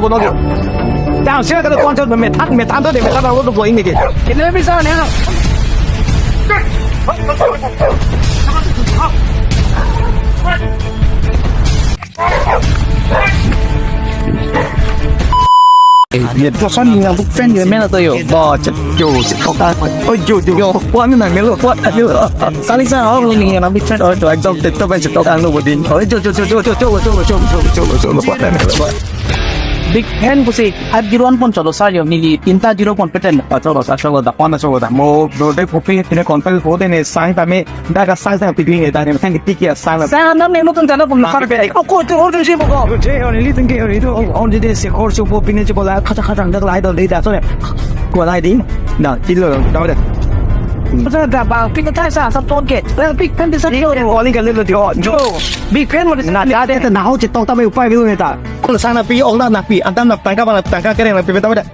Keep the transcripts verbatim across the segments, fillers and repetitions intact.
Kono ke. Jam sila kada konsol methan, methan to de, methan to, to boy ini ke. Kene bisa ne. Eh, ye to son yang buk pen ye mena to yo. Ba, cek, yo, cek, kok, oh, yo, yo, yo, kuat ni nang melo, kuat ni melo. Kali sa, oh, ni yang buk pen, oh, to, ekdom, tek, to, pen, cek, kok, ang, lo, bodin. Oh, yo, yo, yo, yo, yo, yo, yo, yo, yo, yo, yo, yo, kuat ni melo, kuat. Big fan pusi, at zero one pon cholo sa yo, neli tinta zero pon peten. Ah, cholo sa, cholo da, pon cholo da. Mo, do de kopi, tine konpel ko de ne sang ta me, da ka sang sang pigling ta ne, sang tiki ya sang. Sang nam ne nutun jana pon na. Oh, ko tu, oh, tu si mo ko. Je, oh, neli tun ke, oh, itu, oh, oh, de se kor su po pine che bola, kata kata dak lai do de da so ne. Ko lai di. Na, tilo, da da. Masa da ba, pine ta sa, sa ton ke. Big fan de sa. Oli ka le lo di, oh, jo. Big fan mo de. Na, da de, na ho che tok ta me upai bilu ne ta. Kung sang napi, ong na napi, antam na tangka bang tangka kereng napi beta beta.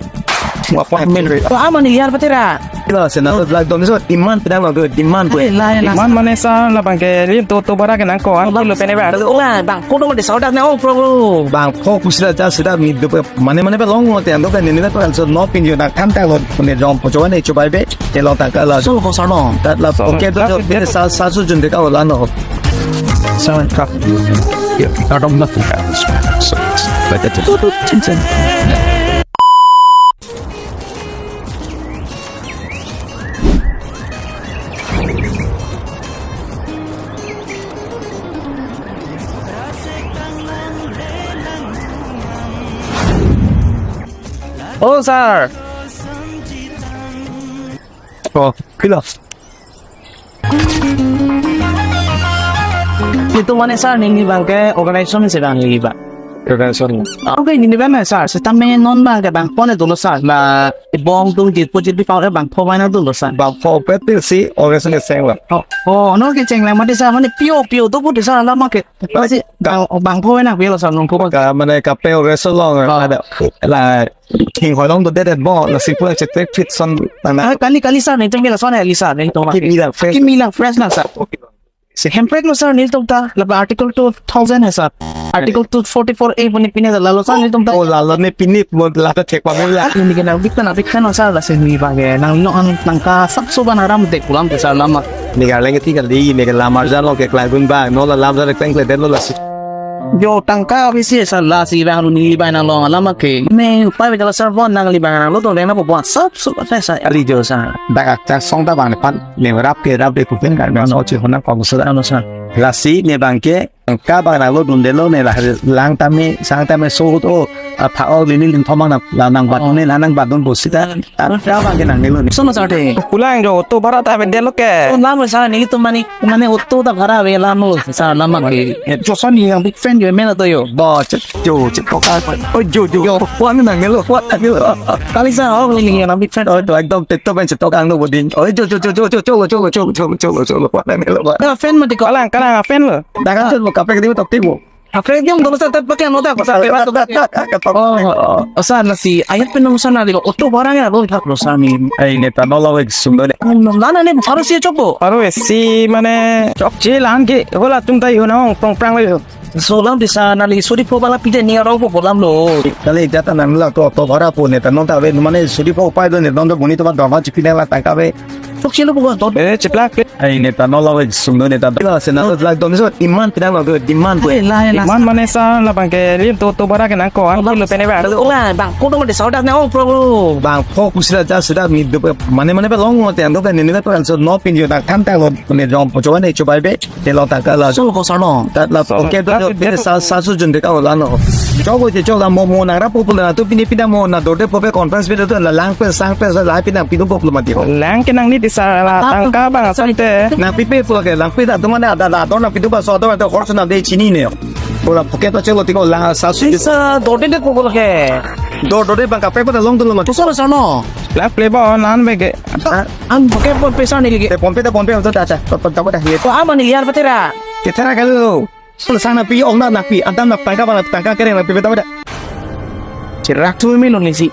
Mo appointment re. To ama ni liar patera. Ila sena to lag dom so demand pedang lo demand ko. Ai, la, la. Demand mane sa labang ke lim to to bara ke nang ko an lo pene ba. Ola bang ko dong de saudak na ong pro. Bang ko kusila ja sida mi do mane mane ba long mo te ando ka ni ni ba so no pin yo na tham ta lo ne jom po jo ne chubai be. Te lo tangka la. So ko sa no. Tat la okay to jo beta sa sa su jun de ka ola no. Sa ka. Ya, ta dong na. So, so, so, so, so. Oh, sir. Oh, kilo. Itu mane sir, neli bang ke organization si bang neli bang. Organization. Okay, neli bang sir, sitame non bang ke bangpho ne dolo sir, la bong tung jit po jit pi pau bangpho bang na dolo sir. Bangpho pet si organization ke seng la. Oh, oh, no ke cheng la mate sir, mane pio pio tu put sir la ma ke. Masi bang bangpho na pio sir nong ko bang. Ka mane kape organization long. Oh. Ada la King holong do dedet bo, la sipura chetek fit son nang na. Ah, kali, kali sir, nelitum ke la son, kali sir, nelitum. Kimi la fresh. Kimi la fresh na sir. Si hemprek lo sir, nelitum ta, la article two thousand hai sir. Article two forty-four A puni pine la lo sir, nelitum ta. Oh, la lo ne pine mo la ta thek pa mo la. Ini ke nang big fan, big fan sir, la si ni ba ke, nang no ang nang ka sab so ban aram dek pulam ke sir lama. Ni ka leng ti kali, ni ka lamar jan lo ke klai gun ba, no la lam jan kleng kle den lo la si. Jo tangka bisi sir la si bang lu ni bang nang long alam ke. Me upai bejala sir bon nang li bang nang lo to reng na po bon sab su pa sa ali jo sir. Dak ak ta song ta bang pan me rap ke rap de kupen kan no che hona kong sir ano sir. La si me bang ke tangka bang nang lo dun de lo ne la lang ta me sang ta me so to a pha o lini lim thomang na la nang bat ne la nang bat dun bo sita. Tangka bang ke nang ne lo ne. Sono sir te. Kulang jo to bara ta be de lo ke. Sono lam sir nelitum mani Mane auto ta bhara ave lam lo sir lama ke. Joson ni yang big fan jo mena to yo. Ba cek jo cek kok ka. Oh jo jo jo. Kuat ni nang melo kuat nang melo. Kali sa ho ni yang big fan oh to ekdom tek to ben chetok ang lo bodin. Oh jo jo jo jo jo jo jo jo jo jo jo jo kuat nang melo. Ka fan mati ko. Kalang kalang fan lo. Dak kan chot mo kaprek di tok ti mo. Kaprek di mo dolo sa tat pakai mo ta ko sa. Oh, oh, oh, sa na si ayat pen mo sa na di auto barang ya lo thak lo sa ni. Ai ne ta no lo ek sum do ne. Lana ne pharo si chokpo. Pharo si mane chokche lang ke hola tum tai ho na ong prong prang le. So lam di sa na li suri pho bala pide ni arong pho lam lo. Kali jata nang la to to bhara pho ne ta non ta ve mane suri pho pai do ne don do buni to ba dong ha chipi la tangka ve. Chokche lo pho don. Eh, chiplak. Ai ne ta no lo ve sum do ne ta. Ila sena to lak don so demand pidang lo demand ko. Ai, la, la. Demand mane sa labang ke lim to to bhara ke nang ko an lo pene ba. Ola bang ko dong de saudak na ong pro. Bang pho kusila ja sida mi do mane mane ba long mo te ando ka ne ne ba so no pin yo ta tham ta lo ne jom po jo ne chubai be. Te lo tangka la. Solo ko sano. Tat la okay to jo pine sa sa su jun de ka ola no. Chok ko je chok la mo mo nang ra popular na to pine pine mo na dorde po pe conference pe to la lang pe sang pe sa la pine pine popular mati ho. Lang ke nang ni di sa la tangka bang sa te. Nang pi pe po ke lang pi ta to mane ada da to nang pi to ba so to to horse na de chini ne. Ko la pocket to chelo ti ko la sa su. Sa dorde de ko ko ke. Dor dorde bang kape ko ta long to lo mati. Solo sano. La play ba on an be ke. An pocket pon pesa ni lagi. Te pon pe ta pon pe ta ta ta ta ta ta ye. Ko ama ni yar patera. Ketera kalu. Sel sang napi ong na napi antam na tangka bang tangka kereng napi beta beta. Cherak tu mi lo ni si.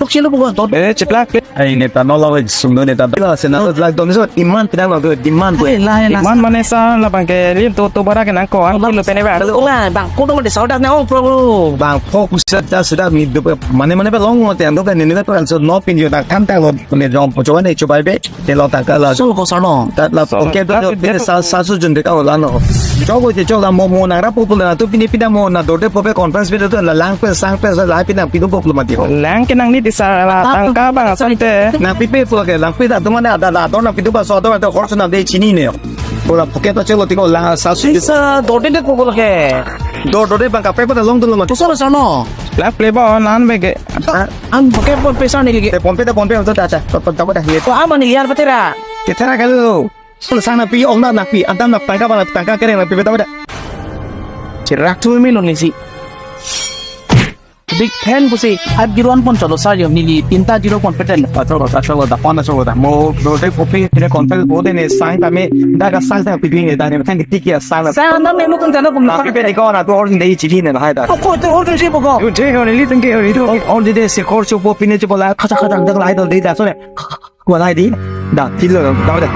Puk silo puk to. Eh, chiplak. Ai, neta no law sungdo neta. Pila sena law don so demand pidang law demand ko. Ai, lai, lai. Demand mane sar labang ke lim to to bara ke nangkok, ang kilo pene ba. Ola, bang ko dong de sauda na, oh, bro. Bang fokus sa sa mi do mane mane ba long mo te ando ka ni ni ba so no pin yo ta kan ta lo ne jom po choba ne choba be. Te lo ta ka la. Sol ko sar no. Ta la. Sol. Okay, to, to, to, sa, sa su jun de ka la no. Chogo je choga mo mo na ra po po na to pini pina mo na dorde po pe conference pe to la lang pe sang pe sa la pina pino po lo mati ho. Lang ke nang ni di sa la tangka bang asal te. Na pi pe po ke lang pi ta to mana da da to na pi to ba so to to khor so na de chini ne. Ko la pocket to chelo tiko la sa su. Sa dorde de po ko ke. Dor dorde bang ka pe po ta long to lo mati. To sar sar no. La play ba on an be ke. An pocket po pe sa ni ke. Te pon pe ta pon pe to ta ta. To to ta ko da ye. To ama ni yar patera. Ke tera ka lo. Sang na pi ong na na pi, adam na tangka bang tangka kereng na pi beta beta. Chirak thu mi lo ni si. Big fan pusi, at giron pon cholo sar yo neli tinta zero pon peten. Acholo, acholo da, pon acholo da. Mo, mo de kopi, pine kontel ko de ne sang ta me, da ka sang ta pi ne da ne thang ti ki sang na. Sang na me mo kun jana pun. Pi pe ko na tu or de chi ne hai da. Ko tu or de chi ko. Yo je ho ne li tang ke ho ni tu. Or de de se kor chu po pine chu po la kha kha dang dang lai do de da so ne. Ko lai di. Da, ti lo, da, da.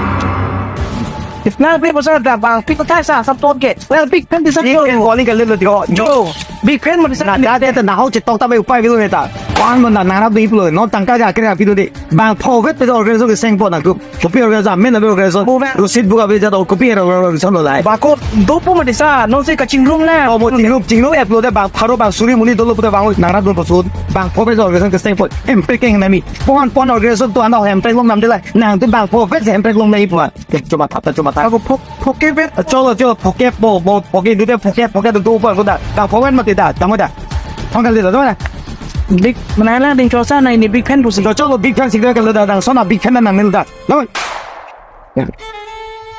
Nang pi bosa da bang pi ko thai sa sab ton ke. Well, big fan di sa. Ni ko ni ka le lo di ko. Jo. Big fan mo di sa. Na da de ta na ho che tok ta me upai bilo ne ta. Kwan mo na na na di plo. No tangka ja kre pi do de. Bang pho vet pe organization ke seng po na group. Kopi organization, men na organization. Bo ba. Rosit buka be ja to kopi organization lo lai. Ba ko do po mo di sa. No se kachingrum la. O mo chingrum chingrum app lo de bang pharo bang suri muni dolo puta bang nang ra do po sud. Bang pho vet organization ke seng po. Em pe keng na mi. Pon pon organization to ano hem pe long nam de lai. Nang tu bang pho vet hem pe long nai puan. Ke cuma thap ta cuma thap. Ako phok phoke vet. Cholo cholo phoke po po phoke dute phoke phoke tu tu po ko da. Bang pho vet mati da. Tamo da. Thong kali da tamo da. Big mana lang ding chosa na ini big fan pusi. Cholo big fan sing da kali da dang sona big fan na nang nil da. Lo.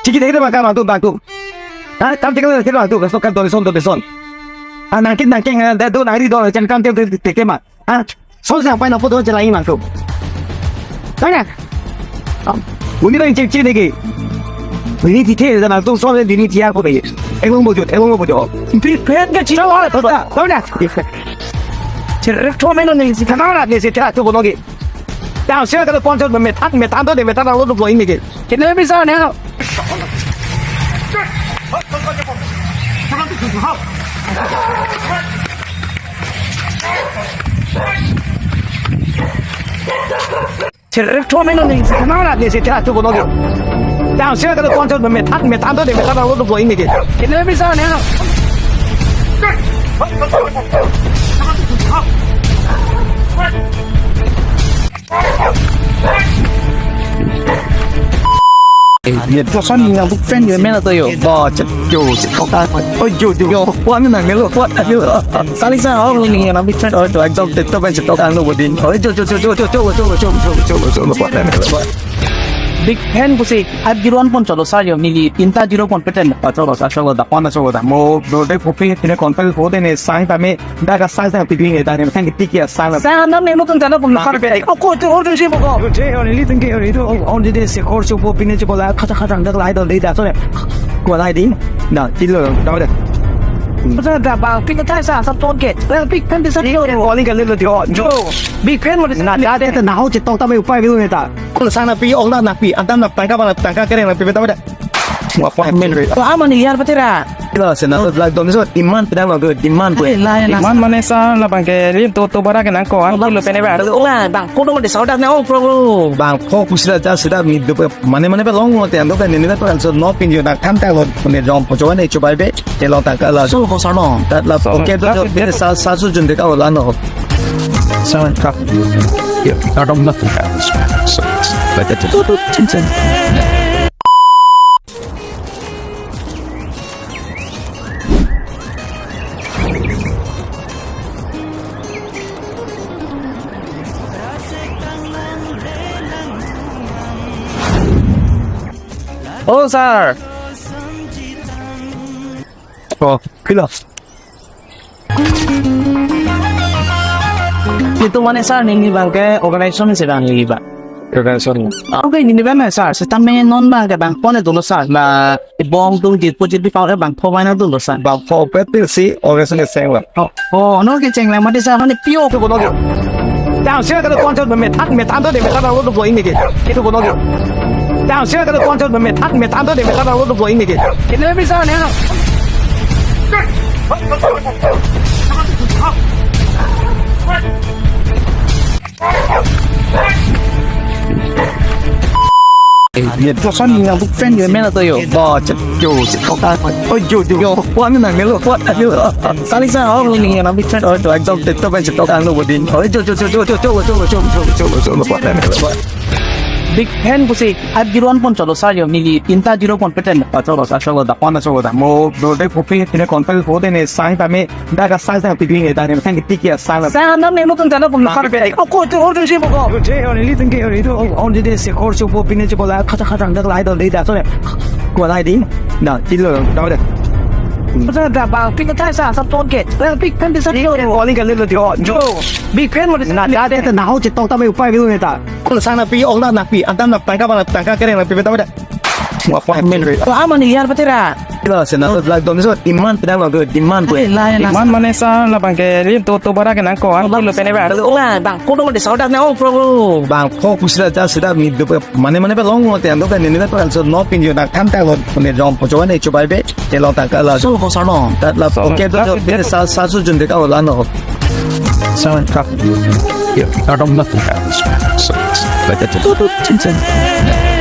Chiki dei da bang kam tu bang tu. Ha kam chiki dei da tu. Kaso kam tu son tu son. Ha nang kit nang keng da do nang ri do chen kam te te te ma. Ha? Sol sa pai na photo chelai mang tu. Tanya. Uni bang cek cek deke. Ini ti the dan tu sol ini ti ako be. Elong bojot, elong bojot. Big fan ke chino. Tanya. Chere thome no ni si kana ni si ta tu bono ke. Tang sia ka pon so me than me than to de me than lo lo ini ke. Kene bisa ne. Chere thome no ni kana ni se ta tu bono. Tang sia ka pon so me than me than to de me than lo lo ini ke. Kene bisa ne. Ye to son yang big fan ye mena to yo. Ba chet yo chet kok ta. Oh yo yo yo. Wan na melo wan na melo. Kali sa ho ni yang big fan oh to ekdom te to ba chet kok ang lo bodin. Oh yo yo yo yo yo yo yo yo yo yo yo yo yo yo. Big fan pusi at giron pon cholo sar yo neli tinta zero pon peten. Acholo acholo da pon acholo da mo do de kopi pine kontel ko de ne sang ta me. Da ka sang sang pi ne da ne sang ti ki sang. Sang nam ne mo tun jana pun. Pi pe. O ko tu or tu si mo ko. Yo je or li tang ke or tu. On de se kor so po pine che bola kha kha dang dak lai do de da so ne. Ko lai di. Na ti lo da da. Masa da bang pin ta sa sa ton ke. Bang pin kan de sa. Yo ko ni ka le lo di o. Jo. Big fan mo de. Na da de ta na ho che tong ta me upai bi ne ta. Ko sang na pi ong na na pi. Antam na tangka bang tangka kereng na pi ta da. Wa appointment re. To ama ni yar patera. Kilo sena to lag dom so demand pidang lo demand ko. Ai, lai, lai. Demand mane sa labang ke lim to to bara ke nangkok, ang kilo pene ba. Ola, bang ko dong de sauda na, oh, bro. Bang ko kusila ja sida mi do mane mane ba long mo te ando ka ni ni ba so no pin yo na kan ta lo ne jom po choba ne choba be. Te lo ta ka la. Sol ko sar no. Ta la. Sol. Okay, to, to, to, sa, sa su jun de ka la no. Sa ka. Yo, ta dom na ta. So, so, but that is. Oh, sir. Oh, kilo. Itu mane sir, neli bang ke organization si bang neli bang. Organization. Okay, neli bang sir, sitame non bang ke bang pon dolo sir, la bong tung jit po jit bi pau bang pho bang dolo sir. Bang pho pet si organization ke seng la. Oh, oh, no ke cheng la mati sir, mane pio ke bono ke. Tang sira kada konser me than me than to de me than lo lo ini ke. Itu bono ke. Tang sira kada konser me than me than to de me than lo lo ini ke. Ini bisa ne. Ye, Joson yang big fan ye mena to yo. Bo, cek, yo, cek, kok, ah, oh, yo, yo, yo, kuat ni nang melo, kuat ni lo. Kali sa, oh, ini yang big fan, oh, to, ekdom, TikTok, cek, kok, ang lo, bodin. Oh, yo, yo, yo, kuat ni lo. Big fan pusi, at zero one pon cholo sa yo, neli tinta zero pon peten. Ah, cholo sa, cholo da, pon cholo da. Mo, do de kopi, tine kontak ko de ne sang ta me. Dak asai sang piping e, dak ne sang tiki asai la. Sang nam ne nutun jana pun nakar pe. Oh, ko tu order si mo ko. Je, on li tengke, on itu, on de se kor si po pine je bola, kata kata dak lai don de dak so ne. Ko lai di. Na, tilo, dak de. Masa da bang ping thai sa sa ton ke. Bang ping kan bisa di. Oli kan lo di. Jo. Big fan mo de. Na da de na ho che tong ta me upai bilu ne ta. Ko sang na pi ong na na pi. Antam na tangka bang tangka kere na pi ta da. Mo appointment re. Ko ama ni yar patera. Kilo se na to lag dom so demand pedang lo demand ko. Ai, lai, lai. Demand mane sa labang ke lim to to bara ke nang ko an kilo pene ba. Ola bang ko dong de saudak na ong pro. Bang ko kusila ja sida mi do mane mane ba long mo te ando ka ni ni na pa so no pin yo na tham ta lo ne jom po jo ne chubai be. Te lo ta ka la. So ko sa no. Tat la. So, okay to that to is de sa sa su jun de ka la no. Sa ka. Yo, ta dong na. So, like that.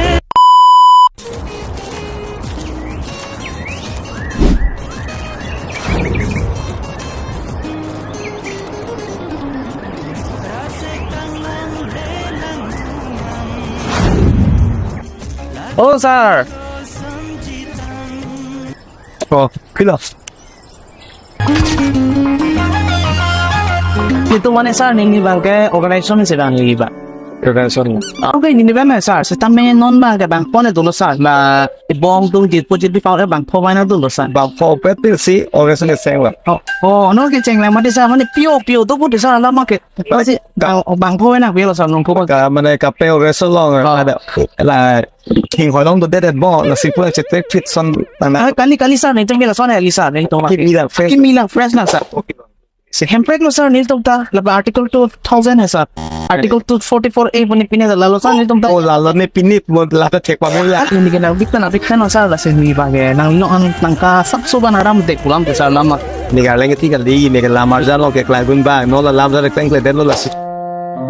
Oh, sir. Oh, kilo. Itu mane sir, neli bang ke organization si bang neli bang. Organization. Okay, neli bang sir, sitame non bang ke bangpho ne dolo sir, la ibong tung jitpo jitpi pau ke bangpho bang na dolo sir. Bangpho pe til si organization ke seng la. Oh, oh, no ke cheng la mati sir, mane pio pio to pu sir la ma ke. Pasi bang bangpho na pio sir nong ko bang. Ka mane kape organization long. Oh. Ada la King holong do det bo, la sipura chetek fit son tana. Ah, kali, kali sir, nelitum ke la son hai, kali sir, nelitum ke. Kimi lang fresh. Kimi lang fresh na sir. Si hemprek lo sir, nelitum ta, la article two thousand hai sir. Article two forty-four A puni pine la lo sir, nelitum ta. Oh, la lo ne pine mo la ta thek pa me la. Ini ke nang big fan, big fan sir, la si ni ba ke. Nang no ang nang ka sab so ban aram dek pulam ke sir lama. Ni ka leng ti kali, ni ka lamar jan lo ke klai gun ba, no la lam jan kleng klai den lo la si.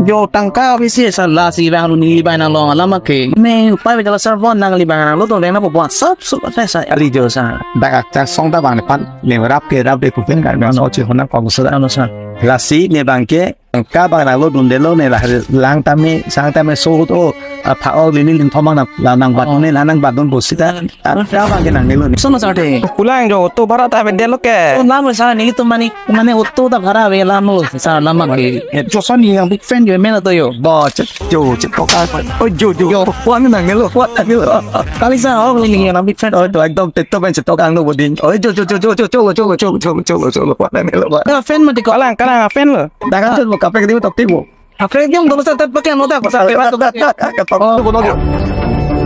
Yo tangka bisi sir la si bang lu ni bai nang long lama ke. Me upai bejala sir bon nang li bang nang lo tong deng na po bon sab su pa sa ali jo sir. Dak akta song ta bang ne pan ne rap ke rap de kupen kan no chi hona kong sir. Ano sir. La si ne bang ke tangka bang nang lo dun de lo ne la lang ta me sang ta me so to a pha o lini lin thomang na la nang bat ne la nang bat dun bo sita. Tangka bang ke nang ne lo ne. Sono sir de. Kulang jo to bara ta be de lo ke. To nam sir nelitum mane Mane auto ta bhara ave la mo sir lama ke. Joson yang big fan yo mena to yo. Bo cek yo cek kok ai. Oh yo yo yo. Kuat ni nang lo kuat ni lo. Kali sa oh ni yang big fan oh to ekdom TikTok pen TikTok ang lo bodin. Oh yo yo yo yo yo yo yo yo yo yo yo yo kuat ni lo. Ka fan mati ko. Kalang kalang fan lo. Dak kan mo kape di tok ti mo. Kaprek yung dolo sa tat pakai ano ta ko sa. Tat tat tat tat tat tat. Oh, bono yo.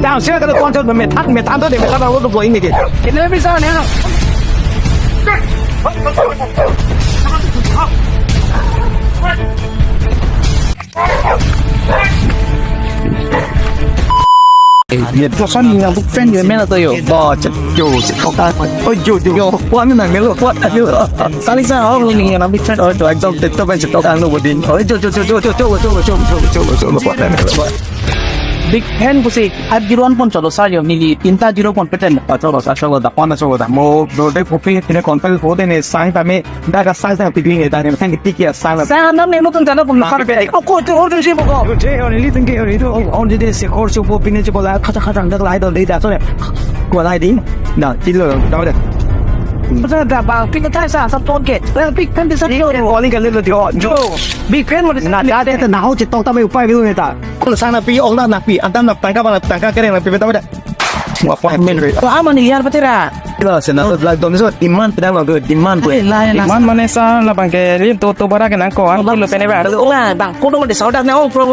Tang sira kada konser me than me than to de me than lo to ini ke. Ini bisa ne. Ye, Joson yang big fan ye mena to yo. Bo cek yo cek kok ai. Oh yo yo yo. Kuat ni nang melo kuat ni lo. Kali sa oh ni yang big fan oh to ekdom TikTok pen TikTok ang lo bodin. Oh yo yo yo yo yo yo yo yo yo yo yo yo yo kuat ni lo. Big fan pusi at zero one pon cholo sa yo neli tinta zero pon peten. Ah, cholo sa cholo da pon cholo da mo do de kopi tine kontak ko de ne sang ta me Dak asai sang piping e, dak ne sang tiki asai la. Sang nam ne nutun jana pun nakar pe. Oh, ko tu order si mo ko. Je, on li tengke on itu on de se kor si po pine je bola kata kata dak lai don de da so ne. Ko lai di. Na, tilo da da. Masa da bang ping thai sa sa ton ke. Bang ping kan bisa di oli kan lo di. Jo. Big fan mo de. Na da de na ho che tong ta me upai bilu ne ta. Ko sang na pi ong na na pi. Antam na tangka bang tangka kereng na pi ta da. Mo appointment re. Ko ama ni yar patera. Kilo se na to lag dom so demand pedang lo demand ko. Ai, lai, lai. Demand mane sa labang ke lim to to bara ke nang ko an kilo pene ba. Ola bang ko dong de saudak na ong pro.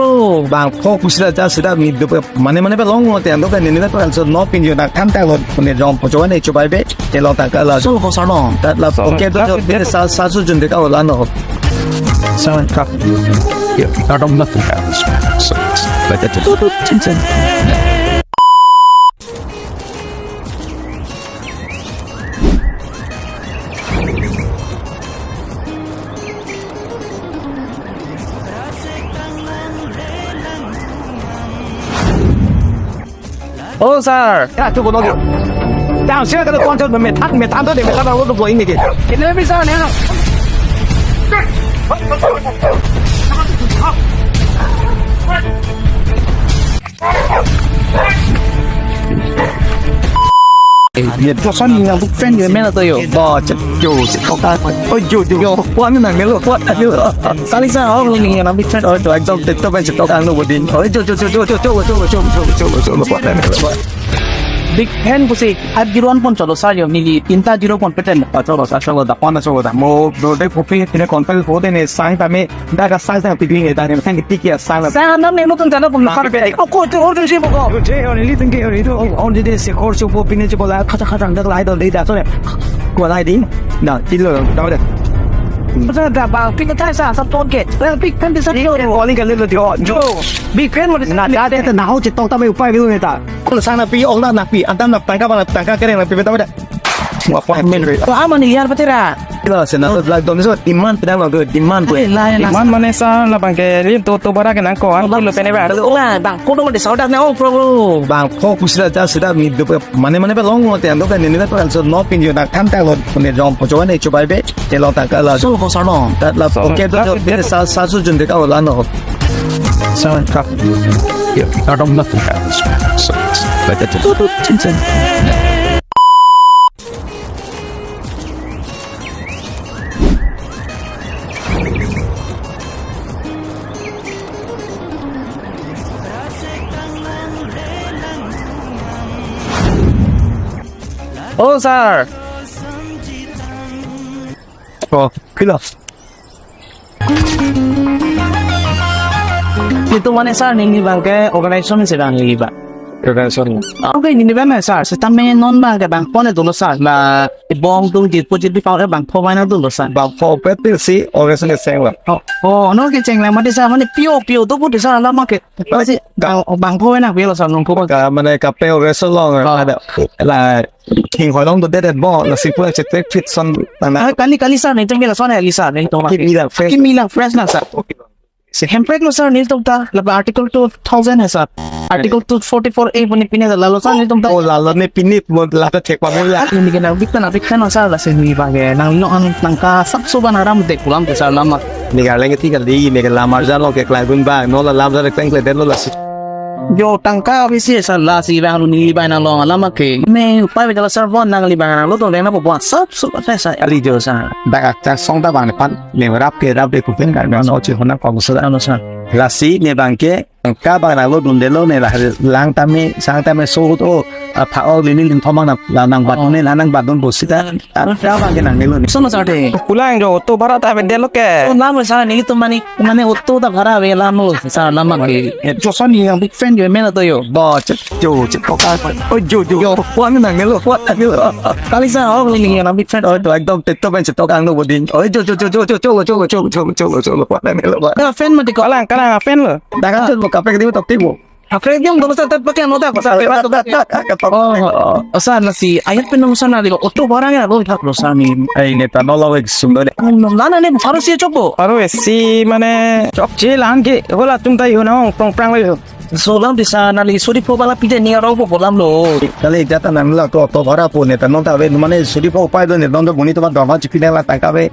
Bang ko kusila ja sida mi do mane mane ba long mo te ando ka ni ni na pa so no pin yo na kan ta lo ne jom po jo ne chubai be. Te lo ta ka la. So ko sa no. Ta la. So, okay to that is de sa sa su jun de ka ola no. Sa ka. Yeah, not on nothing happens. So, it's like that. Oh, sir. Ya, tu kono. Down, sir, kada konser methan, methan tu de, methan tu ko ini ke. Ini lebih sir, ni. Ye, to son yang big fan ye mena to yo. Ba, cek jo, cek kok ta. Oh, jo, jo, jo. Kuat ni nang melo, kuat ni melo. Kali sa, oh, ni yang big fan, oh, to ekdom TikTok aja to kan lo bodin. Oh, jo, jo, jo. Big fan pusi, at zero one pon cholo sa yo, ni tinta zero pon peten. Ah, cholo sa, cholo da, pon cholo da. Mo, do de kopi, tine kontak ko de ne, sang ta me, da ka sang ta pidi ne, da ne, sang ti kia sang la. Sa nam ne nutun jalo pon. Oh, ko to, oh, to si ko. Je, oh, ni litin ke, oh, ni to, oh, ni de se khor si po pine si ko la, khacha khacha dak lai do de da so ne. Ko lai di. Na, ti lo, da da. Masa da ba, pin ta sa, sa ton ke. Big fan de sa. Yo, oh, ni ka le lo di, oh, jo. Big fan mo de sa. Na, da de, na ho che tong ta me upai biu ne ta. Ko sang na pi, ong na na pi, antam na tangka ba na tangka kereng na pi, beta beta. Mo appointment re. Ko ama ni yar patera. Ila se na to lag dom so demand pedang lo demand ko. Ai, lai, lai. Demand mane sa labang ke lim to to bara ke nang ko an kilo pene ba. Ola bang ko dong de saudak na, oh, bro. Bang ko kusila ja sida mi do mane mane pe long mo te ando ka ni ni ka so no pin yo na kan ta lo ne jong po jo ne chubai be te lo ta ka la. So ko sa no. Dat la. So, okay, to that to is de sa sa su jun de ka la no. Sa ka. Yeah, not on nothing happens. So, it's like that. Oh, sir. Oh, kilo. Itu mane sir, neli bang ke organization si bang neli bang. Organization. Okay, neli bang sir. Sitame non bang ke bangpho ne dolo sir. La bong tung jit po jit bi pau ke bangpho bang na dolo sir. Bangpho pe til si organization ke seng la. Oh, oh, no ke cheng la mati sir, mane pio pio tu putih sir, lama ke. Pasti bang, bangpho na pio sir, nungko bang. Ka mane kape organization long. Oh. Ada la. King holong do det bo, la si pura chetek fit son nang na. Ah, kali, kali sir, nelitum ke lason helo sir, nelitum. Kimi lang fresh. Kimi lang fresh na sir. Si hemprek lo sir, nelitum ta, la article two thousand hai sir. Article two forty-four A puni pine la lo sir, nelitum ta. Oh, la lo ne pine mo la ta thek pa mo la. Ini ke nang big fan, big fan sir, la si ni ba ke, nang no ang nang ka sab so ban aram dek pulang ke sir lama. Ni ka leng ti kali, ni ka lamar jan lo ke klai bun ba, no la lam jan kleng klai den lo la si. Jo tangka bisi sir, la si bang lu ni bang nang long lama ke. Me upai bejala sir bon nang li bang nang lo to reng na po bon sab su pa sa ali jo sir. Dak akta song ta bang ne pan ne rap ke rap de kupen kan no chi hona kong sa no sir. La si ne bang ke tangka bang nang lo dun de lo ne la lang ta me sang ta me so to a pha o lini lim thomang na la nang bat ne la nang bat dun bo sita. Tangka bang ke nang ne lo ni. Sono sir de. Pulang jo auto bhara ta be de lo ke. Oh, nam sir nelitum mane Mane auto ta bhara ave lam lo sir lama ke. Joson ni yang big fan yo mena to yo. Ba cek jo cek kok ta. Oh jo jo jo. Kuat ni nang melo kuat ni melo. Kali sir oh ni yang big fan. Oh to ekdom TikTok pen chetok ang lo bodin. Oh jo jo jo jo jo jo jo jo jo jo jo jo kuat ni melo. Ka fan mati ko. Kalang kalang fan lo. Dak kan chot kaprek di tok ti bo. Kaprek di dolo sir tat pakai no ta ko sir. Oh, oh, oh. Sir na si ayat pen no sir na di auto bhara nge lo thak lo sir ni. Ai ne ta no lo ek sum do ne. Lana ne bharo si chokpo. Bharo si mane chokche lang ke hola tum ta yo na ong prong prang lo yo. So lam di sir neli suri pho bala pide ni arong po lam lo. Kali jata nang la to to bhara po ne ta non ta ve mane suri pho pai do ne don do boni to ba doma chipi la tangka ve.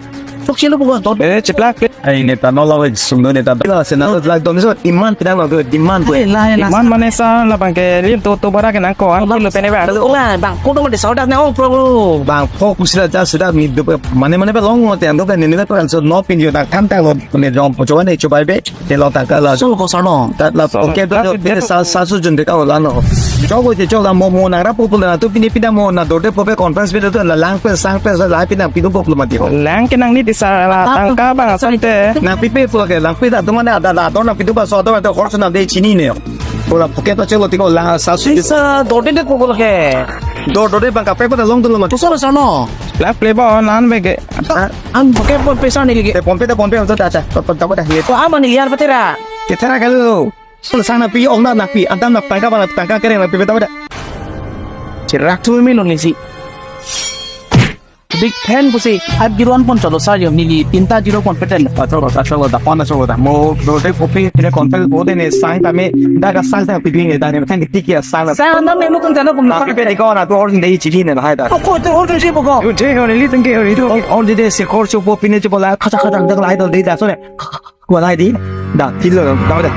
Chokche lo po don. Eh, chiplak. Ai ne ta no lo ve sum do ne ta. Ila se na lo lak don so demand pedang lo demand ko. Ai, lai, lai. Demand mane sir labang ke lim to to bhara ke nang ko an kilo pene ba. Ola bang ko dong de saudak na, oh, bro. Bangpho kusila ja sida mi do mane mane pe long mo te ando ka ni ni pe so no pin yo na kan ta lo ne jong po jo ne chubai be te lo ta ka la. So ko sir no. Dat la. So, okay, to that is de difficult. Sa sa su jun de ka la no. Jo ko je jo la mo mo na ra po po la to pini pida mo na do de po pe conference pe to la lang pe sang pe sa la pina pi do po lo ma di ho. Lang ke nang ni di sir la tangka bang asam te. Nang pi pe po ke lang pi da to ma na da da to nang pi do ba so to to khor so na de chini ne. Ko la pocket to chelo ti ko la sa su. Sir do de de po ko ke. Do do de bang kaprek pa ta long dolo ma. To sir sir no. Lap play ba on lan bege. An pakai phone pesa ni lagi. Te phone pe, te phone pe, ta ta ta ta ta ta. Oh, ama ni yar patera. Kita na kalau. Sang napi, ong na napi, antam na tangka bang tangka kereng napi, beta beta. Cherak tu mi lo ni si. Big fan pusi, at zero one pon cholo sar yo neli tinta zero pon peten. Acholo, acholo, da pon acholo da. Mo, mo de kopi, tine kontel bo de ne sang ta me, da ka sang ta piding ne da ne, kan tiki ya sang. Sang na me mo kan jana pun. Tapi pe ko na tu or de chili ne hai da. Ko tu or de si ko. Yo che ho ne li tang ke ho ni tu. Or de de se kor chu po pine chu po la, khacha khacha da lai do de da so ne. Kuat hai di. Da, kilo, da, da.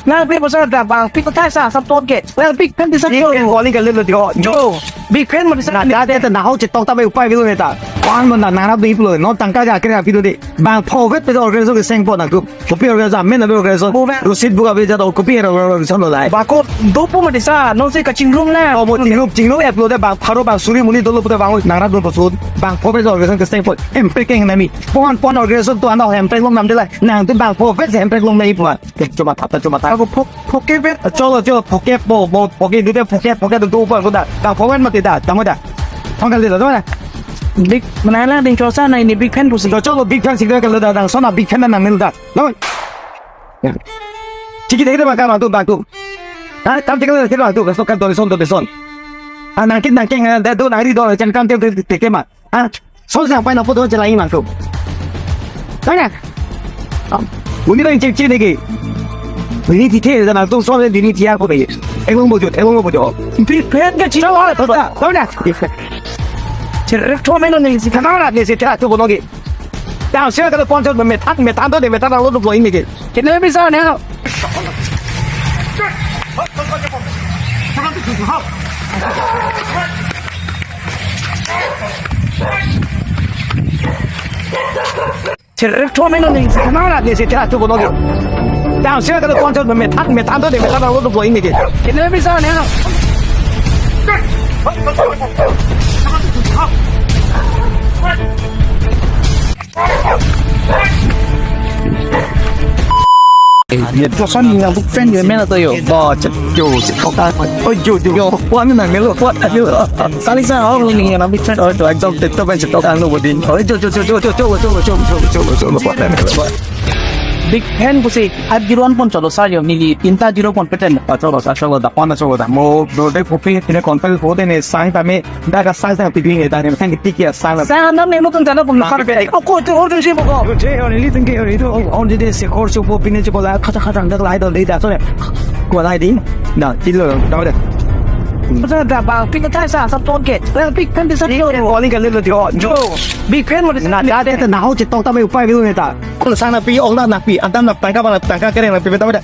Nang pi pasal da bang, pi ko thai sa, sab tot ke. Well, big fan di sa. Big fan calling ka lelo di ho. Jo. Big fan mo di sa. Na, da, da, da, na ho chetok ta bai upai bilo neta. Kwan mo na, na, na, di pulo. Non tangka ja kre api do de. Bang pho vet pe organization ke seng po na group. Kopi organization, men na organization. Bo ba. Rosit buka be ja do kopi organization lo lai. Ba ko do po mo di sa, non se ka chingrum na. O mo chingrum, chingrum app lo de bang pharo bang suri muni dolo puta bang nang rat do pasut. Bang pho vet organization ke seng po. Em pe keng na mi. Pon pon organization tu anda hem pe long nam de lai. Nang tu bang pho vet hem pe long nai puan. Ke chuma thap ta chuma thap. Ako phok phok ke vet. Cholo cholo phok ke po po phok ke du de phok ke phok ke du tu po ko da. Bang pho vet mati da. Tamo da. Thong kali da tamo da. Big mana la ding chosa na ini big fan pusi. Cholo big fan sik da kali da dang sona big fan na nang nil da. Tamo. Ya. Chiki dek de bang kam tu bang tu. Ha, kam chiki dek de bang tu. Kaso kam tu son tu son. Ah, nang kin nang keng da do nang ri do chan kam te te te ma. Ah, so sa pai na photo chelai mang tu. Tanya. Uni bang cek cek deke. Ini tithe da nang tu so ini tia ko deke. Elong bojot, elong bojot. Big fan ka chira wa. Tanya. Cherek thom meno ni si kana na ni si ta tu bonogi. Tang se ka pon so me than me than to de me than lo do boy ni ke. Kene me sa ne. Cherek thom meno ni si kana na ni si ta tu bonogi. Tang se ka pon so me than me than to de me than lo do boy ni ke. Kene me sa ne. Yo son yang big fan yo mena to yo. Bo chet yo chet kok ta. Oh yo yo yo. Kuat ni nang melo kuat ayo. Kali sa ho ni yang big fan oh to ekdom tip top chet kok ang lo bodin. Oh yo yo yo yo yo yo yo yo yo yo yo yo yo kuat ni melo kuat. Big fan pusi at zero one pon cholo sar yo neli tinta zero pon peten. Acholo acholo da pon acholo da. Mo do de kopi tine kontel bo de ne sang ta me. Da ka sang sang piding ne da ne sang tiki ya sang. Sang na me mo kan jana pun kar pe. Ako tu or tu si mo ko. Yo che ho ni li tang ke ho ni tu. On de de se kor chu po pine chu po la khacha khacha da lai do de da so ne. Ko lai di. Da kilo da da. Pasal da bang pi ko thai sa sab tot ke. Well, big fan di sa. Calling ka lelo di ho. Jo. Big fan mo di sa. Na da de na ho chetok ta bai upai bilo ne ta. Ko sang napi, ong na napi, antam na tangka bang tangka kereng napi beta beta.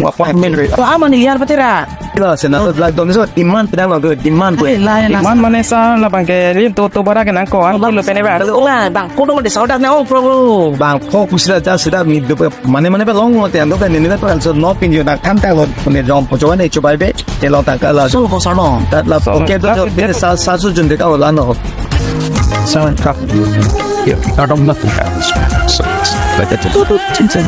Wa pa men re. To ama ni yar patera. Kilo se na to lag dom so demand pedang lo demand ko. Lai na. Demand mane sa la bang ke lim to to bara ke nang ko an kilo pene ba. La bang ko dong de saudak na oh bro. Bang pho kusila ja sudah mi do mane mane pe long mo te ando pe ni ni pe so no pin yo na tham ta lo ne jom po jo ne chubai be. Te lo ta ka la. So ko sa no. Tat la okay to to sa sa su jun de ka la no. Sa ka. Yo, ta dom na. So, so, so.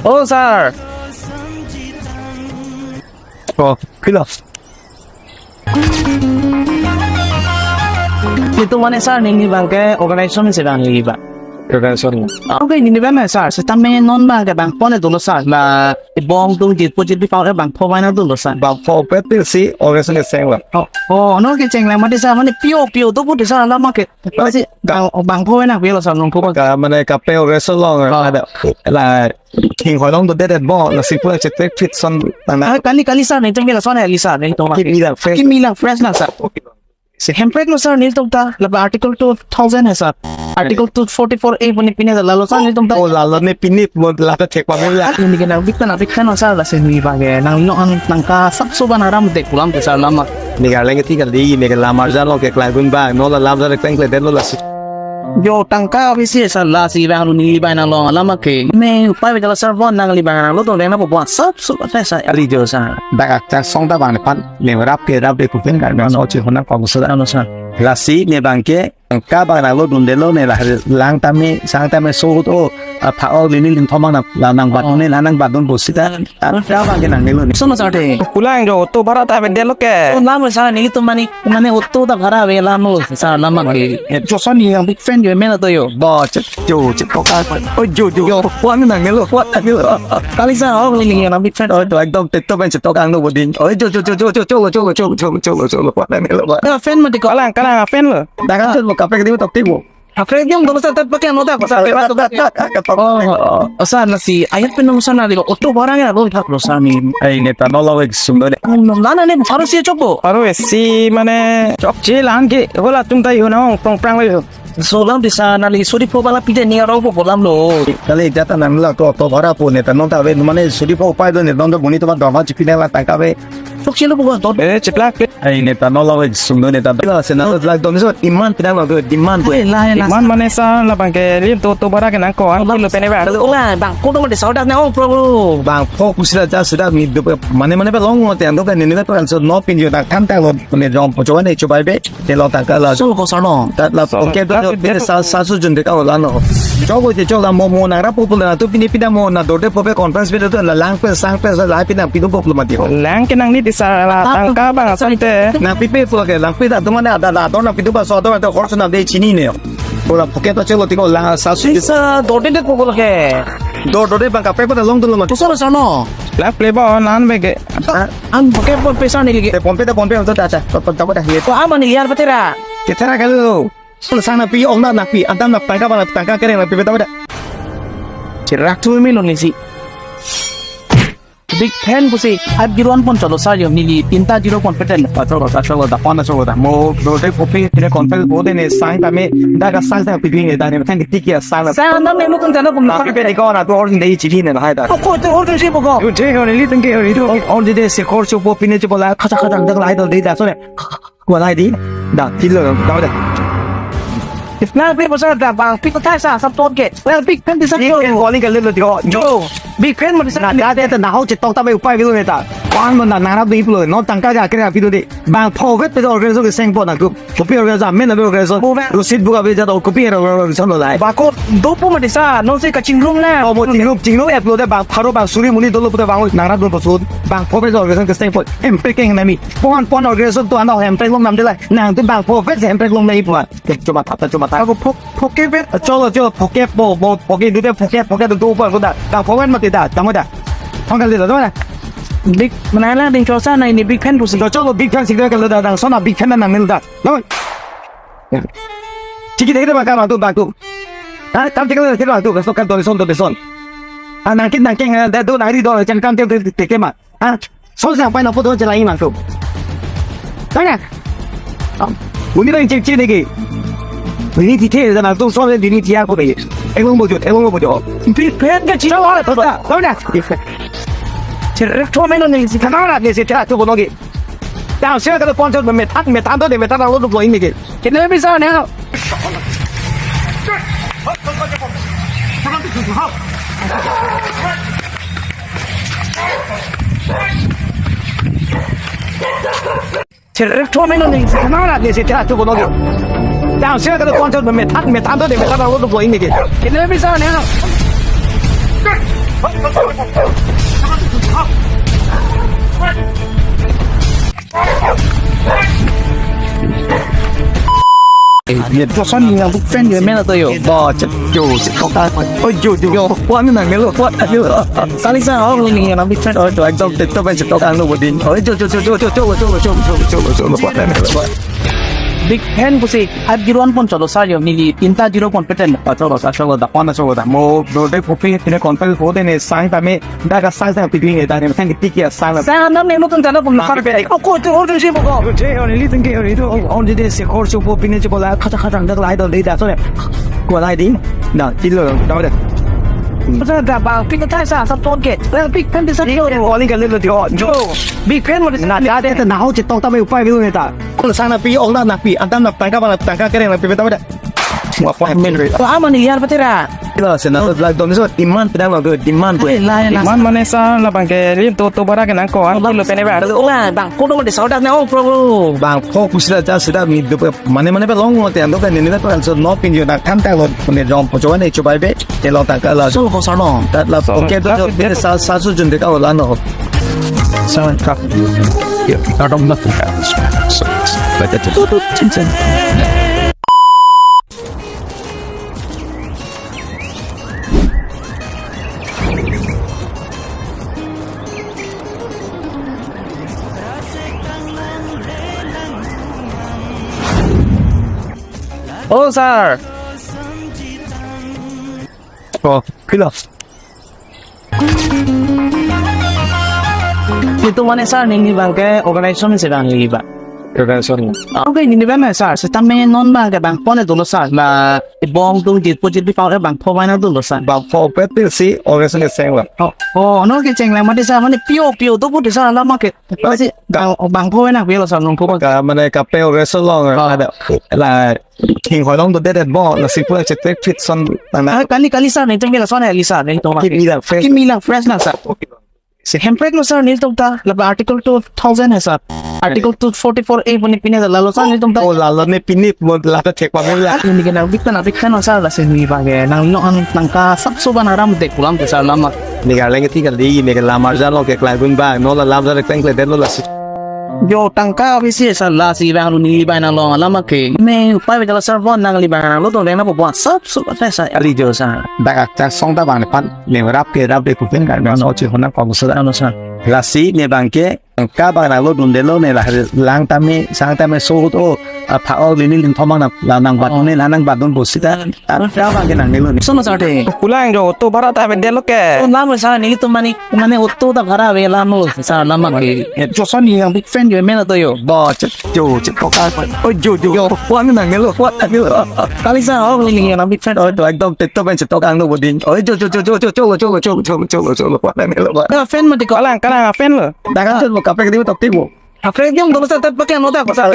Oh, sir. Oh, kilo. Itu mane sir, neli bang ke organization si bang neli bang. Organization. Okay, neli bang sir, sitame non bang ke bang pon dolo sir, la bong tung jit po jit pi pau bang pho bang dolo sir. Bang pho pe pil si organization ke seng bang. Oh, oh, no ke cheng lang mati sir, mane pio pio tu pu sir la ma ke. Masi bang bang pho na pio sir nung pho. Ka mane ka pe organization long ada. La King holong do det bo na si pura chetek fit son na na. Ah, kali kali sir, nelitum ke lason ya sir, nelitum. Kimi lang fresh. Kimi lang fresh na sir. Si hemprek lo sir nelitum ta, la article two thousand hai sir. Article two forty-four A puni pine la lo sir nelitum ta. Oh, la lo ne pine mo la ta thek pa mo ya. Ini ke nang big fan, big fan sir la si ni bang ke nang no ang nang ka sab so ban aram de kulam de sir lama. Ni ga leng ti kali ni ke lamar ja lo ke klai gun ba no la lam ja de kleng kle de lo la si. Jo tangka bisi sar lasi bang ru neli bang nang long alam ke. Ne upai bejala sar bon nangli bang nang lo tong deng na bo bon sap sup ate sa ali jo sa. Dak akcha song ta bang ne pan ne rap ke rap de kupen kan bang no chi hona kong sa ano sa. Lasi ne bang ke tangka bang nang lo dun de lo ne la lang tame sang tame so hut o. Apha o lini ling thomang na la nang bat ne la nang bat dun bo sita. Tangka bang ke nang ne lo ne. Sono sa te. Kulang jo auto bhara ta ave de lo ke. Oh, lam sa ne itu mani mane auto ta bhara ave lam lo sa lam ke. Joson ni yang big fan jo mena to yo. Bo che jo che to ka. Oh jo jo. Jo, kuan nang ne lo, kuan nang ne lo. Kali sa ho ni yang big fan. Oh to ekdom TikTok pen che to kang lo bodin. Oh jo jo jo jo jo jo jo jo jo jo jo kuan nang ne lo. Ka fan mati ko. Kalang kalang fan lo. Dak kan jo kape ke di tok ti bo. Apa yang dong sa tat pakai nota ko sa lewat tat. Oh, oh, oh. Sa na si ayat pen nong sa na di ko auto bhara ya lo thak lo sa ni. Ai ne ta no lo ek sum do ne. Nana ne bharo si chokbo. Bharo si mane chokche lang ke hola tum ta yo na ong prong prang lo. So lam di sa nali suri pho bala pide ni aro pho lam lo. Kali jata nang la to auto bhara po ne ta nong ta ve mane suri pho pai do ne nong ta buni to ba doma chipi ne la tangka ve. Chokche lo bukan to. Eh, cheplak. Ai ne ta no lo ek sum do ne ta. Kila se na la dom so iman pidang lo demand po. Ai, la, la. Iman mane sa la bang ke lim to to bhara ke nang ko ang kilo pene bang. Ola bang ko dong de sauda na ong pro. Bang pho kusila ja sudah mi do mane mane pe long lo te ang do kan ne ne pe kan so no pin jo ta tham ta lo ne jom po jo ne chubai be. Te lo tangka la. So ko sa no. Ta la oke do pine sa sa su jun de ka la no. Chok ko je chok la mo mo nang ra popular na tu pine pina mo na dorde pope conference pe do la lang pe sang pe la pina pidun popular mati ho. Lang ke nang ni di sa la tangka bang asam te. Nang pipe pula ke lang pida tu mana ada ada nang pidu ba so ada ada horse na de chini ne. Pula poke to chelo tiko la sa su. Sa dorde de ko ke. Dor dorde bang kape pada long dulu mati. Tu sa sa no. Lang play ba on an be ke. An poke pon pesa ni lagi. Te pon pe te pon pe to ta cha. Pon ta ko da ye. Ko ama ni yar patera. Ketera kalu. Sang na pi ong na na pi antam na tangka bang tangka kereng na pi beta beta. Cherak tu mi long isi. Big fan pusi at giron pon chalo sa yo neli tinta zero pon peten. Pacho lo pacho lo da pon pacho lo da mo do de kopi ne kontel bo de ne sang ta me da ka sang ta pi ne da ne kan ti kia sang. Sang na me mo kun ta na pun. Tapi pe ko na tu or de chili ne hai da. Ko tu or de si bo ko. Yo je ho ne li tengke ho ni tu. Or de de se kor chu po pine chu bo la khacha khacha dak lai do de da so ne. Kualai di. Da, kilo, da, da. Nang pi bosa da bang pi kothai sa sab ton ke. Well, big fan di sa. Big fan calling ke lelo di ko. Jo. Big fan mo di sa. Na da de ta na ho che tong ta bai upai bilo ne ta. Pan mo na na na di pulo. No tangka ja kre api do de. Bang pho vet pe organization ke seng po na group. Kopi organization men na organization. Bo ba. Rosit buka be ja to kopi organization lo lai. Ba ko do po mo di sa. No se ka chingrum na. O mo chingrum chingrum app lo de bang pharo bang suri muni dolo puta bang nang ra do po sud. Bang pho vet organization ke seng po. Em pe keng na mi. Pon pon organization tu ano hem pek long nam de lai. Nang tu bang pho vet hem pek long nai puan. Cuma tata cuma tata. Ako phok phoke vet. Cholo cholo phoke po po phoke dute phoke phoke tu tu upar ko da. Bang pho vet mati da. Tamo da. Thong kali da tamo da. Big menala ding chosa na ini big fan pusi. Cholo big fan sing da kalau da dang sona big fan nang nil da. Tamo. Chiki dek bang kam tu bang tu. Ha, tam chiki dek bang tu. Kaso kan ton son ton son. Ah, nangkin nangkin da do nangri do chan kam te te ke ma. Ha? Song sang pai na photo chelai mang tu. Tanya. Uni dang cek cek deke. Ini tithe da na tu song ini tia ko be. Elong bojo, elong bojo. Big fan ke chira la ta. Tanya. Cherek thom eno ne si kana ne si ta tu bono ke. Tang sia ka pon chot me than me than to de me than lo lo ini ke. Kene bisa ne. Cherek thom eno ne si kana ne si ta tu bono ke. Tang sia ka pon chot me than me than to de me than lo lo ini ke. Kene bisa ne. Ye, bosan ni yang big fan ye mena to yo. Bo, cek, jo, cek, kok ta. Oh, jo, jo, jo. Kuan nang melo, kuan nang melo. Kali sa, oh, ni yang big fan, oh, jo, ekdom, ekdom, ekdom, ekdom, ekdom, bodin. Oh, jo, jo, jo, jo, jo, jo, kuan nang melo. Big fan pusi, at giron pon chalo sa yo, neli tinta zero pon peten. Pacho lo, pacho lo, da, pon, pacho lo, da. Mo, do, de, kopi, tine, konpel, ko, de, ne, sang, ta, me, Da ka sang sang piding ne da ne sang tiki sang. Sang nam ne nutun jana pun. Maka pe. Oh, ko tu order si boko. Je on li tengke on itu. On de se kor su po pine je bola khacha khacha dak lai do de da so ne. Ko lai di. Da kilo da da. Sa da ba pin thai sa sab ton ke. Well, big fan de sa. Di on ka le lo di on. Jo. Big fan mo de. Na da de na ho je tong ta me upai bilu ne ta. Ko sang na pi ong na na pi. Antam na tangka ba na tangka kereng na pi ta da. Appointment re. Oh, aman iyar patera. Ila sena to lag dom so demand pedang lo demand ko. Ila, ila. Demand mane sir labang ke lim to to bara ke nangkok an kilo pene ba. Ola bang kodo mande saudak na ong problem. Bang pho kusila ja sida mi do mane mane ba long lo te ando ka nini ba so no pin yo na tham ta lo ne jom po chowa ne chobai be. Te lo ta ka la. So ko sarno. Tat la okay to sa sa su jun de ka ola no. Sa ka. Yo, I don't nothing else. So, like that. Oh, sir. Oh, pilo. Itum mane sir neli bang ke organization si bang neli bang. Organization. Okay, neli bang sir, setame non bang ke bang pon dolo sir, la bong tung jit po jit pi pau bang pho bang dolo sir. Bang pho pet pil si organization ke seng la. Oh, oh, no ke cheng la mate sir, mane pio pio to pute sir la ma ke. Pasi bang bang pho bang pio sir nong pho. Ka mane kape organization long. Oh. Ada la King hoi long do det bo la si pura chetek fit son tang na. Ah, kali kali sir neli tengke la son ya li sir neli tong. Kimi lang fresh. Kimi lang fresh na sir. Si hemprek lo sir neli tong ta la article two thousand hai sir. Article two forty-four A puni pine la lo sir neli tong ta. Oh la lo ne pini mo la ta thek pa mo la. Neli ke nang big fan big fan sir la si neli bang ke nang lo an nang ka sap so ban aram de kulam de sir lama. Neli ke leng ti kali neli ke lamar ja lo ke klai gun ba no la lam ja de kleng kle det lo la si. Jo tangka bisi sir la si bang neli bang nang long alam ke. Me upai bejala sir bon nangli bang nang lo tong deng na po bon sap sap ate sir. Ali jo sir. Dak akta song ta bang pan. Me rap ke rap de kupen kan bang ochi hona kong sir. Ano sir. La si me bang ke. Ka bang nang lo dun de lo ne la lang tame sang tame so to. Apha o lini ling thomang na la nang bat ne la nang bat dun bo sita. An ka bang ke nang ne lo ne. Sono sir de. Pulang jo to bara ta bende lo ke. Oh, lam sir neli to mani mane auto ta bhara ave lam lo sir lam ke. Jo sir neli yang big fan jo mena to yo. Bo che jo che ko ka. Oi jo jo jo. Wan nang ne lo wan nang ne lo. Kali sir oh neli yang big fan. Oh to ekdom TikTok pen chetok ang lo boding. Oi jo jo jo jo jo jo jo jo jo jo jo jo jo wan nang ne lo. Ka fan mati ko. Kalang kalang fan lo. Dakan chot mo kapek di mo tok ti mo. Kaprek jong dong sa tat pakai ano dak sa.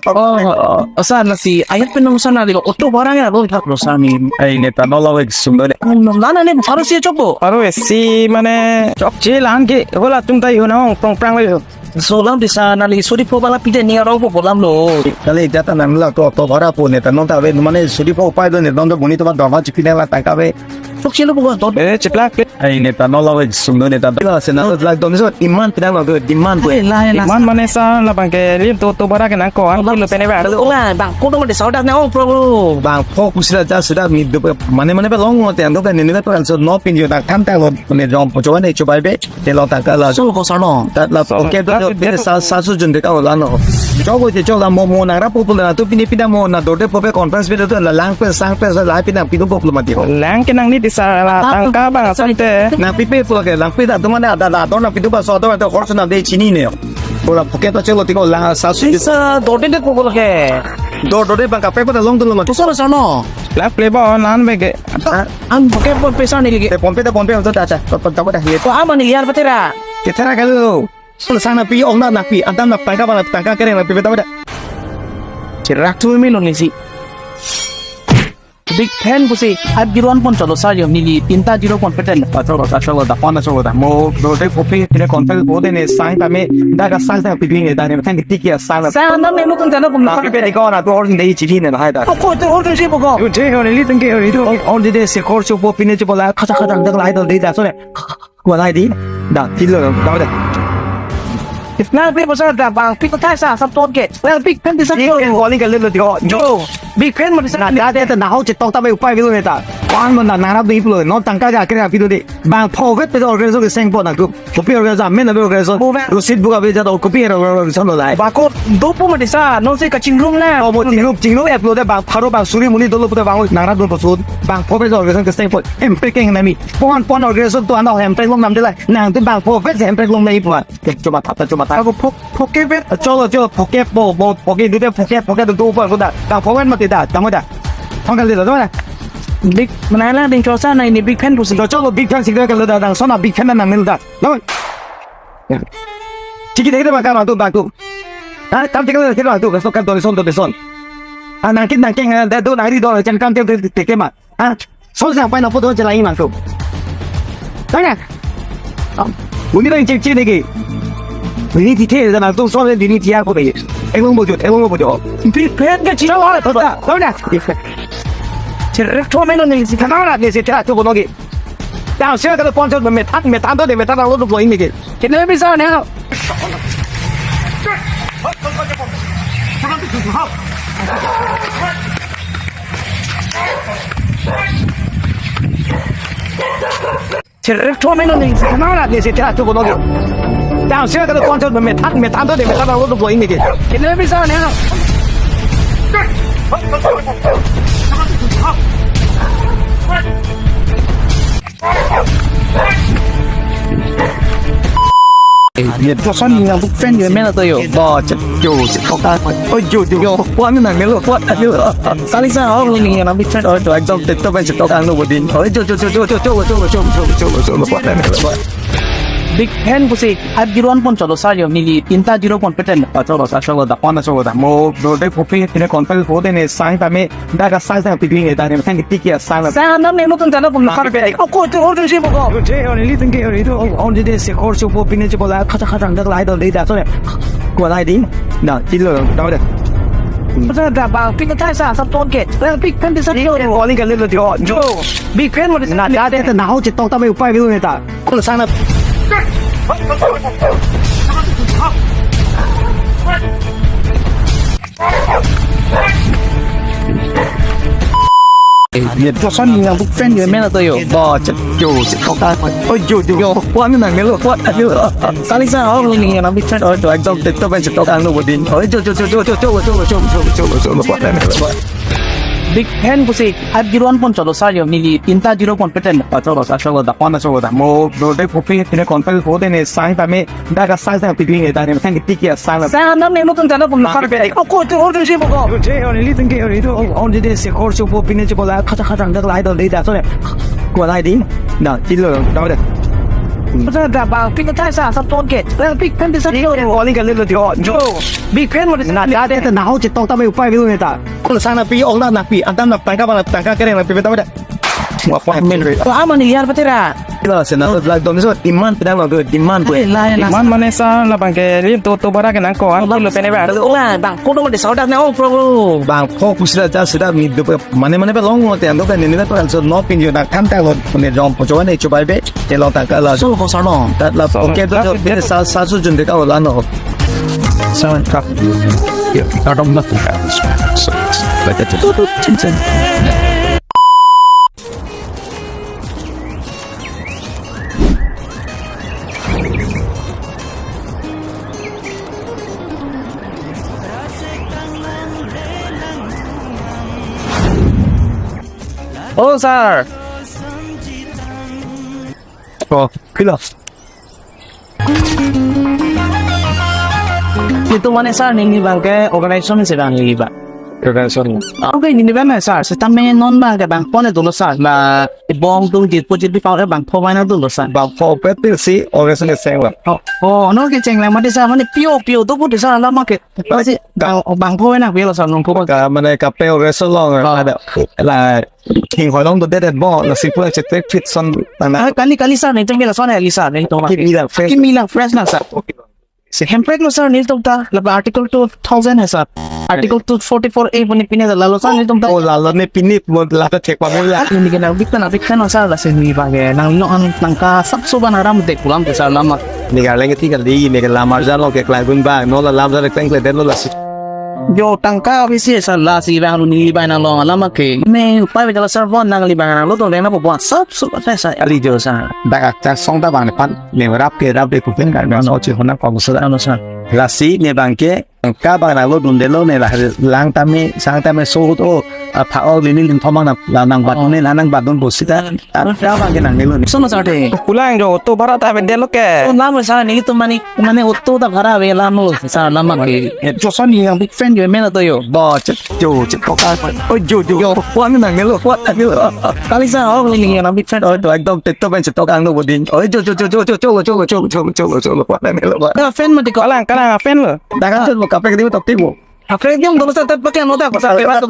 Oh, oh, oh, sa na si ayat pen nong sa na di auto barang ya lo thak lo sa ni. Ai ne ta no la wek sum do ne. Nong lana ne baru si chokbo. Baru si mane chokche lang ke hola tum tai ho na ong prong prang lo. So lam di sa na li suri po bala pide ni aro po lam lo. Kali jata nang la to auto bara po ne ta nong ta ve mane suri po pai do ne nong do buni to ba dong ha chipi ne la tangka ve. Chokche lo po to. Eh, chiplak. Ai ne ta no la wek sum do ne ta. Ila sena to lag dom so demand pedang lo demand ko. Ila, ila. Demand mane sir labang ke lim to to bara ke nangkok an kilo pene ba. Ola bang kodo mande saudak na ong problem. Bang pho kusila ja sida mi do mane mane ba long lo te ando ka nini ba so no pin yo na tham ta lo ne jom po chowa ne chobai be. Te lo ta ka la. So ko sarno. Tat la okay to sa sa su jun de ka ola no. Chok ko je chok la mo mo nang rap po na to pini pida mo na dorde po pe conference pe to la lang pe sang pe la pina pinu po lo mati ho. Lang ke nang ni di sir la tangka bang asonte. Nang pipe po ke lang pida to mane ada la to nang pidu ba so to to horse na de chini ne. Ola pocket to chelo tiko lang sa su. Sir dorde de po ke. Dor dorde bang kape ko ta long to lo mati. Sir sarno. Lang play ba on an be ke. An pocket po pesa ni lagi. Te phone pe ta phone pe to ta ta. To to ta ko ta ye. Ko aman iyar patera. Ketera kalo. Sang na pi ong na na pi antam na tangka bang tangka kereng na pi beta beta. Cherak tu mi lo ni si. Big fan pusi. Five zero one pon cholo sir yo neli tinta zero pon peten. Cholo ta cholo ta pon cholo ta mo do de kopi pine kontel bo de ne sang ta me da ka sang ta pi ne da ne kan ti kia sang. Sang na me mo kun ta no kun na pi pe ko na to or de chi ne na hai da. Ko to or de chi bo ko. Yo je ho ne li tang ke ho ni do. Or de de se kor cho po pine cho bo la kha kha da da lai do de da so ne. Kuat lagi di. Dah, tidur. Dah, dah. Nang pi bosan dah bang pi kotai sa sab tot ke. Well big fan di sa. Ini kan calling ke lelo tiga. Jo. Big fan mo di sa. Nah, dah, dah, dah, nah, hau cetok tapi upai bilu neta. Wan mo na nara di pulo. No tangka ja kira bilu di. Bang phovet pe organization ke seng po na group. Kopi organization, men na organization. Kopi. Rosit buka be jata kopi organization lo lai. Bako dopo mo di sa. No se kachingrum na. Oh, mo chingrum, chingrum app lo de bang pharo bang suri muni dolo puta bang nara dolo pasud. Bang phovet organization ke seng po. Empe keng nami. Pon pon organization to ano hemprek longnam de lai. Nang tu bang phovet hemprek longnam ipuan. Ke cuma thata cuma thata. Ako phok phoke bet. Cholo cholo phoke po po phoke dute phoke phoke tu tu upar kuda. Bang phovet mati da. Tamo da. Thong kali da tamo da. Big mana la ding chosa na ini big fan pusi. Cholo big fan sing da kalau da dang sona big fan nang nil da. Tamo. Chiki dei da bang kan tu bang tu. Ha, kam chiki dei da tu. Kaso kan tu son tu son. Ah, nangkit nangkeng, eh, do nangri do, chen kam tem tem tem ma. Ah, so sang pai na photo chelai mang tu. Tanya. Buni bang cek cek lagi. Bini tithe na tu so bini tia ko be. Engong bojo, engong bojo. Big fan ke chira wala thota. Tanya. Cherek thua meno ni si kana na ni si thera tu bonogi. Down sira ka ponchon methan methan to de methan lo tu boy ni ke. Kene bisa ne. Cherek thua meno ni si kana na ni si thera tu bonogi. Down sira ka ponchon methan methan to de methan lo tu boy ni ke. Kene bisa ne. Ye to son yang buk pen ye mena to yo. Ba chet yo chet kok ta. Oi yo yo yo. Puan nang melo puan nang melo. Kali sa ho ni yang buk pen oi to ekdom tek to pen chet kok ang lo bodin. Oi yo yo yo yo yo yo yo yo yo yo yo yo puan nang melo. Big fan pusi at giron pon cholo sa yo neli tinta zero pon peten. Cholo sa cholo da pon cholo da mo do de kopi tine konpel ho de ne sai ta me. Dak asai sang piping e, dak ne sang tiki asai la. Sang nam ne nutun jana pun lakar pe. Ako tu order si boko. Je on ili tengke on itu on di de se kor su po pine je bola kata kata dak lai don de da so ne. Ko lai di. Na, chilo, da da. Pasa da ba pin ta sa sa ton ke. Pik kan de sa. Oli kan le lo jo. Big fan mo de. Na da de ta na ho je tong ta me upai bi ne ta. Ko sang na. Ye to son yang buk pen ye mena to yo. Ba chet yo chet kok ta. Oi yo yo yo. Puan nang melo puan nang melo. Kali sa ho ni yang buk pen oi to ekdom tek to pen chet kok ang lo bodin. Oi yo yo yo yo yo yo yo yo yo yo yo yo yo puan nang melo. Big fan pusi at giron pon cholo sa yo neli tinta zero pon peten. Cholo sa cholo da pon cholo da mo do de kopi tine konpel ho de ne sai ta me. Dak asai sang piping e, dak ne sang tiki asai la. Sang nam ne nutun jana pun lakar pe. Ako tu order si boko. Je on ili tengke on itu on di de se kor su po pine je bola kata kata dak lai don de da so ne. Ko lai di. Na, chilo, da da. Pasa da ba pin ta sa sa ton ke. Pik kan de sa. Oli kan le lo jo. Big fan mo de. Na da de ta na ho je tong ta me upai bi ne ta. Ko sang na pi ong na na pi antam na tangka ba na tangka kere na pi ta da. Wa pa men re. Ko ama ni yar patera. Lo se na to black dom so demand pedang lo demand ko. Demand mane sa la bang ke lim to to bara ke nang ko an lo pene ba. La bang ko dong de saudak na o pro. Bang ko kusra ja sudah mi do mane mane pe long mo te ando pe ni na pe so no pin yo na tham ta lo ne jom po jo ne chubai be. Te lo ta ka la. So ko sa no. Dat la okay to de sa sa su jun de ka la no. Sa ka. Yo, ta dom na ta. So, ba ta tu tu chin chin. Oh, sir. Oh, kilo. Itu mane sir, neli bang ke organization si bang neli bang. Organization. Okay, neli bang sir. Sitame non bang ke bangpho ne dolo sir. La bong tung jit po jit pi pau bangpho bang dolo sir. Bangpho pe til si organization ke seng la. Oh, oh, no ke cheng la mati sir, mane pio pio do pu sir la ma ke. Pasi bang bangpho na pio sir nung pho. Ka mane kape organization long ada la. King holong do det bo la si pu chetek fit son nang na. Ah, kali kali sir, nelitum ke la son kali sir, nelitum. Kimi la fresh. Kimi la fresh na sir. Si hemprek lo sir, nelitum ta la article two thousand hai sir. Article two forty-four A puni pine la lo sir, nelitum ta. Oh, la lo ne pini mo la ta thek pa mo ya. Ini ke nang big fan, big fan sir, la si ni ba ke nang no an nang ka sab so ban aram de kulam de sir lama. Ni ga leng ti kali, ni ga lamar ja lo ke klai bun ba, no la lam ja le teng kle den lo la si. Yo tangka bisi sir la si bang lu ni bang nang long lama ke. Me upai bang la sir bon nangli bang nang lo tong deng na bo bon sab su ba sa ali jo sir. Dak akcha song ta bang ne pan ne rap ke rap de kupen kan no chi hona kong sa. Ano sir. La si ne bang ke tangka bang nang lo dun de lo ne la lang ta me sang ta me so to a pha o lini lim thomang na la nang bat ne la nang bat dun bo sita. Tangka bang ke nang ne lo ne. Sono sir de. Kulang jo to bara ta be de lo ke. To lam sir nelitum mane mane auto ta bhara ave lam lo sir lama ke. Joson yang big fan yo mena to yo. Ba chet yo chet kok ta. Oi yo yo yo. Puan nang melo puan nang melo. Kali sir ho ni yang big fan oi to ekdom tek to pen chet kok ang lo bodin. Oi yo yo yo yo yo yo yo yo yo yo yo yo puan nang melo ba. Ka fan mati ko. Kalang kalang fan lo. Dakan chot mo kape di to tipo. Akhirnya dia udah besar tapi pakai nota kok sampai batu.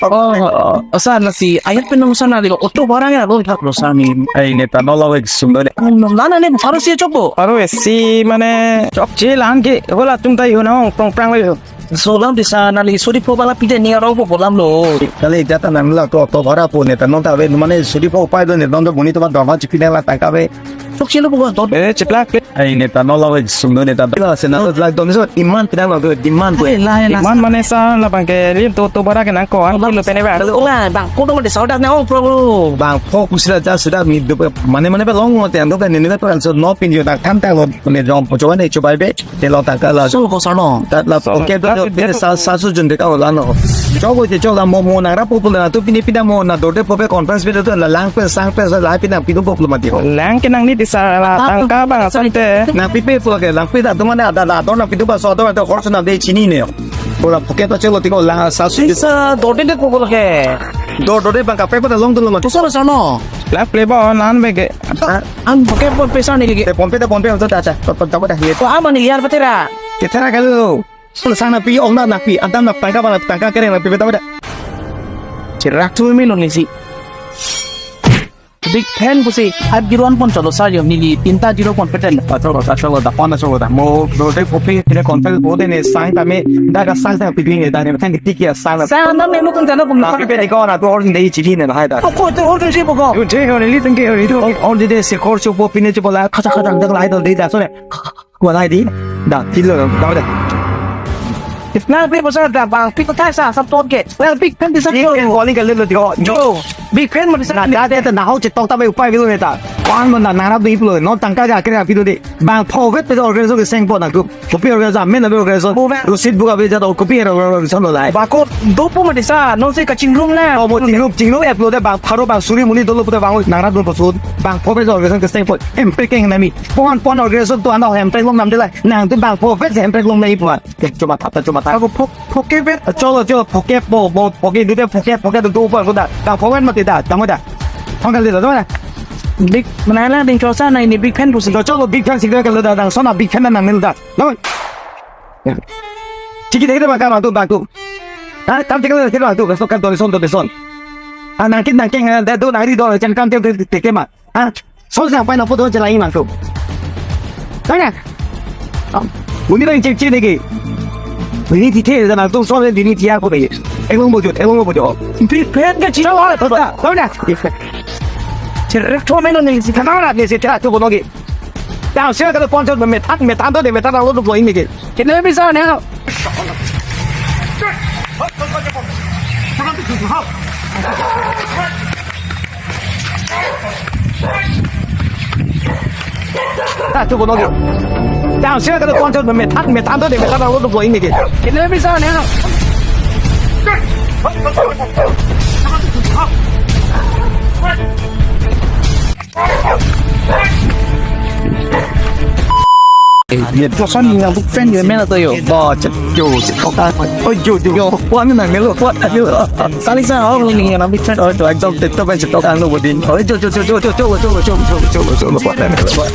Oh, oh, oh. Sir, nasi ayat penung sana di auto barang ya lo thak lo sami. Ai, neta nolawek sumdo ne. Nana ne baru sih coba. Baru sih mane chokche lang ke hola tung tai ho na ong prong prang lo. So lam di sana li suri po bala pide ni arong po bolam lo. Kali jata nang la to to bara po neta nonta ve mane suri po upai do ne don do boni to ba doma chipi la tangka ve. Chokche lo bukan to. Eh, chiplak. Ai, neta nolawek sumdo neta. Ila sena to lak don so demand pidang lo demand ko. Ai, la, la. Demand mane sa labang ke lim to to bara ke nang ko an kilo pene ba. Lo la bang ko to mate saudak na ong pro. Bang pho kusila ja sudah mi do mane mane ba long mate ando kan ni kan so no pin yo tak tham tak lo ne jom po choba ne chobai be. Te lo tangka la. Sol ko sarno. Tat la. So, oke to tat to pine sa sa su jun de ka la no. Chogo je chola mo mo na ra po po la to pine pida mo na dorde po pe conference pe to la lang pe sang pe sa la pina pido po lo mati ho. Lang ke nang ni di sa la tangka bang asam te. Nang pipe po ke lang pe da to mana da da to nang pido ba so to to khor na de chini ne. Pura poke to chelo tiko la sa su. Sa dorde de po po ke. Dor dorde bang kape po da long to lo mati. Sol sarno. Lang pe ba nan be ke. An poke po pesa ni ke. Te pompe te pompe to ta cha. To to ta ba da ye. Ko ama ni yar patera. Ke tera kalo. Sul sana pi ong na na pi. Antam na tangka ba na tangka kere na pi beta beta. Cherak tu mi lo ni si. Big fan pusi. At giron pon cholo sar yo nili tinta zero pon peten. Acholo acholo da pon acholo da. Mo do de kopi kire kontel bo de ne sang ta me da ka sang ta pi ne da ne kan ti kia sang. Sang na me mo kun ta na pun. Pe de ko na to or de chi ne hai da. Ko to or de chi bo ko. Yo je ho ne li tang ke ho ni to. Or de de se khor chu po pine chu bo la kha kha dang dang lai do de da so ne. Ko lai di. Da, kilo da, da. Nang big boss da bang, big boss sa sab ton ke. Nang big fan di sa. Ni ko ni ka le lo di ko. Jo. Big fan mo di sa. Na da de ta na ho che tok ta bai upai bilo ne ta. Pan mo na na ra di plo. No tangka ja kre pilo de. Bang pho vet pe organization ke seng po na group. Kopi organization, men na organization. Bo ba. Rosit buka be ja to kopi organization lo lai. Ba ko do po mo di sa. No se ka chingrum la. O mo chingrum, chingrum upload de bang pharo bang suri muni dolo puta bang nang ra do po sud. Bang pho vet organization ke seng po. Em pe keng na mi. Pon pon organization tu ano hem pe long nam de lai. Nang tu bang pho vet hem pe long nai puan. Ke chuma thap ta chuma thap. Ako phok phoke vet. Cholo cholo phoke po po phoke du de phoke phoke du du pa sudah. Bang pho vet mati da, tamo da. Thong kali da, tamo da. Big mana la ding chosa na ini big fan pusi. Cholo big fan sik da kali da dang sona big fan na nil da. Tamo. Ya. Chiki de de bang kam tu bang tu. Ha, tam chiki de de bang tu, so kam tu son tu son. Ha, nang kin nang kin da du nang ri do chen kam te te te ma. Ha? Sol sang pai na photo chelai mang tu. Tanya. Uni rang cek cek lagi. Ini tithe da na tu sol ini tiar ko lagi. Elong bojot, elong bojot. Big fan ke chira la to da. Tanya. Chira to meno ni si kana na ni si ta tu bonogi. Tang sia ka pon chot me than me than to de me than lo lo ini ke. Kene bisa ne. Ta tu bono ke. Tang sia ka pon chot me than me than to de me than lo lo ini ke. Kene bisa ne. Ye to son ni nang big fan ye mena to yo. Bo chet yo chet kok ta. Oi yo yo yo. Puan ni nang melo puan ta yo. Kali sa ong ni nang big fan oi to ekdom tet to bai chet kok ang lo bodin. Oi yo yo yo yo yo yo yo yo yo yo yo yo yo puan ni melo puan.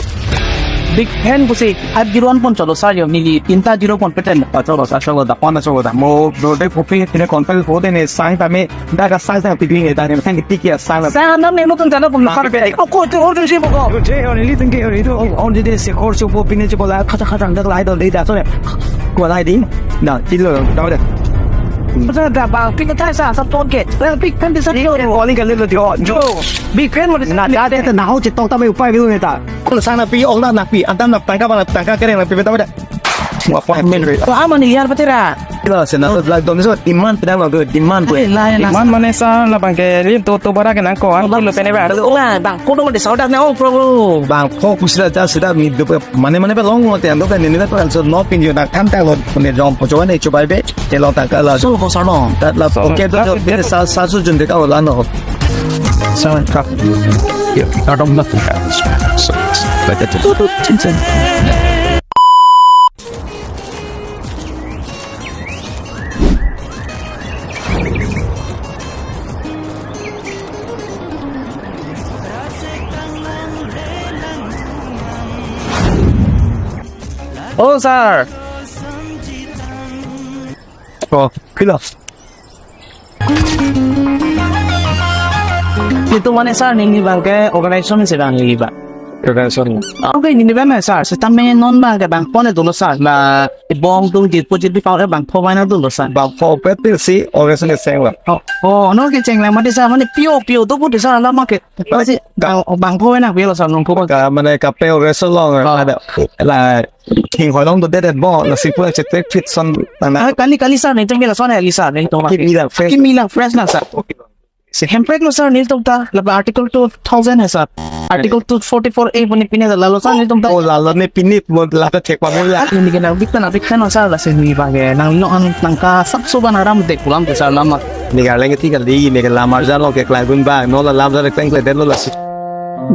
Big fan pusi at giron pon cholo sar yo nili tinta zero pon peten. Cholo sar cholo da pon cholo da mo do de kopi kine kontel ho de ne sang ta me. Da ka sang sang piding e da ne sang tiki a sang. Sang nam ne mo tun jana pun par pe. Ko ko to or si ko. Je ho ne li tun ke ho ni to. On de se khor chu po pine chu bola kha kha dang dak lai do de da so ne. Ko lai di. Da ti lo da da. Sa da ba pi ka sa sa ton ke. Big fan di sa. Ko ni ka le lo di. Jo. Big fan mo na da de na ho che tong ta me upai bi ne ta. Ko sang na pi ong na na pi antam na tangka ba na tangka kere na pi ta ba da. Wa pa men re. Ko ama ni yar patera. Ila sena to lag dom so demand pidang lo demand ko. Ai, la, la. Demand mane sa labang ke lim to to bara ke nang ko an kilo pene ba. Ola bang ko dong de saudak na ong pro. Bang pho kusila ja sudah mi do mane mane ba long lo te ando kan ni na kan so no pin yo na kan ta lo ne jom po choba ne chobai be. Te lo ta ka la. Sol ko sarno. Tat la. So, okay to tat to sa sa su jun de ka la no. Sa ka. Yeah, I don't nothing happens. So, but that is Oh, sir. Oh, pilo. Itum mane sir, neli abang ke organization si abang neli abang. Organization. Okay, neli abang sir, setame non abang ke bangpho ne dolo sir. La ibong tung jirpo jirpi pau ke bangpho abang dolo sir. Bangpho pet pil si organization keseng lo. Oh, oh, non kecheng lang mati sir, mane pio pio dopo de sir, alam ke. Masi bang, bangpho abang pilo sir, non pho. Ka mane kape organization lo. Oh. Ada la King Hoilong do det bo, lasi pura chetek fit son nang na. Ah, kali, kali sir, nelitum ke lason hei sir, nelitum ke. Kimi lang fresh. Kimi lang fresh lang sir. Okay. Si hemprek lo sir, nelitum ta, laba Article two thousand hai sir. Article two forty-four A puni pine lalo sir, nelitum ta. Oh, lalo ne pine, mo lata thek pa mo la. Ah, neli ke nang big fan, big fan lo sir, lasi neli abang ke, nangli along an nangkasapso abang aram dek pulang ke sir, alam. Neli ke arleng kethik kali, neli ke lam arjan lo ke klai bun abang, non la lam arjan kleng klai det lo lasi.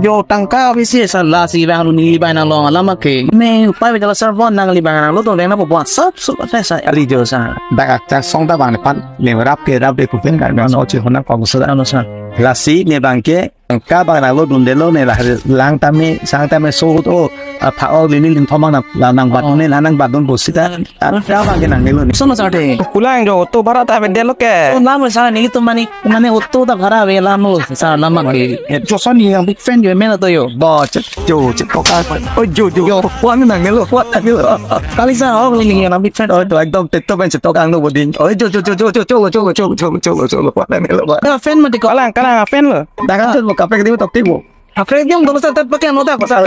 Jo tangka bisi sir, lasi abang ru neli abang nang along alam ke. Me upai bejala sir bon nangli abang nang lo to dena po bon sap sap apa sir. Ali jo sir. Dak akta song ta abang pan. Ne rap ke rap de kupen kan bang so chi hona kong sir. Ano sir. Lasi ne abang ke tangka abang nang lo dundelo ne la lang tame sang tame so o apha o lini lim thomang na la nang bat ne la nang bat dun bo sita. Tangka abang ke nangnelo ne. Sono sir de. Kulang jo auto bhara ta bedelo ke. Oh, lam sir nelitum mane Mane auto ta bhara ave alam lo, sir alam ke. Joson ni yang big fan jo men to jo. Bo, chet, jo, chet, koka. Oh, jo, jo, jo. Kuan nangnelo, kuan nangnelo. Kali sir, oh, ni yang big fan. Oh, to ekdom TikTok pen chet tokang lo bodin. Oh, jo, jo, jo, kuan nangnelo, kuan. Kalang, kalang, fan lo. Dak kan chet mo kaprek di tok ti mo. Kaprek di mo dolo sir, tet pakai ano dak, sir.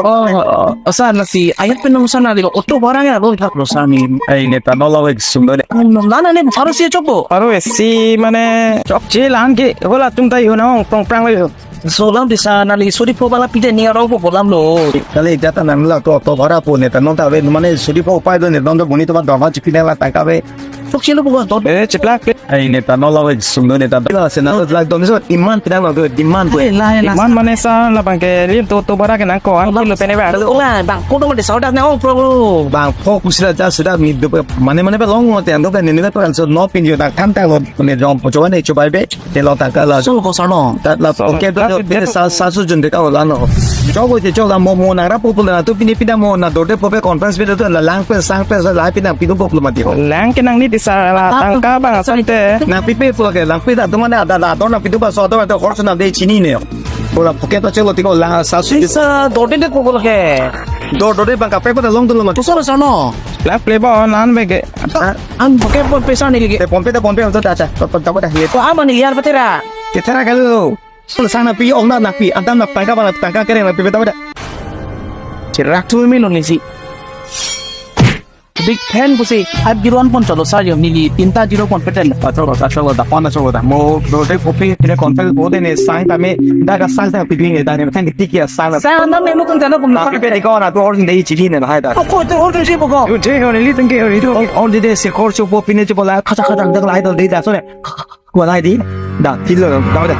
Oh, oh, oh, sir, lasi ayat pen nang sana di auto bhara ya lo thak lo sir ni. Ai, neta no lo ek sum do de. Nang lana ne bharo si chokpo. Bharo si mane chokche lang ke, hola tum tai ho na ong prong prang lo. So lam di sir nangli suri pho bala pide ni aro pho lam lo. Kali jata nang la to auto bhara po neta non ta ave mane suri pho pai do ne don do buni to ba doma chipi la tangka ave. Chokche lo pho to. Eh, chiplak. Ai, neta no lo ek sum do neta. Pila se na lo lak dom so iman pidang lo do demand ko. Ai, la, la. Iman mane sir labang ke lim to auto bhara ke nangko ang kilo pene ba. Ola bang ko dong de saudak na ong pro. Bangpho kusila ja sudah mi do mane mane pe long mo te ando ka ne ne pe so no pin jo dak tham ta lo ne jom po choba ne choba be te lo ta ka la. So ko sir no. Tat la okay to de sa sa su jun de ka la no. Chogo je choga mo mo na ra po po la to pini pida mo na do de po pe conference pe to la lang pe sang pe la pina pinu po lo mati ho. Lang ke nangli di sir la tangka abang asonte. Nang pipe pula ke, lang pita teman ada ada ator nang pitu baso ator ada horse nang de chini ne. Pula pocket to chelo tiko lang sasu. Sir, dorde de pula ke. Dor dorde bang kape pada long dulu mati. Kusar sana. Lang play ba on an bege. An pocket pon pesa ni lagi. Te pon pe te pon pe to ta ta. To to ta ko dah ye. Ko ama ni yar patera. Ketera kalu. Sana pi ong na napi, antam na tangka bang tangka kere na pipe ta pada. Cherak tu mi lo ni si. Big fan pusi, five zero one pon cholo sir jo, neli tinta zero pon peten. Acholo, acholo, da pon acholo da. Mo, do de kopi, tine kontel bo de ne sang ta me, da ka sang ta pipi ne da ne, tang tiki a sang. Sang na me mo kung tano kung. Tapi pe di ko na tu or de chili ne hai da. Ko to or de si bo ko. Yo je ho ne li tang ke ho ni tu. Or de de se kor cho po pine cho po la, khacha khacha dak lai do de da so ne. Kualai di, da, tilo, da, da.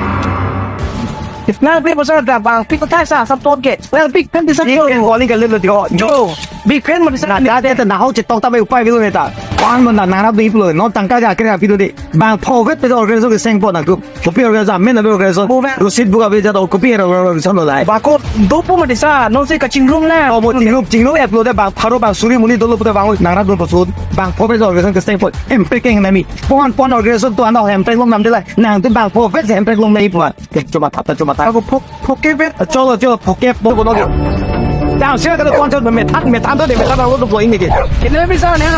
Nang pi bosa da bang, pi kotai sa, sab tot ke. Well, big fan di sa. Big fan calling ke lelo di, oh, jo. Big fan mo di sa. Na, da, da, da, na ho chetok ta bai upai bilo neta. Pan mo na, na rap di pulo, no tangka ja kre api do di. Bangpho vet pe organization keseng po na group. Kopi organization, men na organization. Bo ba. Rosit buka be ja to kopi organization lo lai. Bako, dopo mo di sa, non se kachingrum la. Oh, mo chingrum, chingrum app lo de bang, pharo bang, suri muni dolo pute bang, nang rap do po sud. Bangpho vet organization keseng po. Empe keng nami. Pon pon organization to ano hemprek long nam de lai. Nang tu bangpho vet hemprek long nai puan. Ke cuma thap ta cuma thap. Ako phok phoke vet. Cholo cholo phoke pok ko no. Jam sia ka kon chot me thak me thak to de me thak lo to boy ni ke. Kene bisa ne.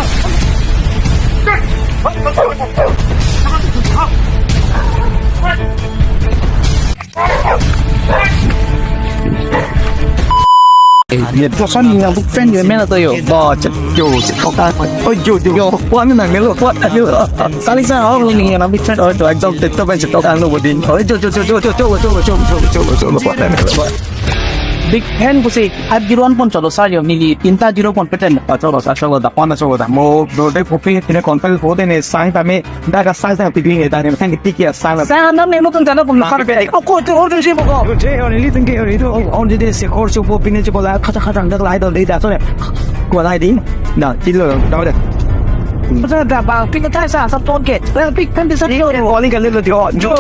Ye, bosan ni yang big fan ye mena to yo. Bo, chet, yo, chet, kok ta. Oh, yo, yo, yo, kuan nang melo, kuan nang melo. Kali sa, oh, ni yang big fan, oh, to, ekdom, ekdom, chet, kok ang lo bodin. Oh, yo, yo, yo, kuan nang melo. Big fan pusi, five zero one pon cholo sir jo, neli tinta zero pon peten. Acholo, acholo, da, pon acholo, da. Mo, do de kopi, tine kontak ko de ne sang ta me. Dak asal sang pipi ne, dak ne sang tiki asal. Sang nam ne mo tun tano pun. Kar pe. Oh, ko tu order si mo ko. Yo, je, on li tengke, on itu, on de se kor so po pine che bola, khacha khacha dak lai do de da so ne. Ko lai di. Da, tilo, da da. Sa da bang, pin ta sa, sa ton ke. Well, big fan de sa. Yo, calling ka lelo di. Oh, jo.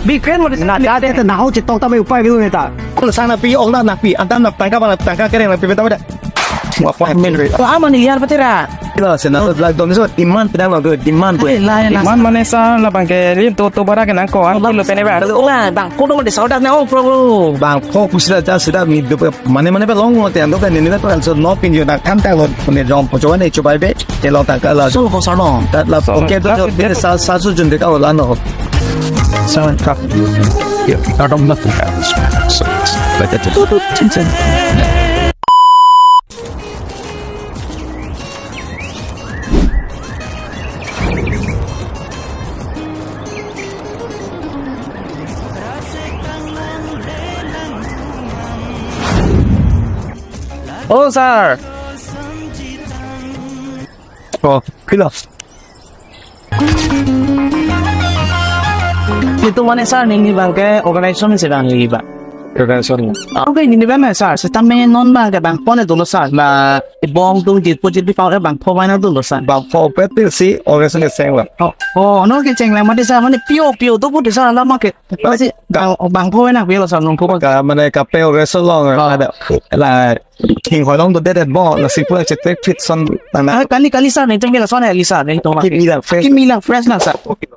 Big fan mo de. Na da de na ho che tong ta me upai bilu ne ta. Ko sang na pi, ong na na pi, antam na tangka ba na tangka kere na pi ta da. Wa pa men re. Ko ama ni yar patera. Kilo sena to black dom so demand pinang lo, demand ko. Ai, lai, lai. Demand mane sir, labang ke lim to, to bara ke nangkok, ah, kilo pene ba. Ola, bang, kono mane sir, dak na, oh, bro, bro. Bang, fokus la ja sida mi do pe, mane, mane pe long lo te, ando ka ni ni pe so no pin yo na tham ta lo, ne jom po chuan ne chubai be, te lo ta ka la. So ko sir no. Tat la, so, okay, to, tat to, la, sa, sa su jun de ka la no. Sir, ka. Yo, I don't know. So, so, but that is. Oh, sir. Oh, kilo. Itu mane sir, neli bang ke organization si bang neli bang. Organization. Okay, neli bang sir, sitame non bang ke bangpho ne dolo sir, la bong tung jitpo jitpi pau bangpho bang na dolo sir. Bangpho pe pil si organization ke seng la. Oh, oh, no ke cheng la mati sir, mane pio pio to put sir la ma ke. Masi bang, bangpho na pio sir nung ko. Ka mane kape organization long, oh, ada. La King holong to det bo, lasi pura chetek fit son tang na. Ah, kali, kali sir, nelitum ke lason ya, sir, nelitum. Kimi la fresh. Kimi la fresh na sir. Okay.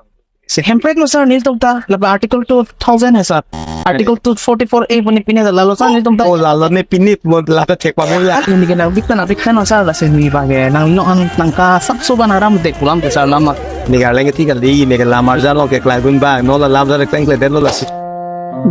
Si hemprek lo sir, nelitum ta, laba article two thousand hai sir. Article two forty-four A puni pine la lo sir, nelitum ta. Oh, la lo ne pine mo la ta thek pa mo ya. Ah, neli ke nang big fan, big fan lo sir, lasi neli bang ke nang lo ang tangka sak so ban aram te kulam te sir lama. Neli ke leng ti kali, neli ke lamar ja lo ke klai gun bang, no la lam ja le kleng kle den lo lasi.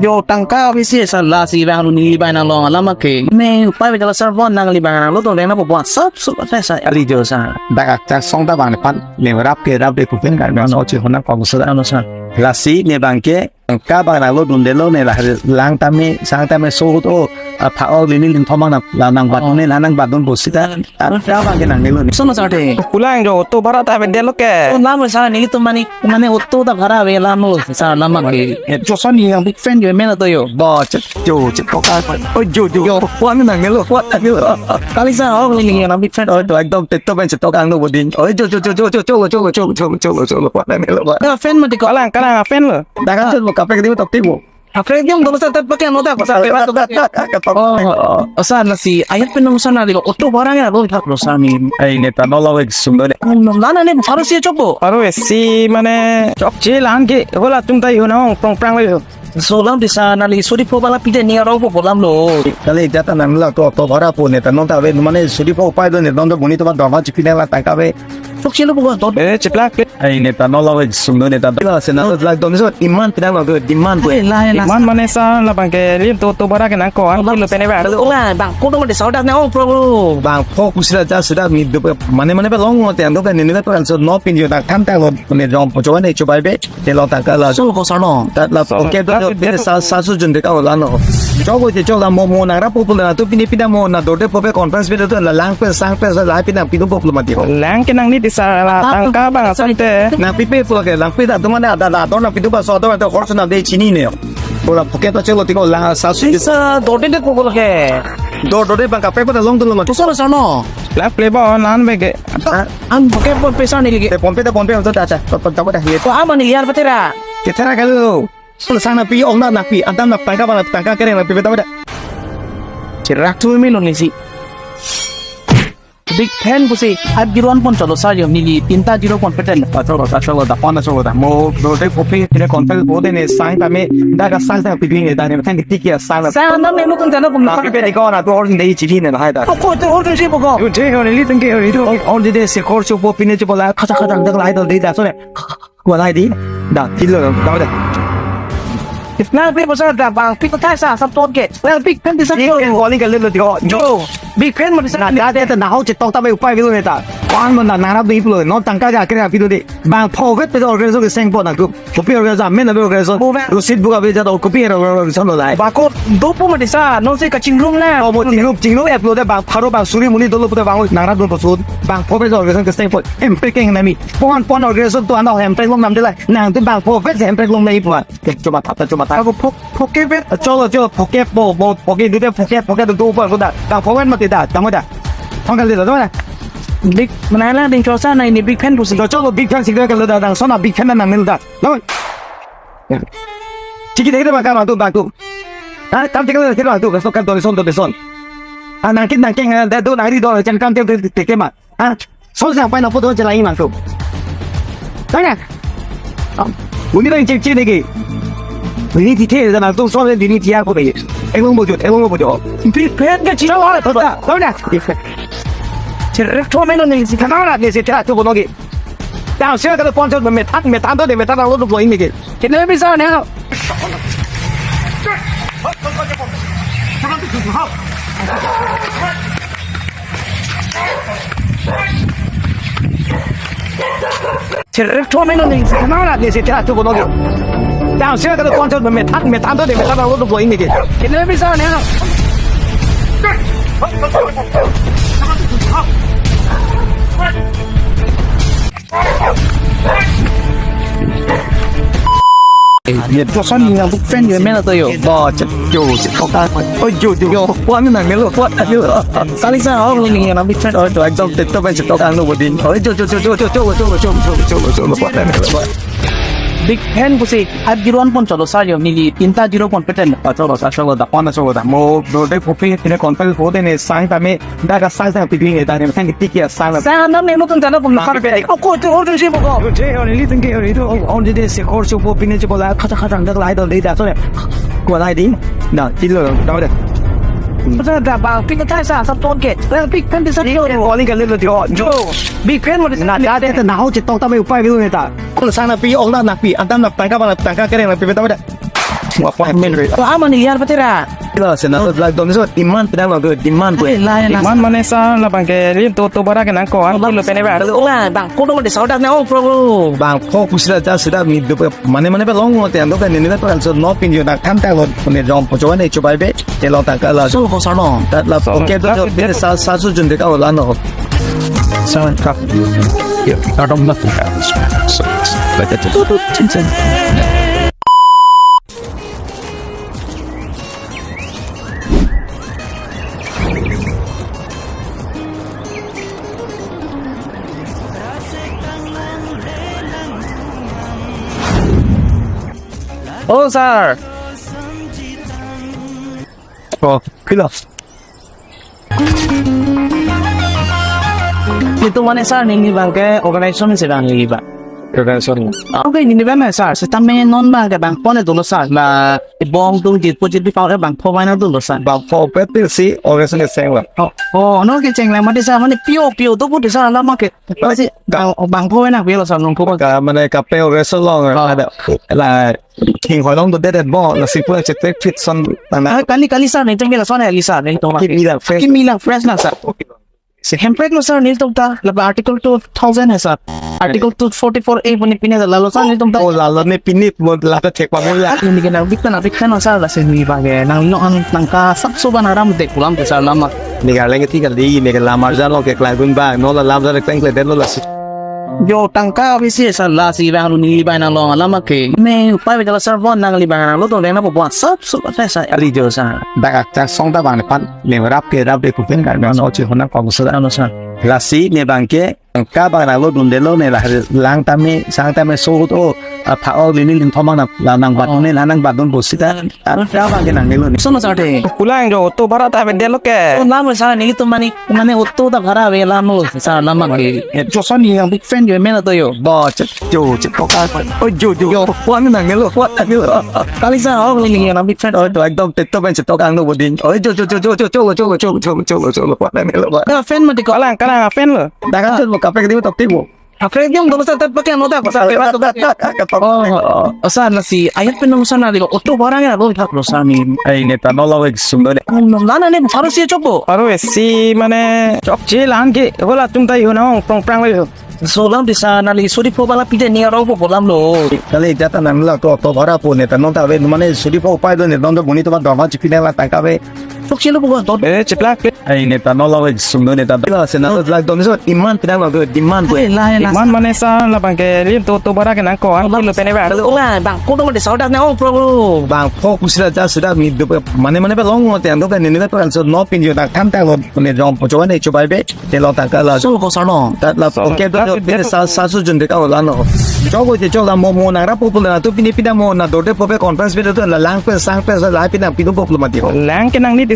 Yo, tangka bisi sir, lasi bang lo neli bang nang long alama ke. Me upai bang lo sir bon nangli bang nang lo to deng na po bon sap sup ata sir. Ali jo sir. Dak akta song ta bang pan ne rap ke rap de kupen kan no che hona kong sir. Ano sir. Lasi ne bang ke tangka bang nang lo dun de lo ne la lang tame sang tame so hut o. Apha o lini ling thomang na la nang bat ne la nang bat dun bo sita. Anu siapa ke nang nilo ni? Sono sir de. Pulang jo, auto bara ta ave delo ke. Oh, lama sir, nelitum mane, mane auto ta bara ave lama sir, lama ke. Eh, jo sir, neli yang big fan jo, mena to yo. Bo, chet, jo, chet, koka. Oh, jo, jo. Yo. Kuat nang nilo, kuat nang nilo. Kali sir, oh, neli yang big fan. Oh, to ekdom TikTok pen chet tokang lo boding. Oh, jo, jo, jo, jo, jo, jo, jo, jo, jo, jo, jo, jo, kuat nang nilo. Ya, fan mati ko. Kalang, kalang, fan lo. Dak kan chet lo, kaprek di tok tibo. Kaprek diam dolo sir, tat pakai ano dak, sir. Oh, oh, sir, lasi ayat pen nung sana di auto barang ya lo thak lo sir ni. Ai, neta no lo ek sum do ne. Nung lana ne baru si chokbo. Baru si mane chokche lang ke, hola tum tai ho na ong prong prang lo. So lam di sir, neli suri po bala pide ni arong po lam lo. Kali jata nang la to auto bara po neta non ta ve mane suri po pai do ne don do buni to ba doma chipine la tangka ve. Chokche lo po don. Eh, chiplak. Ai, neta no lo ek sum do neta. Kilo sena to black dom so demand pinang lo, demand ko. Ai, lai, lai. Demand mane sir, labang ke lim to, to bara ke nangkok, ah, kilo pene ba. Ola, bang, kono mane sir, dak na, oh, bro, bro. Bang, fokus la ja sida mi do pe, mane, mane pe long lo te, ando ka ni ni pe so no pin yo na tham ta lo, ne jom po chuan ne chubai be, te lo ta ka la. So ko sir no. Tat la, okay, to, to, sa, sa su jun de ka la no. Chok ko je chok la mo mo nang rap po la to pine pine mo na dorde po pe conference pe to la lang pe sang pe la pine pine po mati ho. Lang ke nangli di sir la tangka bang asam te. Nang pipe po ke lang pe da to mane ada da to nang pine ba so to to horse na de chini ne. Pola poke to chelo tiko la sa su. Sir, dorde de ko ke. Dor dorde bang kape ko da long to lo mati. To sir sir no. Lang ple ba on an be ke. An poke po pesa ni ke. Te pon pe te pon pe to ta cha. To to ko da ye. Ko ama ni yar patera. Ke tera kalu. Sang nangpi, ong nangpi, antam nang tangka bang tangka kereng nangpi beta beta. Cherak tu mi lo nisi. Big fan pusi, at zero one pon cholo sir yo neli tinta zero pon peten. Cholo ta cholo ta pon cholo ta. Mo do de kopi kine kontel bo de ne sang ta me da ka sang ta pipi ne da ne kan ti kia sang. Sang na me mo kun ta na pon. Tapi pe ko na to or de chili ne hai da. Ko to or de si bo ko. Yo je ho ne li tengke ho ni to. Or de de se kor so po pine che bola khacha khacha dak lai do de da so ne. Kuat lagi di. Dah, tidur, dah, dah. Nang pi pasal dah bang, pi kotai sa, sab tot ke. Nang pi kan di sa. Ni kan calling ke lelo tiga. Jo, big fan mo di sa. Na, dah, dah, dah, na hau chetok ta bai upai bilo neta. Pan mo na, na na bi bilo, no tangka ja kira bilo di. Bangpho vet pe organization ke seng po nangtum. Kopi organization, men na organization. Bo ba. Rosit buka be jat kopi organization lo lai. Bako, dopo mo di sa, no se kachingrum na. Oh, mo chingrum, chingrum app lo de bang, pharo bang, suri muni dolo pute bang, nang ra dun pasun. Bangpho vet organization ke seng po. Hemprek keng nami. Pon pon organization to ano hemprek long nam de lai. Nangtum bangpho vet hemprek long nai puan. Ke cuma tata cuma tata. Ako phok phoke vet. Cholo cholo phoke po po phoke dute phoke phoke tu tu upar ko da. Bangpho vet mati da. Tamo da. Thong kali da tamo da. Big mana la ding chosa na ini big fan pusi. Cholo big fan sik da kali da dang sona big fan nang nil da. Tamo. Chiki dek de bang kam tu bang tu. Ha kam chiki dek de bang tu. Kaso kam tu son tu son. Ah nangkin nangkin da tu nangri do chen kam te te ke ma. Ah. Song sang pai na photo chelai mang tu. Tanya. Buni tang cek cek lagi. Buni tithe dan tu song buni tiar ko lagi. Elong bojot, elong bojot. Big fan ke chira. Tanya. Cherek thom eno ni si kamera ni si tera tu bonogi. Tang sia kalau ponsel metan metan tu de metan lalu tu boin ni. Kita bisa ni. Cherek thom eno ni si kamera ni si tera tu bonogi. Tang sia kalau ponsel metan metan tu de metan lalu tu boin ni. Kita bisa ni. Ye, to son ni yang big fan ye mena to yo. Bo, cek, yo, cek, kok, ah, oh, yo, yo, yo, kuat ni nang melo, kuat, ah, yo. Kali sa, oh, ni yang big fan, oh, to, ekdom, TikTok, eh, TikTok, ang lo, bodin. Oh, yo, yo, yo, kuat, ah, melo, kuat. Big fan pusi, at zero one pon cholo sa yo, neli, tinta zero pon peten. Ah, cholo sa, cholo da, pon, cholo da. Mo, do, de, kopi, tine, konpel, ko, de, ne, sang, tame, Daga sai sang piding e, daga sang tiki a sang. Sang nam ne nutun jana pun nakar pe. Oko tu order si boko. Che, on li tengke, on itu, on di de se kor su po pine che bola khata khata dak lai do de da so ne. Ko lai di. Na, kilo, da da. Sa da ba pin thai sa sa ton ke. Big fan de sa. Yo, oli ka lilo di o. Jo. Big fan mo de. Na da de na ho che tong ta me upai bilu ne ta. Ko sang na pi ong na na pi. Adam na tangka ba na tangka kere na pi ta da. Mo appointment re. Ko ama ni yar patera. Lo, se na to black dom so demand pedang lo, demand ko. Ai, la, la. Demand mane sa labang ke lim to to bara ke nang ko an lo pene ba. Ola bang ko dong de saudak na ong pro. Bang ko kusila ja sida mi do mane mane ba long lo te ando ka ni ni ba so no pin yo na tham ta lo ne jom po jo ne chubai be. Te lo ta ka la. So ko sa no. Tat la. So, okay, to sa, sa su jun de ka ola no. Sa ka. Yo, ta dom na. So, like that. Oh, sir. Oh, pilo. Itu mane sir, neli bang ke organization si bang neli bang. Organization. Ah, okay, neli bang sir, setame non bang ke bangpho ne dolo sir, ba bong tung jit po jit di pau bangpho bang na dolo sir. Bangpho pe pil si organization seng la. Oh, oh, no ke cheng la mati sir, mane pio pio tu pu sir la ma ke. Pasi bang bangpho bang na pio sir nong pho. Ka mane kape organization long. Oh. Ada. La King holong do dedet bo, lasi pura chetek fit son tana. Ah, kali, kali sir, nelitum ke lason ya, kali sir, nelitum. Kimi lang fresh. Kimi lang fresh na sir. Okay. Si hemprek lo sir, nelitum ta, laba article two thousand hai sir. Article two forty-four A puni pine lalo sir, nelitum ta. Oh, lalo ne pine, mo lata thek pa mo la. Ini ke nang big fan, big fan sir, lasi ni bage, nang no ang nang ka sab so ban aram de pulam de sir lama. Ni ga leng ti kali, ni ga lamar jan lo ke klai gun ba, no la lam jan kleng kleng den lo lasi. Yo tangka bisi sa lasi bang lu ni bai nang long alam ke. Me upai bejala sir bon nang li bang nang lo to deng na po bon sab sab ta sa ali jo sa. Dak akta song ta bang pan ne rap ke rap de kupen kan bang so chi hona kong sa ano sa. Lasi ne bang ke tangka bang nang lo dun de lo ne la lang ta me sang ta me so to a pha o lini ling thomang na la nang bat ne la nang bat dun bo sita. Tangka bang ke nang ne lo ne. Sono sa te. Kulang jo to bara ta be de lo ke. Ton lam sa ni to mani Mane auto ta bhara ave lam lo sa lam ke. Joson ni yang big fan yo mena to yo. Bo cek jo cek kok a. Oh jo jo. Yo kuat ni nang lo kuat ni lo. Kali sa ho ni yang big fan oh to ekdom TikTok pen TikTok ang lo bodin. Oh jo jo jo jo jo jo jo jo jo jo jo jo kuat ni lo. Da fan mati ko. Kalang kalang fan lo. Da kan jo kapek di tok ti bo. Apre yang dolo sa tat pakai ano da ko sa. Oh, oh, oh, sa na si ayat pen nung sa na di ko auto barang ya lo thak lo sa ni. Ai ne ta no lo ek sum do ne. Nana ne baru si chokbo. Baru si mane chokche lang ke hola tum tai ho na ong prong prang lo. So lam di sa na li suri po bala pide ni arong po lam lo. Kali jata nang la to to bara po ne ta non ta ve mane suri po pai do ne don do buni to ba doma chipi ne la tangka ve. Chokche lo po don. Eh, chiplak. Ai ne ta no lo ve sum do ne ta. Kila se na la dom so iman pidang lo demand ko. Ai, la, la. Demand mane sa labang ke lim to to bara ke nang ko an lo pene ba. Ola bang ko dong de saudak na ong pro. Bang ko kusila ja sudah mi do mane mane ba long lo te ando ka ne ne pa so no pin yo ta tham ta lo ne jom po jo ne chubai be. Te lo ta ka la. So ko sa no. Ta la. So, okay, to ta, de sa sa su jun de ka la no. Jo ko je jo la mo mo nang ra po po la to pine pina mo na do de po pe conference pe to la lang pe sang pe sa la pina pinu po lo mati ho. Lang ke nang ni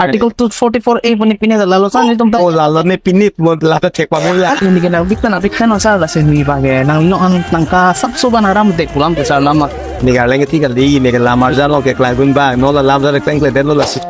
Article two forty-four A puni pine lalo sir nelitum ta. Oh, lalo ne pine mo lata thek pa mo la. Neli ke nang big fan, big fan sir, lasi neli abang ke nanglong an tangka sapso ban aram dek pulang ke sir lama. Neli ke arleng ke thik kali, neli ke lam arjan lo ke klai gun bang, non la lam arjan kleng kleng den lo lasi.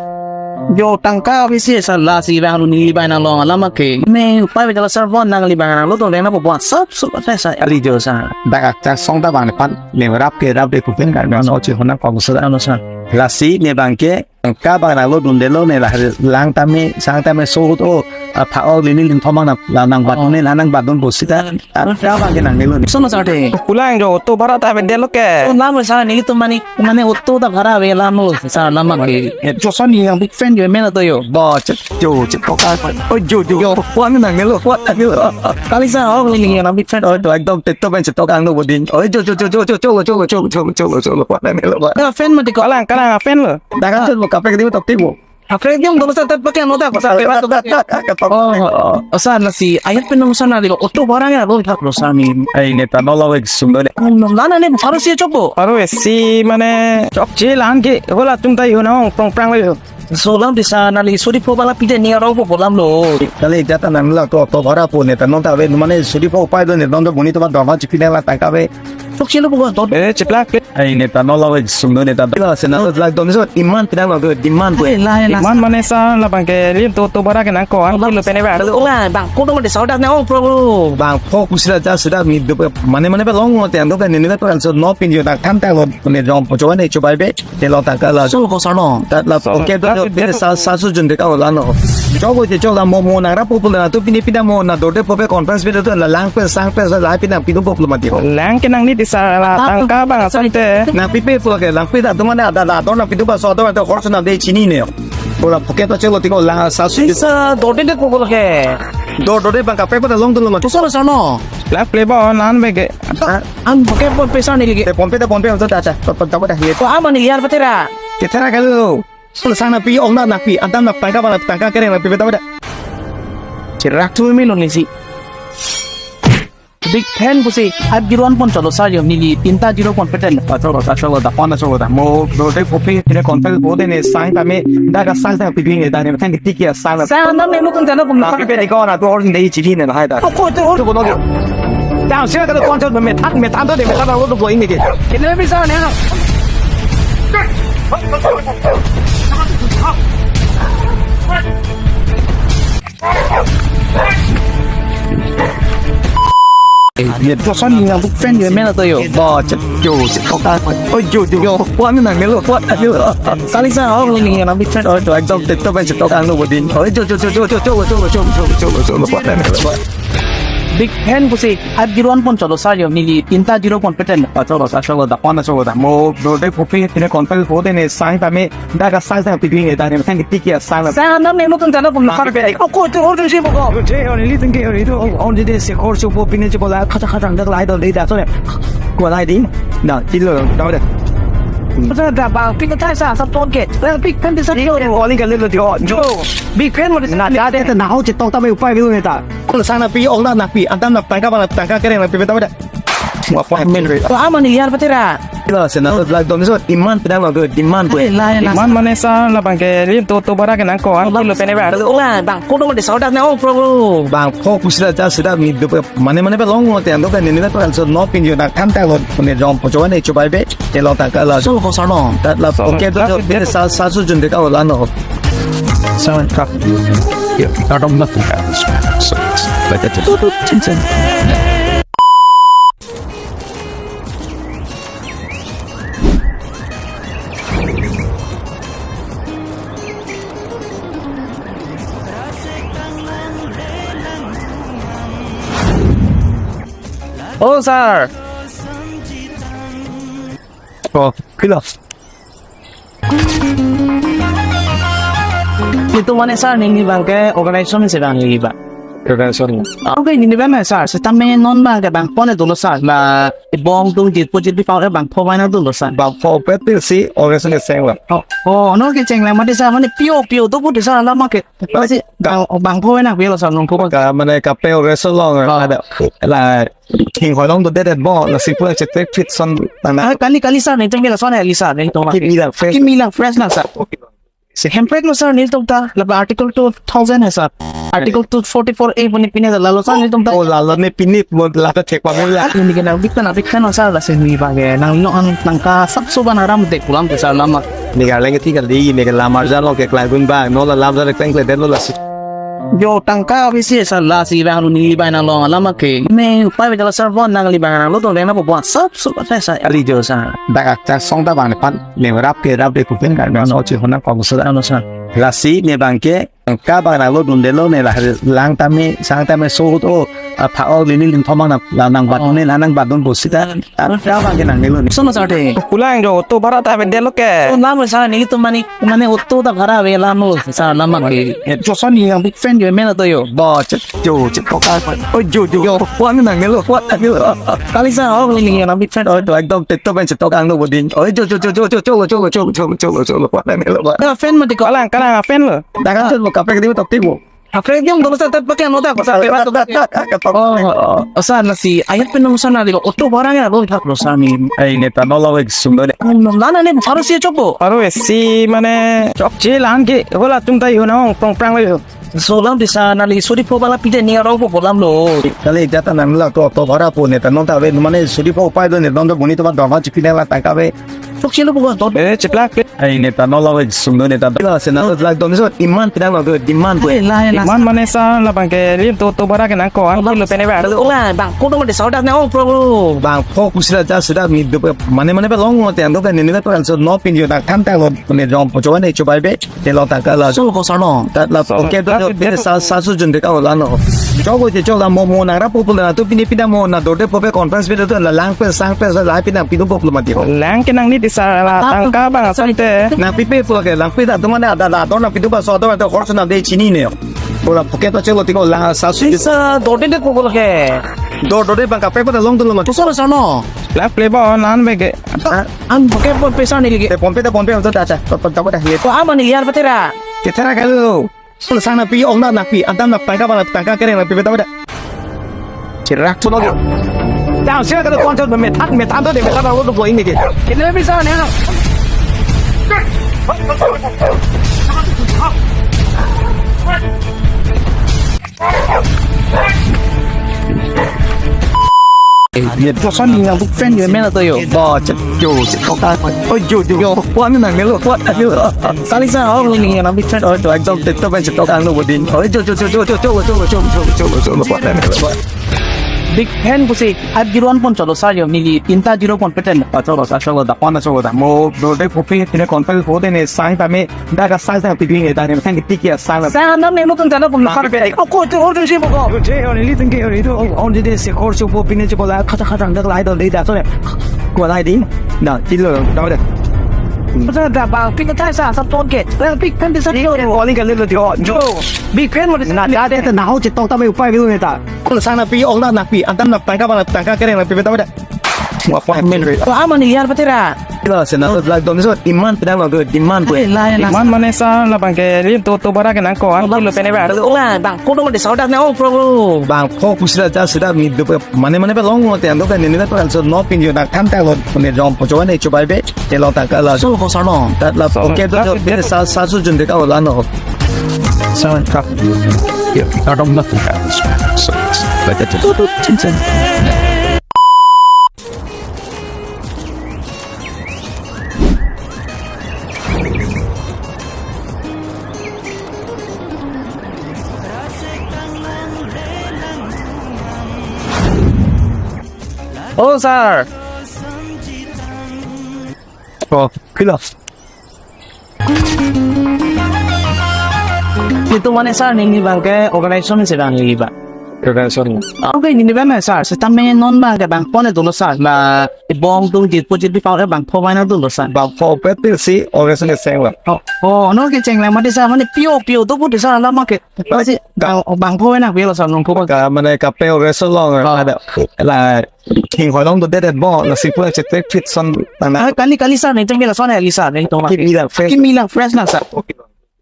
Jo tangka bisi sir, lasi abang neli abang nanglong lama ke. Me upai bejala sir bon nangli abang nanglo tong deng na po bon sapso ba sir. Kali jo sir. Dak akcha song ta bang ne pan, ne rap ke rap de kupen kan, non ochi honang kong sir. Ano sir. Lasi ne abang ke Tangka bang nanglo dundelo ne la lang tame sang tame so hut o, apha o lini lim thomang nang nang bat ne la nang bat dun bosi ta. Tangka bang ke nangnelo ne. Sono sarte. Pulang jo auto bhara ta bedelo ke. Sono lam sa nelitum mane mane auto ta bhara ave lam lo sa lam ke. Joson ni yang big fan jo mena to jo. Bo chet jo chet ko ka. Oi jo jo jo. Kuan nangnelo kuan nangnelo. Kali sa ho lini yang big fan. Oi to ekdom teto ben chet to kang no boding. Oi jo jo jo jo jo jo jo jo jo jo jo jo kuan nangnelo. Fan mati ko. Kalang kalang fan lo. Dakan chot mo kaprek di mo tok ti mo. Kaprek di mo dong sa tat pakai ano dak sa. Oh, oh, oh. Sa na si ayat pen nung sa na di auto barang ya lo thak lo sa ni. Ai neta no lo ek sum do ne. Nana ne baru si chokbo. Baru si mane chok je lang ke hola tum tai ho na ong prong prang lo. So lam di sa na li suri po bala pide ni aro po lam lo. Kali jata nang la to auto bhara po neta non ta ve mane suri po pai do ne non do boni to ba dong ha chipi la tangka ve. Sok silo bukan tot. Eh, chiplak. Ai neta no lawe sumdo neta. Bila sena to lak dom so demand pinang lo demand. Ai la la. Demand mane sa la bang ke lim to to bhara ke nangko an lo pene ba. Ola bang ko dong de saudak na ong problem. Bang ko kusila ja sudah mi do mane mane ba long mo te ando kan ni ba kan so no pin jo tak tham tak lo ne jong po choba ne chobai be. Te lo tangka la. Sol ko sarno. Tat la okay to de sa sa su jun de ka la no. Chogo je choga mo mo na ra po po na to pini pida mo na dorde po pe conference pe to la lang pe sang pe sa la pina pidum po mati ho. Lang ke nangli di sa la tangka bang asante. Na pi pe po ke lang pe da to mana da da to na pidum ba so to to horse na de chini ne. Ko la poke to chelo tiko la sa su. Sa dorde de po ko ke. Dor dorde bang ka pe po da long to lo ma. To sa sarno. La play ba on an be ke. An poke po pe sa ni ke. Te pon pe da pon pe to ta ta. To to da he. Ko ama ni yar patera. Ke thera kalu. Sang na pi ong na na pi, adam na tangka bang tangka kereng na pi beta beta. Chirak tu mi lo ni si. Big fan pusi, five zero one pon chalo sir yo neli tinta zero pon peten. Achalo achalo da pon achalo da mo do de kopi tine kontel bo de ne sang ta me da ka sang ta pi ne da ne tang ti ki sang na. Sang na me mo kun jana kum na. Pi pe ko na to or de chi ne hai da. Ko to or ko no. Down sir ka to kontel me than me than to de me than lo to ko ini ke. Kene me sa ne. Ye to son yang big fan ye mena to yo. Bo chet yo chet ko ka. Oi yo yo yo. Kuan nang melo kuan yo. Kali sa ho ni yang big fan oi to ekdom tek to ben chet to kang no bodin. Oi yo yo yo yo yo yo yo yo yo yo yo yo kuan nang melo. Big fan pusi five zero one pon chalo sir yo neli tinta zero pon peten. Achalo achalo da pon achalo da mo do de kopi tine kontel bo de ne sang ta me da ka sang sang pi ne da ne sang ti ki sang la. Sang na me mo tun ta na pun kar pe. Ko ko to or si mo ko. Je or li tun ke or to on de se or so po pine che ko la kha kha dang da lai do de da so ne. Ko lai di. Da ti lo da da. Sa da ba pi ka sa sa ton ke. Pi kan de sa ti or. Oli ka le lo ti or. Jo. Big fan mo na da de na ho che tong ta me upai bi ne ta. Ko sang na pi ong na na pi. Adam na tangka ba na tangka kereng na pi ta da. Wa pa men re. Ko ama ni yar patera. Kila sena to lak dom so demand pinang lo demand ko. Ai la la. Demand mane sa la bang ke lim to to bhara ke nangko an lo pene ba. Ola bang ko dong de saudak na ong problem. Bang ko kusila ja sudah mi do mane mane ba long mo te ando kan ni na kan so no pin yo na kan ta lo ne jom po choba ne chobai be te lo ta ka la. Sol ko sarno. Tat la okay to de sa sa su jun de ka la no. Sa ka. Yo, I don't know. So, like that. Oh, sir. Oh, kilo. Itu mane sir, neli bang ke organization si bang neli bang. Organization. Okay, neli bang sir, sitame non bang ke bangpho ne dolo sir, la bong tung jitpo jitpi pau bangpho bang na dolo sir. Bangpho pe til si organization ke seng bang. Oh, oh, no ke cheng lang mati sir, mane pio pio to pu sir la ma ke. Masi bang bangpho na pio lo sir nung ko bang. Ka mane kape organization long ada. La King Hoilong to dedet bo, la si pura chetek fit son tang na. Ah, kali kali sir, nelitum ke la son ya li sir, nelitum. Kimi lang fresh. Kimi lang fresh na sir. Okay. Si hemprek lo sir, nelitum ta, lapen Article two thousand hai sir. Article two forty-four A pini pini lalo sir, nelitum ta. Oh, lalo ne pini, mo lata thek pa mo ya. Neli ke nang big fan, big fan sir, lasi neli abang ke nang no an tangka sapso ban aram de pu alam ke sir lama. Ne ke arleng ke thik kali, ne ke lam arjan lo ke klai gun bang, non la lam arjan kleng kleng lo lasi. Jo tangka bisi sir, lasi bang lo neli bang nang long lama ke. Ne upai bejala sir bon nangli bang nang lo to bang na po bon sapso ban sir. Kali jo sir. Dak akcha song ta bang ne pan, ne rap ke rap de kupen kan, non ochi hona kong sir. Ano sir. Lasi ne abang ke, tangka bang nang lo dundelo ne la, lang tame, sang tame so hut o, apha o lini lim thomang na, la nang bat Oh. ne, la nang bat dun bosi ta, ta, ta bang ke nang nelo ne. Sono sir de. Pulang jo, auto bhara ta ave delo ke. Oh, lama sir, nelitum mane, mane auto ta bhara ave lama sir, lama ke. Jo sir, ne yang big fan jo, mena to jo. Bo, chet, jo, chet, toka. Oh, jo, jo. Jo, kuan nang nelo, kuan nang nelo. Kali sir, oh, neli yang big fan. Oh, to ekdom TikTok pen chet toka ang lo bodin. Oh, jo, jo, jo, jo, jo, jo, jo, jo, jo, jo, jo, jo, kuan nang nelo. Ya, fan mati ko. Kalang, kalang, fan lo. Dak kan chet lo kaprek di tok tibo. Kaprek di dolo sir, tat pakai ano dak, sir. Kaprek tok. Oh, oh, sir, lasi ayat pen nang sir neli auto bhara ya lo thak lo sir ne. Ai ne ta no lo ek sum do ne. Nana ne bharo si chokpo. Bharo si mane chokche lang ke, hola tum ta yo na ong prong prang lo yo. So lam di sir neli suri pho bala pide ni arong po bolam lo. Kali jata nang la to auto bhara po ne ta non ta ave mane suri pho upai do ne non do buni to ban dorma chipi ne la tangka ave. Chokche lo po to. Eh, chiplak. Ai ne ta no lo ek sum do ne ta. La se na la don so demand pinang lo demand po. Ai, la, la. Demand mane sir labang ke lim to auto bhara ke nang ko ang kilo pene ba. La bang ko dong de sauda ne ong pro. Bang pho kusila ja sudah mi do mane mane pe long lo te ang do ke ne ne pe kan so no pin jo ta tham ta lo ne jom po jo ne chubai be. Te lo tangka la. So ko sir no. Ta la So, oke do ta jo pin pin sa sa su jun de ka la no. Jo ko je jo la mo mo nang ra po po la tu pini pida mo na dorde po pe conference pe do la lang pe sang pe la pina pidu po mati ho. Lang ke nang ni di sir la Ah, tangka bang asam te. Nang pipe po ke lang pe da tu mane ada da do nang pidu ba so do to horse na de chini ne. Pura poke to chelo tiko la sa su. Sir, dorde de ko ke. Dor dorde bang kaprek pa long tu lo mati. Kusar sir no. Lang ple ba on an be ke. An poke po pesa ni lagi. Te phone pe te phone pe to ta cha. To to ta ko da ye. Ko ama ni yar patera. Ke thera kalu. Sang na pi ong na na pi. Antam na tangka bang tangka kereng na pi pe ta ko da. Chirak tu lagi. Jang sila kada konser me than me than to de me than lo to ini ke. Kene bisa ne. Ye, jo sir ne yang big fan jo, mena to jo. Bo, chet, jo, chet, toka. Oh, jo, jo, jo. Kuan nang nelo, kuan nang nelo. Kali sir, oh, ne yang big fan, oh, jo, ekdom TikTok pen chet toka ang lo bodin. Oh, jo, jo, jo. Big fan pusi, at zero one pon cholo sir jo, neli tinta zero pon peten. Ah, cholo sir, cholo da, pon cholo da. Mo, do de kopi, tine kontak ko de ne, sang ta me, Dak asai sang piping e tari sang tiki asai la. Sang nam ne nutun tanda pun Nah, sar pe. Ako tu order si boko. Je on li tengke on itu on de se kor su po pine je bola khata khata dak lai do de da so ne. Ko lai di. Na tilo da da. Sa da ba pin ta sa sa ton ke. Pin kan de sa tilo. Oli kan lo di on. Jo. Big fan mo de. Na da de na ho je tok ta me upai bilu ne ta. Ko sang na pi ong na na pi. Antam na tangka ba na tangka kereng na pi ta da. Wa pa men re. Ko ama ni yar patera. Kilo se na to lag dom so demand pinang lo demand ko. Ai, la, la. Demand mane sir labang ke lim to to bhara ke nang ko ang kilo pene ba. Ola bang ko dong de sauda na ong pro. Bang ko kusila ja sudah mi do mane mane pe long lo te ando kan ni na to so no pin jo na tham ta lo ne jom po jo ne chubai be te lo ta ka la. So ko sir no. Tat la So, oke to that jo is pin sa sa su jun de ka la no. Sa ka. Yeah, I don't nothing happens. So it's like that. Oh, sir. Oh, kilo. Itu mane sir, neli bang ke organization si bang neli bang. Organization. Okay, neli bang sir. Setame non bang ke bangpon dolo sir. Ba bong tung jit po jit di pau bangpho bang dolo sir. Bangpho pet si organization ke seng bang. Oh, oh, no ke cheng lang mati sir. Mane pio pio to put sir lama ke. Pasi bang bangpho bang pio sir nong pho. Ka mane kape organization long Oh. ada la King hoi long do det bo la si pura chetek fit son tang na. Ah, kali kali sir, nelitum ke lason kali sir, nelitum ke. Kimi lang fresh. Kimi lang fresh na sir.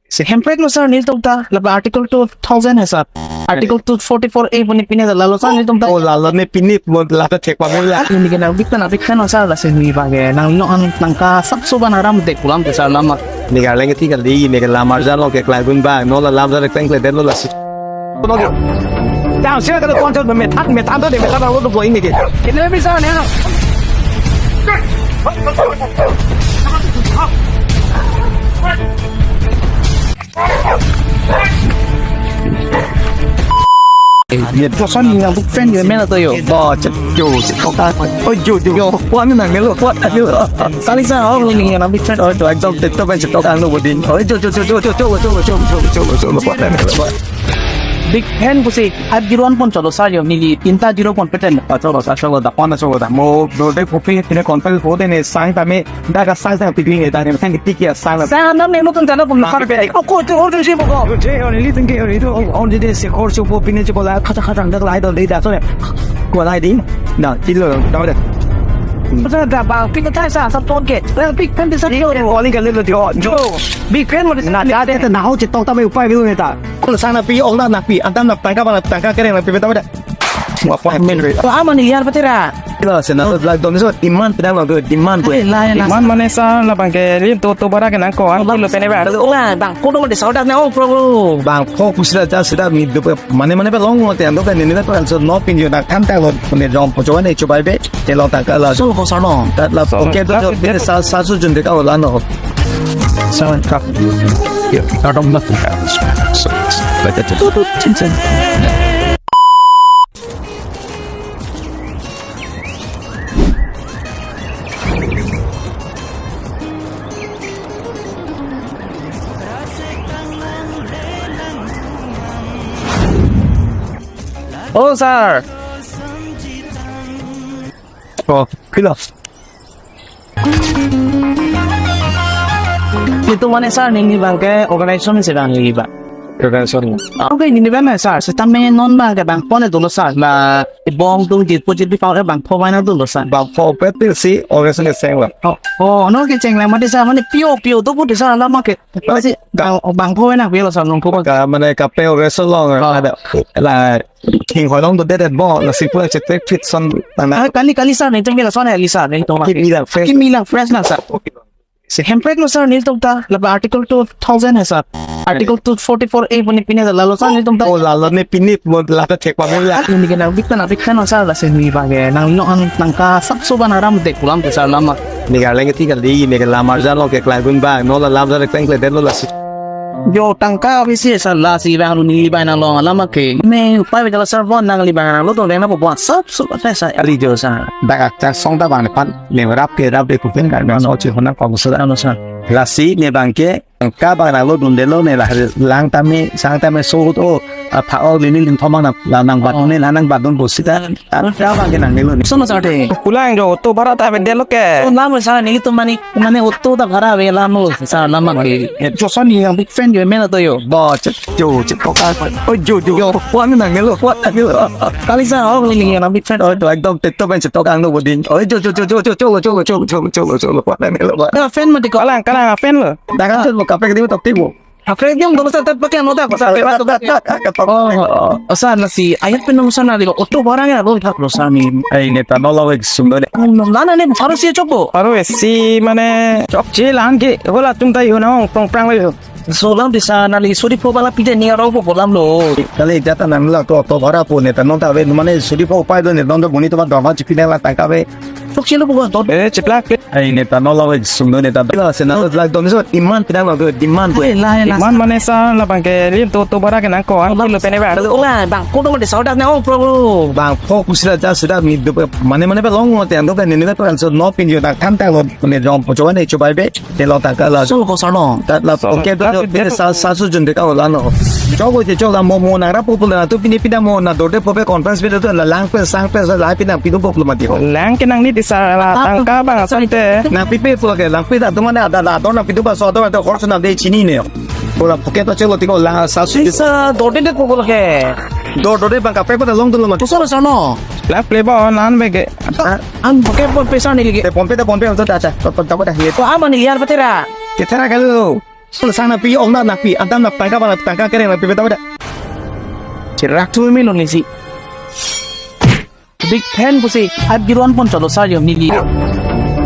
Si hemprek lo sir, nelitum ta lapen Article two thousand hai sir. Article two forty-four A pini pini lalo sir, nelitum ta. Oh, lalo ne pini mo lata thek pa mo ya. Ini ke nang big fan, big fan sir, lasi neli bang ke nang no an tangka sapso ban aram de pu alam ke sir lama. Neli arleng keti kali, neli ke lam arjan lo ke klai bun ba, non la lam arjan kleng klai den lo lasi. Down, sila kada konser methan, methan to de, methan lo to boy neli ke. Kene bisa ne. Ye, to son yang big fan ye mena to yo. Ba, cek yo, cek kok ta. Oh, yo, yo, yo. Kuat ni nang melo, kuat ni lo. Kali sa, oh, ni yang big fan, oh, to ekdom TikTok pen TikTok ang lo bodin. Oh, yo, yo, yo, yo, kuat ni lo. Big fan pusi, at zero one pon cholo sa yo, neli tinta zero pon peten. Ah, cholo sa, cholo da, pon cholo da. Mo, do de kopi, tine konpel ko de ne sang ta me. Daga sai sai pigling eta ne sang tiki asang. Sa nam ne nutun jana pun nakar pe. Oh, ko to order si mo ko. Je on li tengke on itu on de se kor su po pine che ko la khata khata dak lai do de da so ne. Ko lai di. Na, kilo da da. Sa da ba pin ta sa sa ton ke. Pik pen sa yo. Oli ka lilo di o. Jo. Big fan mo na da de na ho che tok ta me upai bilu ne ta. Ko sang na pi ong na na pi. Antam na tangka ba na tangka kereng na pi ta da. Mo appointment re. To ama ni yar patera. Kilo sena to lag dom so demand pedang lo demand ko. Ai, lai, lai. Demand mane sa labang ke lim to to bara ke nang ko an lo pene ba. Ola bang ko dong de saudak na ong pro. Bang ko kusila ja sida mi do mane mane ba long mo te ando ka ni ni ba so no pin yo na kan ta lo ne jom po jo ne chubai be te lo ta ka la. So ko sa no. Ta la. So, okay to ta jo de sa sa su jun de ka ola no. Sa ka. Yo, ta dong na. So, like that. Oh, sir. Oh, kilo. Itu mane sir, neli bang ke organization si bang neli bang. Organization. Ah, okay, neli bang sir, seta me non bang ke bang pon dolo sir, la bong tung jit po jit di pau bang pho bang dolo sir. Bang pho pet pil si organization seng la. Oh, oh, no ke cheng la mate sir, mane pio pio to put sir la ma ke. Pasi bang bang pho na pio sir nong pho. Ka mane kape organization long. Ah. Ada la King holong do det bo, la si pura chetek fit son tang na. Ah, kali kali sir, neli tong la son kali sir, neli tong. Kimi lang fresh. Kimi lang fresh na sir. Si hemprek lo sir, neli tong ta, la article two thousand hai sir. Article two forty-four A puni pini la lo sir, neli tong ta. Oh, la lo ne pini mo la ta thek pa mo la. Neli ke nang big fan, big fan lo sir, la si ni ba ke nang no an nang ka sak so ban aram de kulam ke sir lama. Neli arleng keti kali, neli ke lam arjan lo ke klai bun ba, non la lam arjan kleng klai den lo la si. Yo tangka bisi sa la si bang lu ni bai na long alam ke. Me upai bejala sir bon nang li bang lo to deng na po bon sap sup ate sa ali jo sa. Dak akta song ta bang pan ne rap ke rap de kupen kan no chi hona ko sa ano sa. La si ne bang ke tangka bang na lo dun de lo ne la lang ta me sang ta me so to a pha o lini ling thomang na la nang bat ne la nang bat dun bo si ta. Tangka bang ke nang ne lo ne. Sono sa te. Kulang jo to bara ta be de lo ke. Sono mo sa ne to mani Mane auto ta bhara ave la mo sa lama ke. Joson ni yang big fan yo mena to yo. Ba cek yo cek kok ta. Oh yo yo yo. Kuat ni nang lo, kuat nang lo. Kali sa ho ni yang big fan oh to ekdom TikTok pen TikTok ang lo bodin. Oh yo yo yo yo yo yo yo yo yo yo yo yo kuat nang lo. Da fan mati ko. Kalang kalang fan lo. Da kan mo kapek di tok ti mo. Apa yang dong sa tat pakai ano ta ko sa. Oh, oh, oh. Sa na si ayat pen sa na di auto barang ya lo thak lo sa ni. Ai ne ta no lo ek sum do ne. Lana ne pharo si chokbo. Pharo si mane chokche lang ke hola tum tai ho na ong prong prang lo. So lam di sa na li suri pho bala pide ni aro pho lam lo. Kali jata nang la to to bhara po ne ta non ta ve mane suri pho pai do ne don do buni to ba dong ha chipi la tangka ve. Chokche lo pho don. Eh, chiplak. Ai ne ta no la ve sum do ne ta. Kilo sena to lak dom so demand pedang lo demand ko. Ai, lai, lai. Demand mane sa labang ke lim to to bara ke nang ko an lo pene ba. Ola bang ko dong de saudak na ong pro. Bang pho kusila ja sida mi do mane mane ba long mo te ando ka ne ne pa so no pin yo na kan ta lo ne jom po jo ne chubai be. Te lo ta ka la. So ko sa no. Ta la. So, okay to ta jo, te sa sa su jun de ka la no. Cho ko je cho la mo mo na ra po po na tu pini pina mo na do de po pe conference pe to la lang pe sang pe sa la pina pinu po lo mati ho. Lang ke nang ni di sa la tangka bang asante. Na pi pe po ke lang pe ta tu mana ada la do na pi tu ba so do to horse na de chini ne. Ko la pocket to chelo ti ko la sa su. Sa do de de po ko ke. Do do de bang ka pe ko ta long tu lo mati. Tu sa sa no. La play ba on an be ke. An pocket po pe sa ni ke. Te pon pe ta pon pe to ta ta. To to ta ko ta he. Ko ama ni yar patera. Ke thera ka lo. Sang na pi ong na na pi, antam na tangka ba na tangka kereng na pi beta beta. Cherak tu me lo ni si. Big fan pusi, at zero one pon cholo sa yo neli.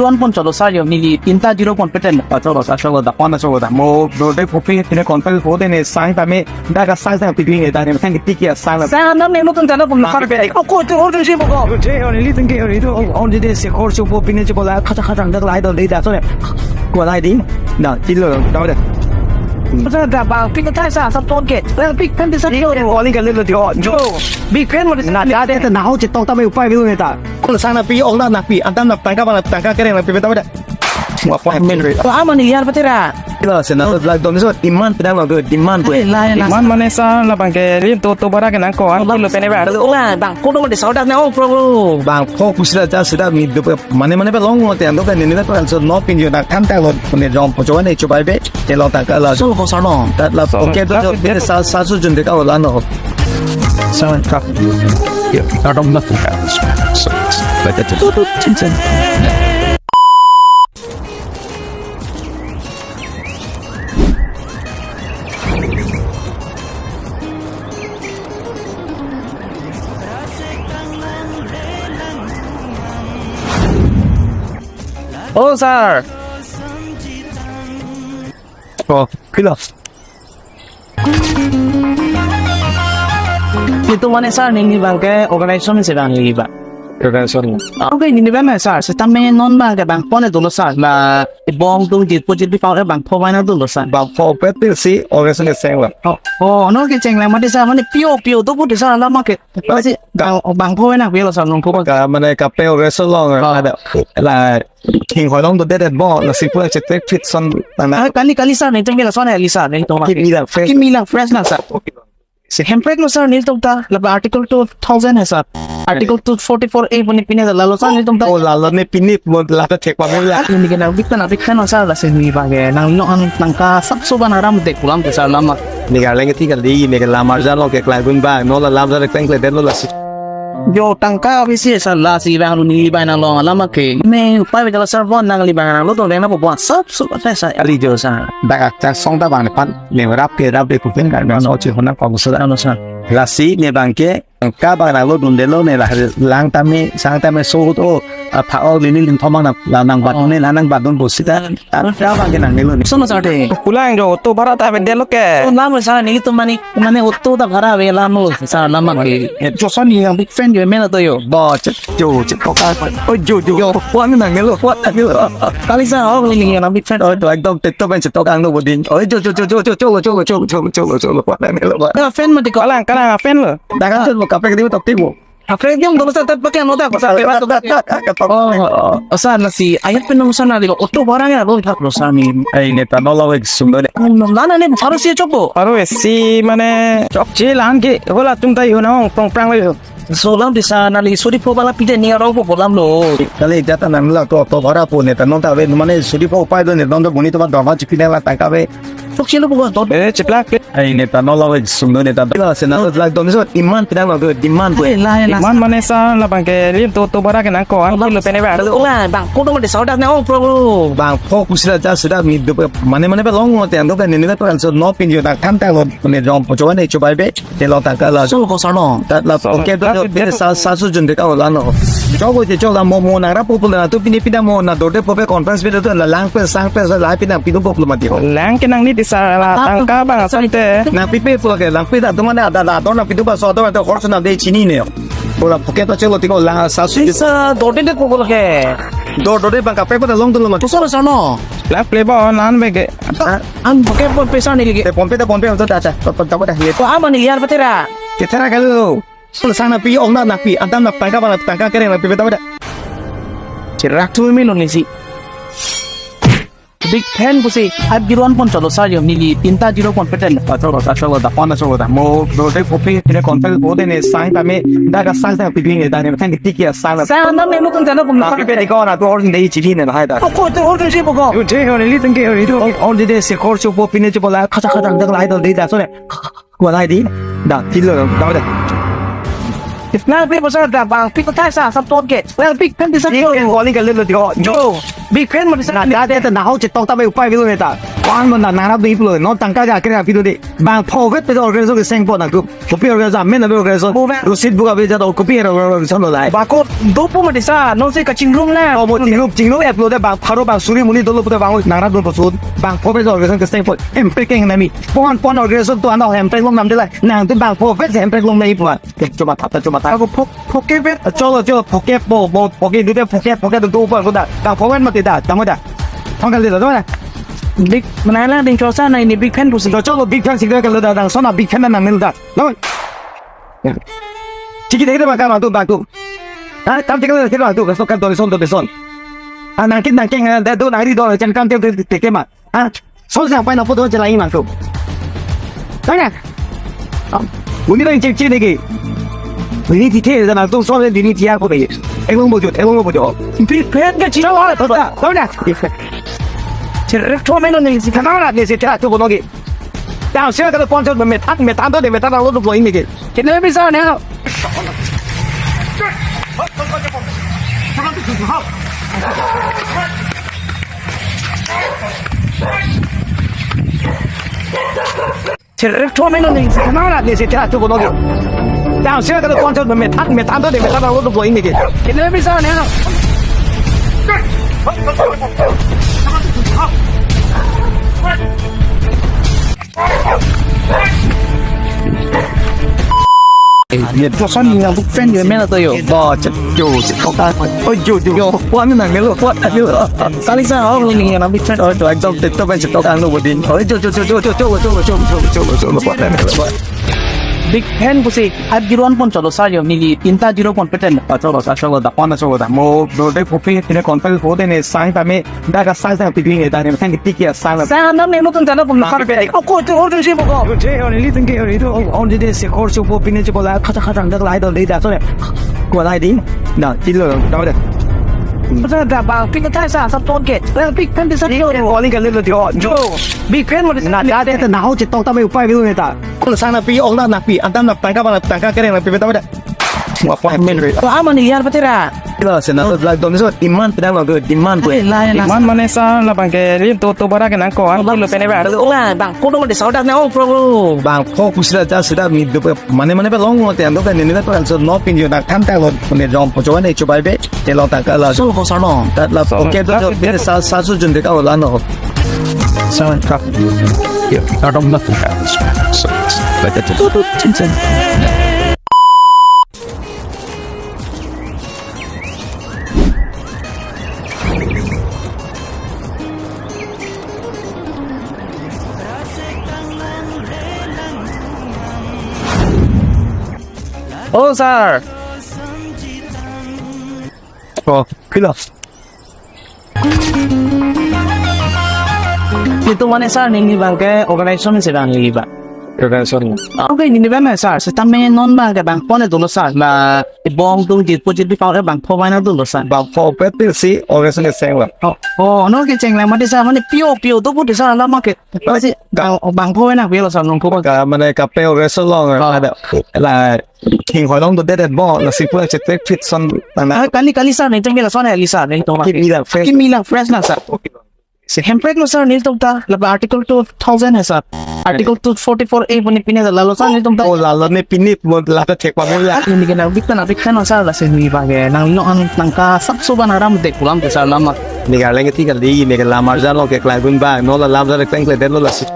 zero one pon cholo sir yo, neli tinta zero pon peten. Acholo, acholo, da pon acholo da. Mo do de kopi tine konpel ko de ne sang tame, da ka sang sang piding ne da ne sang tiki sang la. Sang nam ne mo tun jana pon sir pe. O ko tu or tu si mo ko. Je or neli tun ke or itu on de se kor su po pine che ko la kha kha dak lai do de da so ne. Ko lai di. Da tilo da da. Sa da ba pin ta sa sa ton ke. Ba pin kan de sa yo. Ko ling ka le lo di o. Jo. Big fan mo de. Na da de na ho che tong ta me upai bi ne ta. Ko sang na pi ong na na pi. Antam na tangka ba na tangka kere na pi beta beta. Mo apa men re. Ko ama ni yar patera. Kilo se na to lag dom so demand pedang lo demand ko. Ala ala. Demand mane sir labang ke lim to to bara ke nang ko an lo pene ba. Ala bang ko dong de saudak na ong pro. Bang ko kusila ja sida mi do mane mane ba long lo te ando ka ni ni ba so no pin yo na kan ta lo ne jom po choba ne choba be te lo ta ka la. So ko sir no. Tat la okay to jo de sa sa su jun de ka la no. Sir ka. Yeah, I don't nothing else. So, but that is. Oh, sir. Oh, kilo. Itu mane sir, neli bang ke organization si bang neli bang. Organization. Okay, neli bang sir, setame non bang ke bang pon dolo sir, la bong tu jit po jit bi pau bang pho bang dolo sir. Bang pho pet si organization ke seng la. Oh, oh, no ke cheng la mati sir, mane pio pio tu pu sir la ma ke. Masi bang bang pho na pio sir non pho. Ka mane kape organization long ada la. King hoi long do det bo la si pura chetek fit son nang na. Ah, kali kali sir ne tengke la son ali sir ne to. Kimi la fresh. Kimi la fresh na sir. Si hemprek lo sir nelitum ta la article two thousand hai sir. Article two forty-four A pini pini la lo sir nelitum ta. Oh la lo ne pini mo la ta thek pa mo la. Ini ke nang big fan big fan sir la si ni ba ke nang lo an nang ka sab so ban aram dek pulam ke sir lama. Ni ga leng ti kali ni ke lamar ja lo ke klai gun ba no la lam ja le kleng kle den lo la si. Jo tangka bisi sir la si bang lu ni bang nang long alam ke. Me upai bejala sir bon nang li bang nang lo tong deng na bo bon sab su ta sa ali jo sa. Dak akta song ta bang pan ne rap ke rap de kupen kan bang no chi hona kong sa. Ano sa. La si ne bang ke tangka bang nang lo dun de lo ne la lang tame sang tame so hut o. Apha o lini ling thomang na la nang bat ne la nang bat dun bo sita. Tangka bang ke nang ne lo ne. Sono sa de. Pulang jo auto bhara ta bende lo ke. Oh, lama sa nelitum mani Mane auto ta bhara ave lam lo sir lama ke. Joson ni yang big fan jo mena to yo. Bo che jo che to ka. Oi jo jo jo. Kuan nang ne lo kuan nang ne lo. Kali sa ho ni yang big fan. Oi to ekdom te to ben che to kang lo bodin. Oi jo jo jo jo jo jo lo jo lo jo lo jo lo jo lo kuan nang ne lo. Ka fan mati ko. Kalang kalang fan lo. Dak kan jo lo kape ke di tok ti bo. Apa dia dong sa tat pakai ano dak sa. Oh, oh, oh. Sa na si ayat pen nung sa na di auto barang ya lo thak lo sa ni. Ai ne ta no la wek sum do ne. Nung lana ne baru si chokbo. Baru si mane chok chi lan ki hola tum ta yo na ong prong prang lo. So lam di sa na li suri po bala pide ni aro po lam lo. Kali jata nang la to to bara po ne ta non ta ve mane suri po pai do ne don do buni to ba doma chi pine la tangka ve. Chok chi lo po to. Eh, chiplak. Ai ne ta no la wek sum do ne ta. La se na la dom so demand pidang lo demand ko. Ai la la. Demand mane sa la bang ke lim to to bara ke nang ko an lo pene ba. Ola bang ko dong de saudak na ong pro. Bang pho kusila ja sudah mi do mane mane ba long lo te ando ka ne ne ta so no pin yo ta kan ta lo ne jom po choba ne choba be. Te lo ta ka la. So ko sa no. Ta la okay to jo pine sa sa su jun de ka la no. Chok ko je chok la mo mo nang ra po po la tu pini pina mo na do de po pe conference pe to la lang pe sang pe sa la pina pinu po lo ma di ho. Lang ke nang ni di sa la tangka bang asam te. Nang pi pe po ke lang pi da tu mana da da do na pi tu ba so do to khor na de chini ne. Ko la pocket to chelo ti ko la sa su. Sa do de ko ko ke. Do do de bang ka pe ko da long tu lo ma. Tu so sa no. Lang ple ba on an be ke. An pocket po pesa ni lagi. Te pon pe te pon pe to ta ta. To to ko da ye. Ko ama ni yar patera. Ke tera ka lo. Sang na pi ong na na pi antam na tangka ba na tangka kere na pi beta beta. Cherak tu mi lo ni si. Big fan pusi, at zero one pon cholo sir yo, neli tinta zero pon peten. Acholo, acholo, da pon acholo da. Mo, do de kopi, pine kontel bo de ne sang tame, da ka sang sang pibing ne da ne, kan tiki ya sang. Sang nam ne mo kan jana pun. Tapi pe ko na to or de chili ne hai da. Ko to or de si bo ko. Yo je ho ne li tengke ho ni to. Or de de se kor chupo pine chupo la, khacha khacha dak lai do de da so ne. Ko lai di. Da, tilo, da da. Nang pi bosa da bang pi ko thai sa sab tot ke. Well, big fan di sa. Ni ko ni ka lelo di ko. Yo, big fan mo di sa. Na da de na hau chetok ta bai upai bilo ne ta. Pan mo na na na di bilo. No tangka ja kre bilo di. Bang pho vet pe organization ke seng po na group. Kopi organization, men na organization. Bu ba. Rosit bu ka be ja to kopi organization lo lai. Ba ko do pu mo di sa. No se ka chingrum la. O mo chingrum chingrum app lo de bang pharo bang suri muni dolo pu de bang nang ra dun pasun. Bang pho vet organization ke seng po. Em pe keng na mi. Pon pon organization to ano hem pek long nam de lai. Nang tu bang pho vet hem pek long nai puan. Cuma thap, cuma thap. Ako phok, phoke vet. Cholo, cholo, phoke po, po, phoke dute phoke, phoke dute upar ko da. Bang pho vet mati da, tamo da. Thong kali da, tamo da. Big, mana lang ding chosa na ini big fan pusi. Cholo, big fan sih kalau da, dang sona big fan nang nil da. Lo. Ya. Chiki deh bang kam tu, bang tu. Ah, tam chiki deh bang tu, so kam tu son tu son. Ah, nangkin nangkin, ah, da do nangri do, chen kam tu tu tu ma. Ah, so sa pai na photo chelai mang tu. Tanya. Uni nang cek cek deh ke. Ini tithe da nang tu so ini tiar ko deh. Elong bojo, elong bojo. Big fan ka chilo. Tanya. Cherek thom eno ne si. Kamera ne si thera tu bono ke. Down sir ka ponchot me methan methan to de methan lo lo ini ke. Kene bisa ne. Cherek thom eno ne si. Kamera ne si thera tu bono ke. Down sir ka ponchot me methan methan to de methan lo lo ini ke. Kene bisa ne. Ye to son ni nang big fan yo mena to yo. Ba chet yo chet kok ta. Oi yo yo yo. Kuan nang melo kuan yo. Kali sa ho ni nang big fan oi to ekdom tip top chet kok ang lo bodin. Oi yo yo yo yo yo yo yo yo yo yo yo yo yo yo yo yo. Big fan pusi at zero one pon cholo sir yo neli tinta zero pon peten. Acholo, acholo da pon acholo da. Mo do de kopi pine kontel bo de ne sang tame. Da ka sai sai piping ne da ne kan tiki ya sai. Sai nam ne mo tun jana pun. Tapi pe ko ko to or si bo ko. Je ho ni li tengke ho ni to. On de de se kor chupo pine chupo la khacha khacha dak lai do de da so ne. Ko lai di. Da tilo da da. Sa da bang pi ko thai sa sab tot ke. Well, big fan di sa. Ni ko ni ka lelo di ko. Jo. Big fan mo di sa. Na da de na hau chetok ta bai upai bilo ne ta. Ko sang na pi ong na na pi antam na tangka bang tangka kereng na pi beta beta. Mo apa men re. To ama ni yar patera. Kilo se na to lag dom so demand pedang lo demand ko. Demand mane sa labang ke lim to to bara ke nang ko an lo pene ba. Ola bang ko dong de saudak na ong pro. Bang ko kusila ja sida mi do mane mane ba long mo te ando ka ne ne pa so no pin yo na tham ta lo ne dom po choba ne chobai be te lo ta ka la. So ko sa no. Ta la okay to de sa sa su jun de ka ola no. Sa ka. Yo, I don't nothing happens. So, like that. Oh, sir. Oh, kilo. Itu mane sir, neli bang ke organization si bang neli bang. Organization. Okay, neli bang sir. Sitame non bang ke bang pon dolo sir. Ba bong tung jit po jit bipau bang pho bang dolo sir. Bang pho pet si organization ke seng la. Oh, oh, no ke cheng la mati sir, mane pio pio to put sir la ma ke. Pasi bang bang pho bang pio sir nong pho. Ka mane kape organization long ada la. King hoi long do det bo la si pura chetek fit son tang na. Ah, kali kali sir neli tengke la son ya li sir neli tong. Kimi la fresh. Kimi la fresh na sir. Si hemprek lo sir neli tong ta la article two thousand hai sir. Article two forty-four A puni pine la lo sir neli tong ta. Oh la lo ne pini mo la ta thek pa mo la. Ini ke nang big fan big fan sir la si ni ba ke nang lo an nang ka sab so ban aram de kulam de sir lama. Ni ga leng ti kali ni ke lamar ja lo ke klai bun ba no la lam ja le peng kle den lo la si.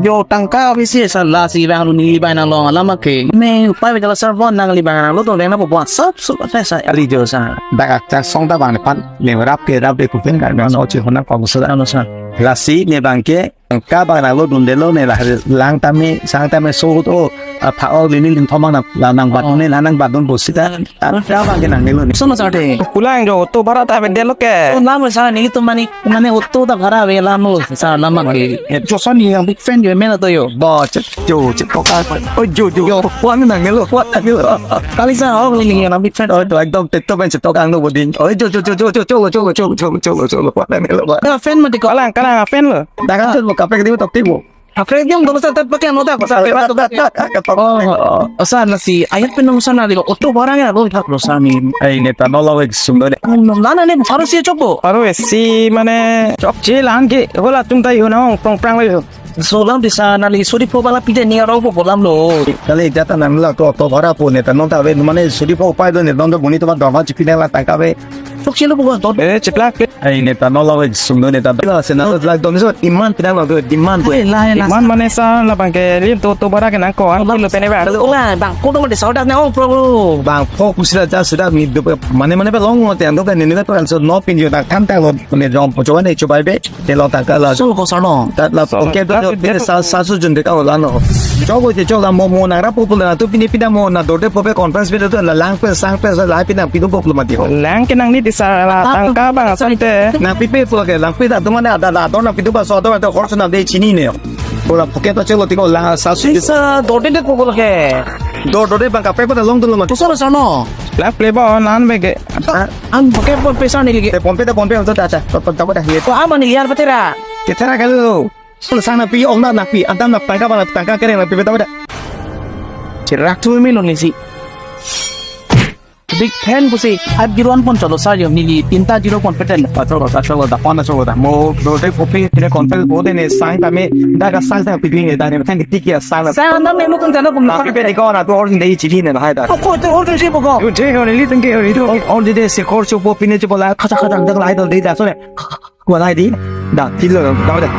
Jo tangka bisi sir la si bang lu ni bang nang long alam ke. Me upai bejala sir bon nang li bang nang lo tong deng na po bon sab sub ate sa ali jo sa. Dak ak chak song ta bang ne pan ne rap ke rap de kupen kan no chi hona kong sa. Ano sa. La si ne bang ke tangka bang nang lo dun de lo ne la lang tame sang tame so o. Apha o lini lim thomang na, la nang bat Oh. ne, la nang bat dun bosi ta. Ah, ta bang ke nangnelo ni. Sono sarte. Pulang jo, auto bhara ta bedel ke. Oh, lama sana ni itu mani, mani auto ta bhara ave lama sana maki. Joson ni yang big fan jo mena to yo. Bo, cek, jo, cek, kok apa? Oh, jo, jo, jo. Kuat nangnelo, kuat nangnelo. Kali sa, oh, ini yang big fan. Oh, to ekdom tetap main cetok ang lo boding. Oh, jo, jo, jo, kuat nangnelo, kuat. Ya, fan mati ko. Kalang, kalang, fan lo. Dah kan, jo, kapek di tok tibo. Kaprek dia dong sa tet pakai nota ko sa. Oh, oh, oh. Sa na si ayat pen nung sa na di auto barang ya lo thak lo sa ni. Ai neta no lawe sum do ne. Nana ne baru si chopo. Baru si mane chokche lang ke. Hola tum tai ho na ong prong prang lo. So lam di sa na li suri po bala pide ni aro po lam lo. Kali jata nang la to auto bara po neta non ta ve mane suri po pai do ne don do buni to ba dama chipi na la tangka ve. Chokche lo po don. Eh, chiplak. Ai neta no lawe sum do neta. Pila sena to lak dom so demand pidang lo demand. Ai, la, la. Demand mane sa labang ke lim to auto bara ke nang ko an kilo pene ba. Kalau ola bang ko dong de saudak na ong pro. Bang pho kusila ja sudah mi do mane mane ba long lo te ando kan ni ba kan so no pin yo tak tham tak lo ne jom po coba ne coba be. Te lo tak la. So ko sarno. Tat la So, oke to tat to te sa sa su jun de ka ola no. Chogo je choga mo mo na ra po po na tu pini pida mo na dorde po pe conference pe to la lang pe sang pe sa la pina pidum po lo mati ho. Lang ke nang ni di sa la tangka bang asal te. Nang pipe pulo ke, nang pita teman ada ada, atau nang pitu baso atau ada horse nang de chini ne. Pulo pocket to chelo tiko la sa su. Sa dorde de pulo ke. Dor dorde bang kape ko da long dulu mati. Kusar sa no. La play ba on an bege. An pocket po pesa ni lagi. Te pompe te pompe to ta ta. To to ko da ye. Ko ama ni liar patera. Kita ra kalau. Sang na pi ong na na pi, antam na tangka bang tangka kere na pi beta beta. Cherak tu mi lo ni si. Big fan pusi, at zero one pon chalo sa yo nili tinta zero pon peten. Acholo, acholo, da pon acholo da. Mo do de kopi kine kontel bo de ne sang ta me da ka sang ta piding ne da ne thang ti kia sang. Sang na me mo kun jana kun. Na pe ko na to or de chi ne hai da. Ko to or de chi ko. Yo je ho ne li tang ke ho ni to. Or de de se kor cho po pine cho po la kha kha dang dang lai do de da so ne. Ko lai di. Da ti lo da da.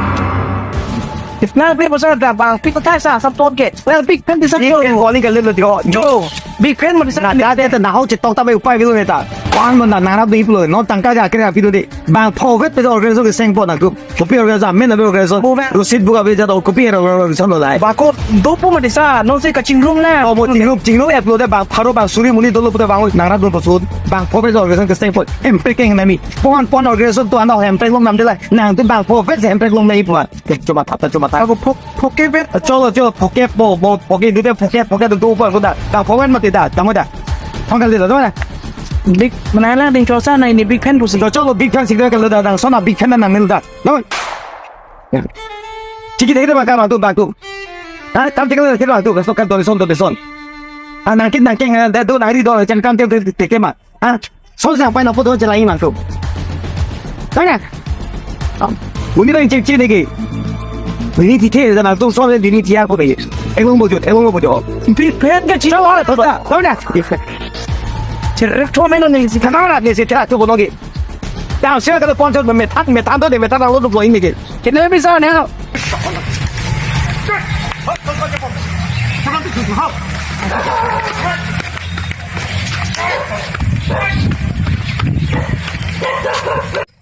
Nang pe bosa da bang pi ko thai sa sab ton ke. Well, big fan di sa. Ni ko ni ka le lo di ko. Jo. Big fan mo di sa. Na da de ta na ho che tok ta me upai bilo ne ta. Wan mo na na ra di plo. No tangka ga kre phi do de. Bang pho vet pe organization ke seng po na group. Kopi organization men na organization. Kopi. Rosit buka be ja to kopi organization lo lai. Ba ko do po mo di sa. No se ka chingrum na. O mo chingrum chingrum app lo de bang pharo bang suri muni dolo puta bang nang ra do po sud. Bang pho vet organization ke seng po. Em pe keng na mi. Pon pon organization to ano em pe long nam de lai. Nang tu bang pho vet em pe long na ipo. Cuma tata cuma tata. Ako phok phoke vet. Cholo cholo phoke po po phoke dute phoke phoke tu tu po ko da. Ka pho vet mati da. Tamo da. Hong kali da da. Big mana la ding chosa na ini big fan pusi. Cholo big fan sing da kalau da. Sona big fan na nang nil da. Tamo. Chiki dek de bang kam tu bang tu. Ha, kam chiki dek de bang tu. So kam donation donation. Ha, nang kit nang keng da do nang ri do chen kam te te te ma. Ha, so sa pai na photo chelai ma tu. Tanya. Buni dang chek chek deki. Buni ti the da na tu so le buni ti ya ko be. Elong bo jo, elong bo jo. Big fan ka chino la to da. Tanya. Cherek thom eno ni si kana na ni si ta tu bonogi. Yang sia ka poncho me than me than to de me than lo lo ini ke. Kene bisa ne.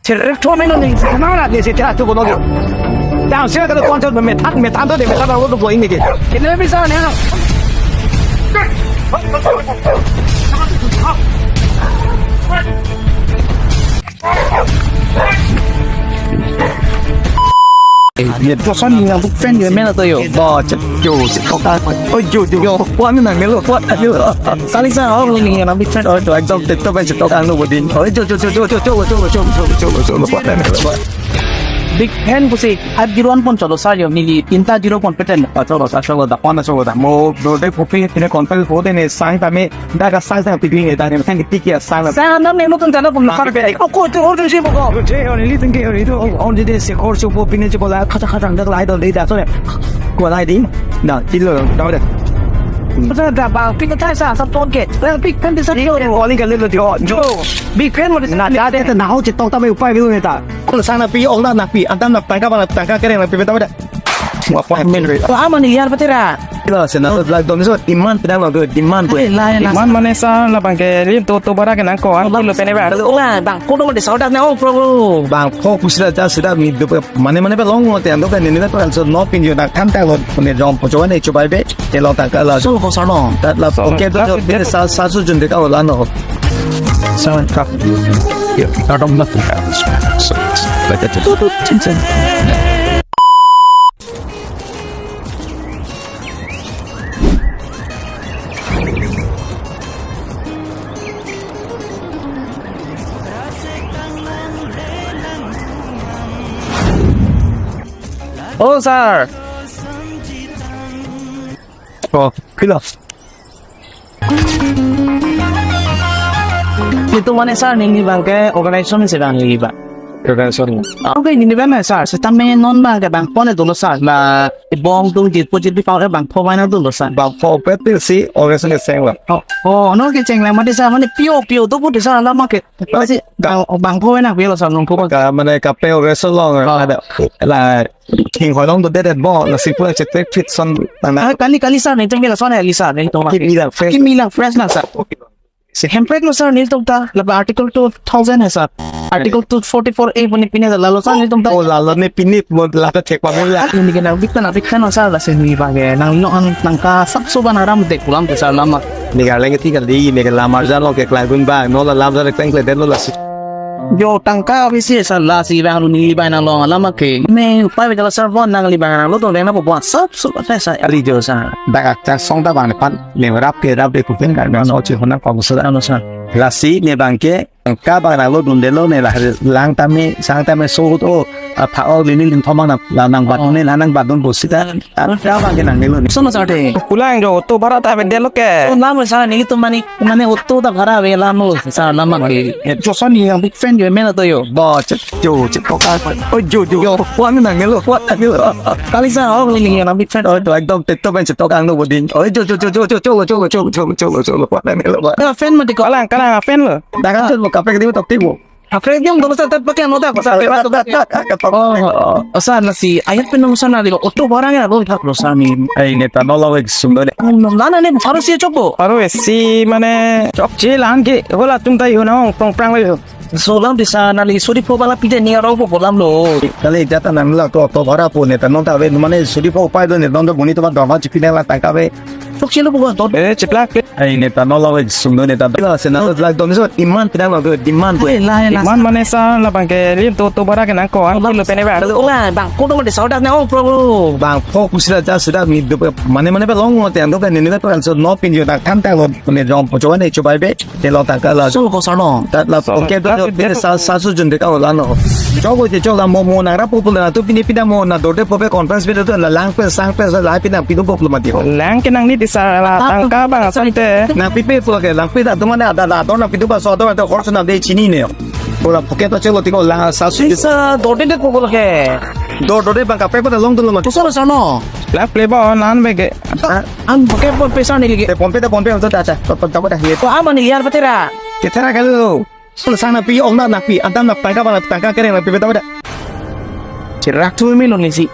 Cherek thom eno ni si kana na ni si ta tu bonogi. Yang sia ka poncho me than me than to de me than lo lo ini ke. Kene bisa ne. Joson ni nang big fan yo mena to yo. Bo cek jo cek kok ta. Oh jo jo jo. Kuat nangnelo kuat ayo. Kali sa oh ni nang big fan oh to ekdom tetap aja tok ang lo bodin. Oh jo jo jo jo jo jo jo jo jo jo jo jo kuat nangnelo. Big fan pusi at zero one pon chalo sa yo nili tinta zero pon peten. Acholo acholo da pon acholo da mo do de kopi kine kontel ho de ne sang ta me. Da ka sang sang piding ne da ne sang ti kia sang. Sang nam ne mo tun jana pun kar pe. Ko ko to order si mo ko. Yo je ho ne li tang ke ho ne to. On de de se kor so po pine je bola kha kha dang dak lai do de da so ne. Ko lai di. Na ti lo da de. Masa da ba pin ta sa sa ton ke. Well, big fan di sa. Yo ko ni ka le lo jo. Big fan mo di sa. Na da de ta na ho che tong ta me upai bi ne ta. Ko sang na pi ong na na pi. Antam na tangka ba na tangka kere na pi ta ba da. Mo appointment re. To aman iyar patera. Kilo sena to lag dom so demand pedang lo demand ko. Ai, lai, lai. Demand mane sar labang ke lim to to bara ke nangkok, ah, kilo pene ba. Ola bang kodo de saudak ne, oh, bro. Bang ko kusila ja sida mi do mane mane ba long mo te ando ka ne ne pa so no pin yo na kan ta lo ne jom po jo ne chubai be. Te lo ta ka la. So ko sarno. Dat la okay do so de sa sa su jun de ka la no. Sa ka. Yo, ta dom na tu ka. So, like that. Oh, sir. Oh, kilo. Itu mane sir, neli bang ke organization si bang neli bang. Organization. Okay, neli bang sir, sitame non bang ke bang pon dolo sir. La bong tung jit po jit pi pau bang pho mana dolo sir. Bang pho pet si organization ke seng la. Oh, oh, no ke cheng la mati sir, mane pio pio tu pu sir la ma ke. Masi bang bang pho na pio sir nung pho. Ka mane kape organization long ada la. King holong do det bo, lasi pura chetek fit son nang na. Ah, kali, kali sir, nelitum ke lason ya, kali sir, nelitum ke. Kimi lang fresh. Kimi lang fresh na sir. Si hemprek lo sir, nelitum ta, laba article two thousand hai sir. Article two forty-four A puni pine lalo sir, nelitum ta. Oh, lalo ne pine mo laka check pa mo la. Ini ke nang big fan, big fan sir, lasi neli bang ke nang no ang tangka sab so ban aram dek pulang ke sir lama. Neli ke leng ti kali, neli ke lamar jan lo ke klai gun bang, no la lam jan kleng klai den lo lasi. Yo tangka bisi sir lasi bang ru neli bang nang long lama ke. Me upai bejala sir bon nangli bang nang lo tong deng na bo bon sab so ta sir. Ali jo sir. Dak akta song ta bang ne pan ne rap ke rap de kupen kan no chi hona kong sir. Ano sir. Lasi ne bang ke tangka bang nang lo dun de lo ne la lang tame sang tame so to apha o lini lim thomang na la nang bat ne la nang bat dun bo sita. Tangka bang ke nang ne lo ne. Sono sir de. Pulang jo auto bhara ta bede lo ke. Oh, lam sir nelitum mane Mane auto ta bhara ave lam lo sir lama ke. Joson ni yang big fan jo mena to yo. Bo, che, jo, che, toka. Oh, jo, jo. Yo, kuan nang lo, kuan nang lo. Kali sir, oh, ni yang big fan. Oh, to ekdom tito ben che toka ang lo bodin. Oh, jo, jo, jo, jo, jo, cholo, cholo, cholo, cholo, cholo, cholo, kuan nang lo. Ka fan mati ko. Kalang, kalang, fan lo. Dakan chot mo kape di mo tok timo. Apre diom dolo sa tat pakai anota ko sa. Oh, oh, sa nasi ayat penung sana di auto barang ya lo thak lo sami. Ai ne ta nolo ek sum do ne. Nana ne baru si chokbo. Baru si mane chokche lan ke hola tum tai hona ong prong prang lo. So lam di sa nali suri po bala pide ni arong po lam lo. Kali jata nang la to auto bara po ne ta non ta ve mane suri po pai do ne don do boni to ba dorma chipi ne la tangka ve. Chokche lo po don. Eh, chiplak. Ai ne ta nolo ek sum do ne ta. Kilo sena to lag dom so demand pedang lo demand ko. Ai, lai, lai. Demand mane sar labang ke lim to to bara ke nangkok, ah, kilo pene ba. Ola bang kodo de saudak ne, oh, bro. Bang pho kusila ja sida mi do mane mane ba long mo te ando ka ne ne pa so no pin yo ta kan ta lo ne jom po jo ne chubai be. Te lo ta ka la. So ko sarno. Dat la okay do de sa sa su jun de ka la no. Chok ko je chok la mo mo nang ra po po la tu pini pida mo na dorde po pe conference pe do la lang pe sang pe la pina pido po mati ho. Lang ke nangli di sar la tangka bang asonte. Nang pipe pula ke, nang pida teman ada ada dor nang pidu ba so dor nang hor sena de chini ne. Pula pocket to chelo tiko la sa su. Sir, dorde de pula ke. Dor dorde bang kape pada long dulu mati. Kusar sarno. Lang play ba on an bege. An pocket pon pesa ni lagi. Te pon pe te pon pe to ta cha. To to ta ye. Ko aman ni yar patera. Ke tera kalu. Sul sang nang pi ong na nang pi adam nang tangka bang tangka kere nang pi beta beta. Cherak tu mi lo ni si.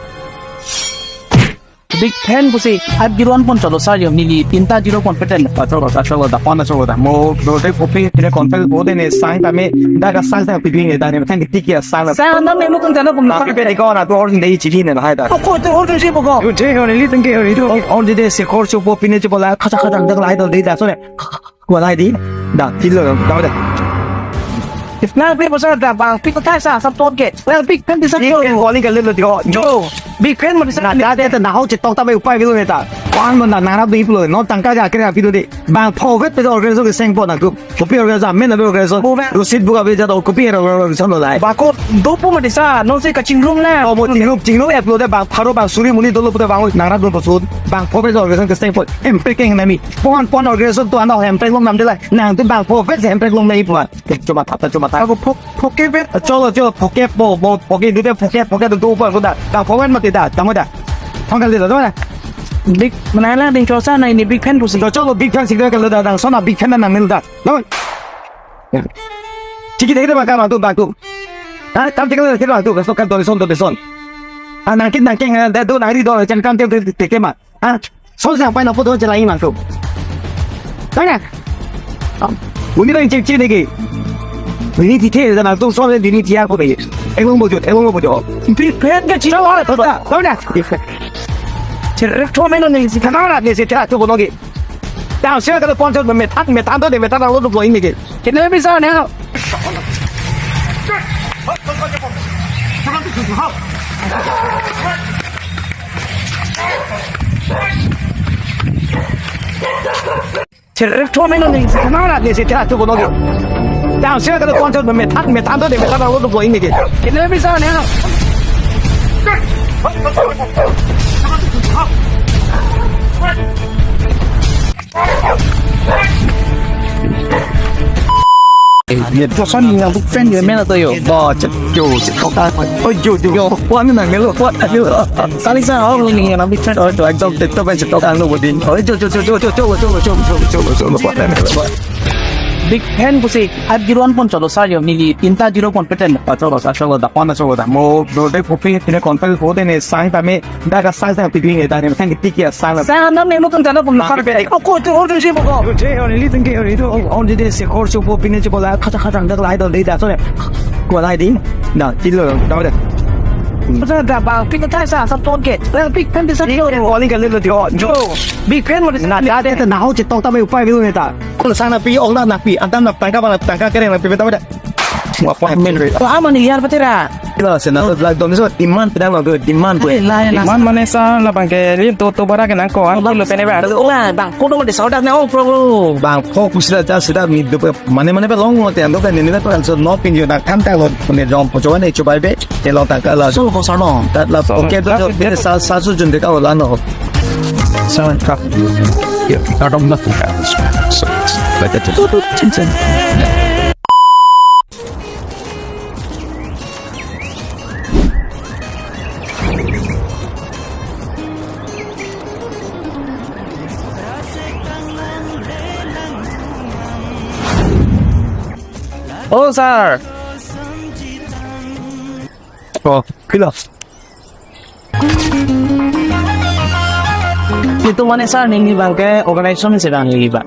Big fan pusi, five zero one pon cholo sir yo, neli tinta zero pon peten. Achok lo, achok lo, da pon achok lo da. Mo do de kopi kine kontel bo de ne sang ta me, da ka sang ta pi ne da ne kan ti kia sang la. Sang na me mo kun ta na kun. Na pi pe ko na to or de chi ne na hai da. Ko to or de chi bo ko. Yo je ko ne li tang ke yo ni to. Or de de se kor chu po pi ne chu bo la kha kha da da la hai do de da so ne. Ko la hai di. Da ti lo da da. Nang pi bosa da bang pi ko ta sa sab ton ke. Nang big fan di sa. Ni ko ni ka le lo di ko. Jo. Big fan mo di sa. Na da de ta na hau che tong ta me upai bilo ne ta. Kwan mo na na ra di plo. No tangka ja kre pi do de. Bang pho vet pe organization ke seng po na group. Kopi organization men na organization. Bo ba. Ro seat book ave ja to kopi organization lo lai. Ba ko do po mo di sa. No se ka chingrum la. O mo chingrum chingrum app lo de bang pharo bang suri muni dolo puta bang nang ra do po sud. Bang pho vet organization ke seng po. Em pe keng na mi. Pon pon organization to ano em pe long nam de lai. Nang tu bang pho vet em pe long nai po. Chuma thap ta chuma thap. Ako phok phoke bet. Cholo cholo phoke po po phoke dute phoke phoke dute upar ko da. Da phoken mati da. Tamo da. Thong kali da da. Big mana la ding chosa na ini big fan pusi. Cholo big fan sik da kali da dang sona big fan na nil da. No. Chiki dek de ba kam tu ba tu. Ha kam chiki dek de ba tu. Kaso kan ton son ton son. Ah, nangkin nangkin, eh, do nangri do, chan kam te te te ma. Ah, so sa pai na photo chalai ma so. Tanya. Uni nang cek cek lagi. Ini tithe dan tu so ini dia ko be. Ebong bojot, ebong bojot. Big fan ke chira wala thota. Tanya. Chira thoma no ni si kana na ni si chira tu bono ke. Tang sia ka ponchot me than me than to de me than lo lo ini ke. Kene bisa ne. Chira thoma no ni si kana na ni si chira tu bono ke. Tang sia ka ponchot me than me than to de me than lo lo ini ke. Kene bisa ne. Ye, to son yang big fan ye mena to yo. Ba, cek jo, cek kok ta. Oh, jo, jo. Yo, kuan nang melo, kuan nang melo. Kali sa, oh, ini yang big fan, oh, to ekdom TikTok kan cek kok ang lo bodin. Oh, jo, jo, jo. Big fan pusi, at giruan pon cholo sa yo, neli tinta zero pon peten. Acholo sa, acholo da, kuan acholo da. Mo, do de kopi, tine kontak ko de ne sang tame. Daga sang sang piding e, daga sang tiki sang. Sang nam ne nutun jana pun kar pe. Oh, ko tu order si ko. Je on li tengke on itu on di se kor su po pine je bola kata kata dak lai do de da so ne. Ko lai di. Na, tilo da da. Sa da ba pin ta sa sa ton ke. Big fan de sa. Oli ka lelo di o. Jo. Big fan mo de. Na da de na ho je tong ta me upai bilu ne ta. Ko sang na pi ong na na pi. Antam na tangka ba na tangka kere na pi beta beta. Semua appointment re. Lama ni yar patera. Kila sena to lag dom so demand pedang lo demand ko. Demand mane sa labang ke lim to to bara ke nang ko ang lo pene ba. Ola bang ko dong de saudak na ong pro. Bang fokus da ja sudah mi do mane mane pe long lo te ando kan ni na to so no pin yo na kan ta lo ne jom po joan e chubai be. Te lo ta ka la. So ko sa no. Tat la. Okay to sa sa su jun de ka la no. Sa ka. Yo, I don't know. So, but that is. Oh, sir. Oh, kilo. Itu mane sir, neli bang ke organization si bang neli bang.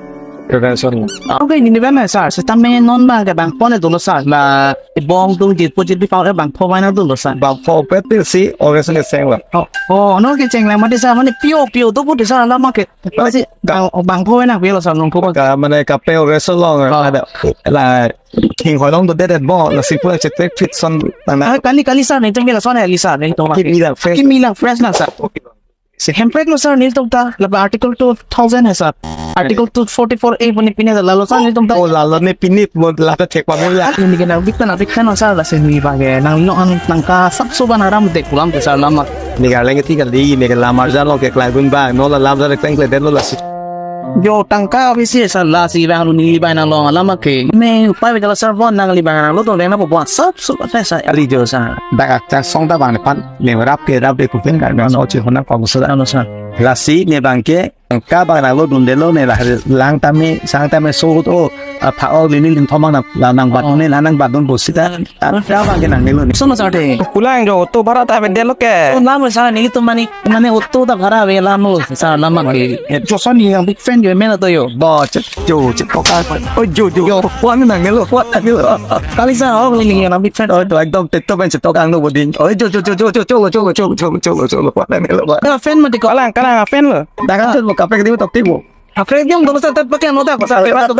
Organization. Okay, neli bang sir, setame non bang ke bang pon dolo sir, la bong tung dit po dit pi pau bang pho bang dolo sir. Bang pho pet si organization ke seng bang. Oh, oh, no ke cheng lang mati sir, mane pio pio to put sir lama ke. Masi bang bang pho bang pio sir nong pho. Ka mane kape organization long ada la. King hoi long do det bo, la si pura chetek fit son nang na. Ah, kali kali sir, neli tengke la son ya, li sir, neli tong. Keep me lang fresh. Keep me lang fresh na sir. Okay. Si hemprek lo sir, neli tong ta, la article two thousand hai sir. Article two forty-four A puni pine la lo sir, neli tong ta. Oh, la lo ne pine mo la ta check pa mo ya. Ini ke nang big fan, big fan sir, la si ni ba ke nang lo an nang ka sab so ban aram dek pulang ke sir lama. Ni ga leng ti kali, ni ke lamar ja lo ke klai gun ba, no la lam ja le kleng kle den lo la si. Jo tangka bisi sir la si bang lu ni bang nang long lama ke. Me upai bejala sir bon nang li bang nang lo tong deng na po bon sab su pa sa ali jo sir. Dak akcha song ta bang pan me rap ke rap de kupen kan no chi hona kong sir. Ano sir. La si ne bang ke ka bang nang lo dun de lo ne la lang ta me sang ta me so to a pha o li ni ling thomang na la nang bat ne la nang bat dun bo si ta. Tar kya bang ke nang nelo ni. Sono sir de. Pulang jo auto bhara ta bende lo ke. Oh, lama sir neli to mane mane auto ta bhara ave lama sir lama ke. Jo sir ni yang big fan jo mena to yo. Ba cek jo cek kok ta. Oh jo jo. Yo kuan nang nelo kuan nang nelo. Kali sir oh ni yang big fan oh to ekdom TikTok kan cetok ang lo bodin. Oh jo jo jo jo jo jo jo jo jo jo jo kuan nang nelo. Ka fan mati ko. Kalang kalang fan lo. Dakan jo kapek di tok tibo. Apa yang dulu saya tempat yang udah pasal lewat tuh.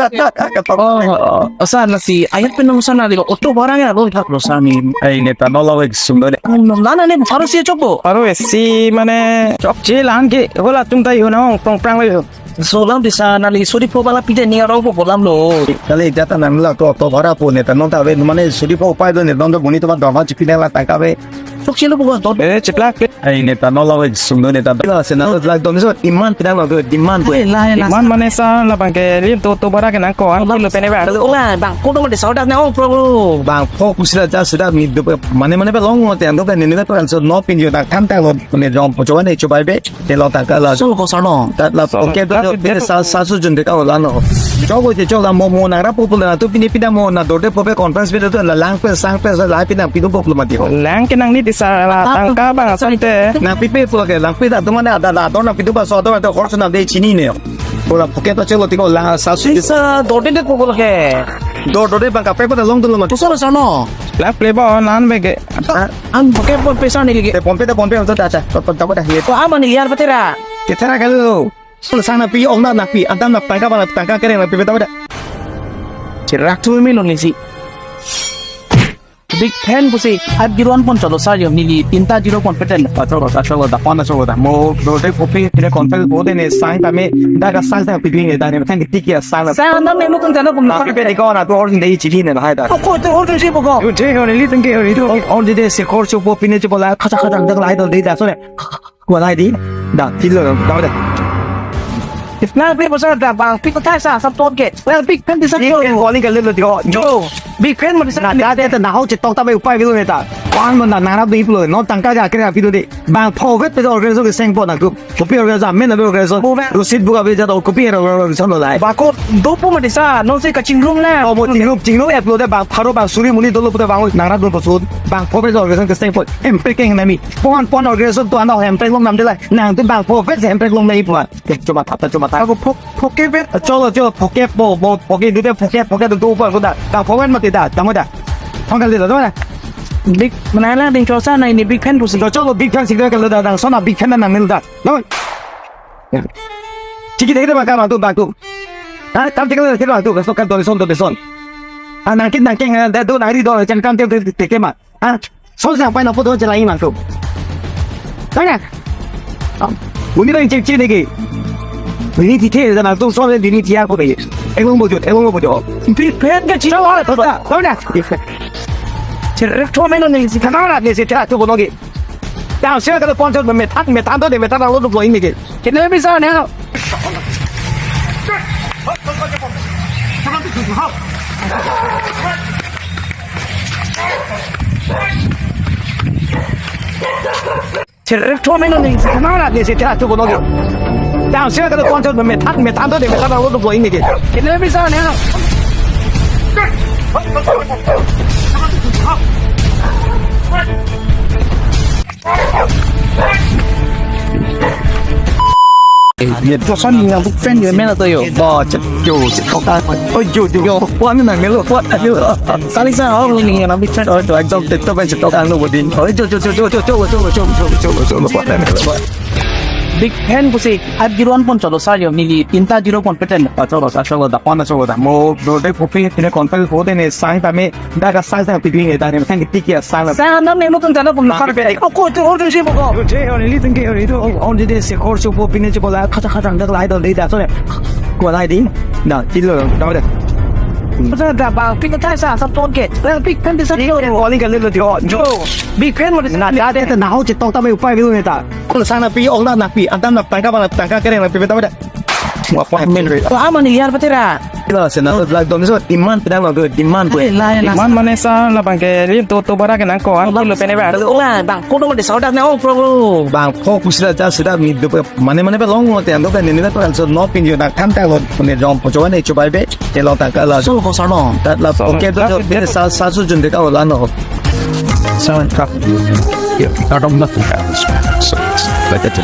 Oh, oh, oh, sir, la si ayat penung sana di auto barang ya lo thak lo sami. Ai ne ta no lo ek sum do de. Nong lana ne baru si chopo. Baru si mane chok je lang ke hola tum tai ho na ong prong prang lo. So lam di sana li suri po bala pide ni aro po lam lo. Kali jata nang la to auto bhara po ne ta nong ta ve mane suri po pai do ne nong do buni to ba dong ha chipi ne la ta ka ve. Sok silo bukan to. Eh, chiplak. Ai ne ta no lo ek sum do ne ta. Kila sena to lag dom so demand pedang lo demand ko. Demand mane sa labang ke lim to to bara ke nang ko ang lo pene ba. Ola bang ko dong de saudak na ong pro. Bang fokus da ja sudah mi do mane mane pe long lo te ando kan ni na to so no pin yo na kan ta lo ne jom po joan e chubai be. Te lo ta ka la. So ko sa no. Tat la. Okay to de sa sa su jun de ka la no. Chok ko je chok la mo mo na ra po po la to pini pina mo na do de po pe conference pe to la lang pe sang pe la pina pino po lo mati ho. Lang ke nang ni di Sir, la tangka bang asonte. Nangpipe pulo ke, nangpi ta teman ada ada ador nangpi tu ba so ador ada horse nang de chinine. Pulo pocket to chelo tiko la sa su. Sir, dorde de pulo ke. Dor dorde bang kape ko ta long dolo ma. Tu solo sono. La play ba nan bege. An pocket po pesa ni lagi. Te PhonePe te PhonePe to ta cha. To to ta ko ta ye. To ama ni yar patera. Ketera kalo. Sang nangpi ong na nangpi. Antam nang tangka bang tangka kere nangpi beta beta. Cherak tu mi lo ni si. Big fan pusi, at giron pon cholo sir yo, neli tinta zero pon peten. Acholo, acholo, da pon acholo da. Mo, do de kopi, pine kontel bo de ne sang ta me, da ka sang ta pipi ne da ne, kan tiki a sang. Sang na me mo kun jana pun. Tapi pe di ko na tu or de chili ne hai da. Ko to or de si bo ko. Yo je ho ne li tengke ho ni tu. Or de de se kor so po pine che bola, khacha khacha dak lai do de da so ne. Ko lai di. Da, tilo, da da. Nangpi pusi da bang, pi ko thai sa, sab tot ke. Well, big fan di sa. Ye, ye, calling ka lelo di ko. Yo, big fan mo di sa. Na, da, da, da, na ho chetok ta bai upai bilo ne ta. Pan mo na, na rap di pulo, non tangka ja kre api do de. Bang phovet pe organization ke seng po nangtum. Kopi organization, men na organization. Phovet. Rosit buka be ja to kopi organization lo lai. Ba ko dopo mo di sa, non se kachingrum la. O mo chingrum, chingrum app lo de bang pharo bang suri muni dolo pute bang nang rap do po sud. Bang phovet organization ke seng po. Emprek keng nami. Pon pon organization to ano emprek long nam de lai. Nangtum bang phovet emprek long nai puan. Ke cuma thap, cuma thap. Ako phok, phoke bet. Cholo, cholo, phoke po, po, phoke dute phoke, phoke dute upar ko da. Ka phoke mati da, tamo da. Thong kali da, tamo da. Big, mana lang ding chosa na ini big fan pusi. Cholo, big fan sik da kalo da, dang sona big fan nang nil da. Tamo. Ya. Chiki dei de ba ka tu, ba tu. Ha, tam chiki dei de ba tu, so ka doni son, doni son. Ha, nangkin, nangkin, da tu nang ri do, chen kam te te te ma. Ha? Song sang pai na photo chelai mang tu. Tanya. Buni bang cek cek lagi. Bini tithe da nang tu song bini tia ko be. Elong bojot, elong bojot. Big fan ke chilo. Tanya. Cherek thom eno ni si kana ni si tia tu bonogi. Yang sia ka pon tu methan methan tu de methan lo tu lo ini ke. Kene bisa ne. Cherek thom eno ni, si kana ni si tia tu bonogi. Yang sia ka pon tu methan methan tu de methan lo tu lo ini ke. Kene bisa ne. Ye, to son yang big fan ye mena to yo. Ba, che, yo, che, to ka. Oh, yo, yo, yo. Wa ni nang melo, wa ni melo. Kali sa, oh, ni yang big fan, oh, to ekdom tip top aja to kan lo bodin. Oh, yo, yo, yo. Big fan pusi, at giron pon cholo sir yo, neli tinta zero pon peten. Acholo, acholo, da pon acholo da. Mo, do de kopi, pine kontel bo de ne sang ta me. Da ka sang sang pipi ne da ne sang tiki a sang. Sang nam ne mo tun jana pun. Ko ko to order si ko. Yo je ho ni li tengke ho ni tu. On de se kor so po pine che bola khacha khacha dak lai do de da so ne. Ko lai di. Da tilo da da. Sa da ba pin ta sa sa ton ke. Well, big fan di sa. Yo, calling ka lelo di. Yo. Big fan mo di sa. Na da de na ho chetok ta me upai bilo ne ta. Ko sang nangpi ong na nangpi. Antam nang tangka bang tangka kere nangpi beta beta. Mo appointment re. To ama ni yar patera. Ila se na to lag dom so demand pedang lo demand ko. Ai, la, la. Demand mane sa labang ke lim to to bara ke nang ko an lo pene ba. Ola bang ko dong de saudak na ong pro. Bang ko kusila ja sida mi do mane mane ba long mo te ando ka ni ni na to so no pin yo na tham ta lo ne jom po jo ne chubai be. Te lo ta ka la. So ko sarno. Ta la okay to jo pin sa sa su jun de ka ola no. Sa ka. Yo, ta dom na. So, so, like that.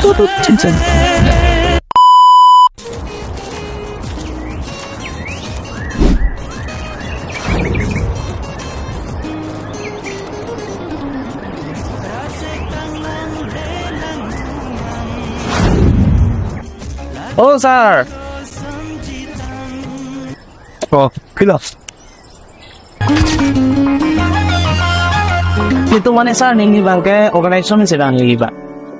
Oh, sir. Oh, pilo. Itu mane sir, neli bang ke organization si bang neli bang.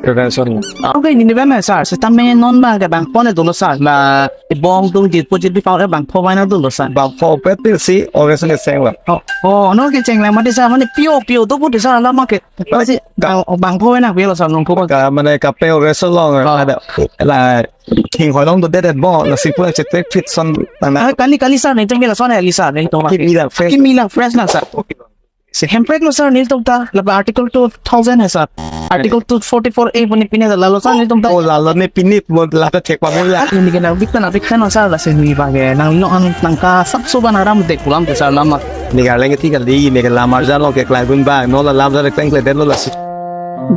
Organization. Okay, neli bang sir, setame non bang ke bangpon dolo sir, la bong tung jit po jit di pau bangpon mana dolo sir. Bangpon pet si organization ke seng la. Oh, oh, no ke cheng la mate sir, mane pio pio tu pu sir la ma ke. Pasi bang bangpon na pio sir nong ko. Ka mane kape organization long ada. La King hoi long do det det bo, lasi pura chetek fit son tang na. Ah, kali, kali sir, nelitum ke lason ya, kali sir, nelitum. Kimi lang fresh. Kimi lang fresh na sir. Okay. Si hemprek lo sir, nelitum ta, laba article two thousand hai sir. Article two forty-four A puni pine la lo sir, nelitum ta. Oh, la lo ne pine mo la ta thek pa mo la. Ini ke nang big fan, big fan sir, lasi ni bang ke, nang no ang nang ka sab so ban aram dek pulang ke sir lama. Ni ka leng ti kali, ni ka lamar jan lo ke klai gun ba, no la lam jan kleng klai den lo lasi.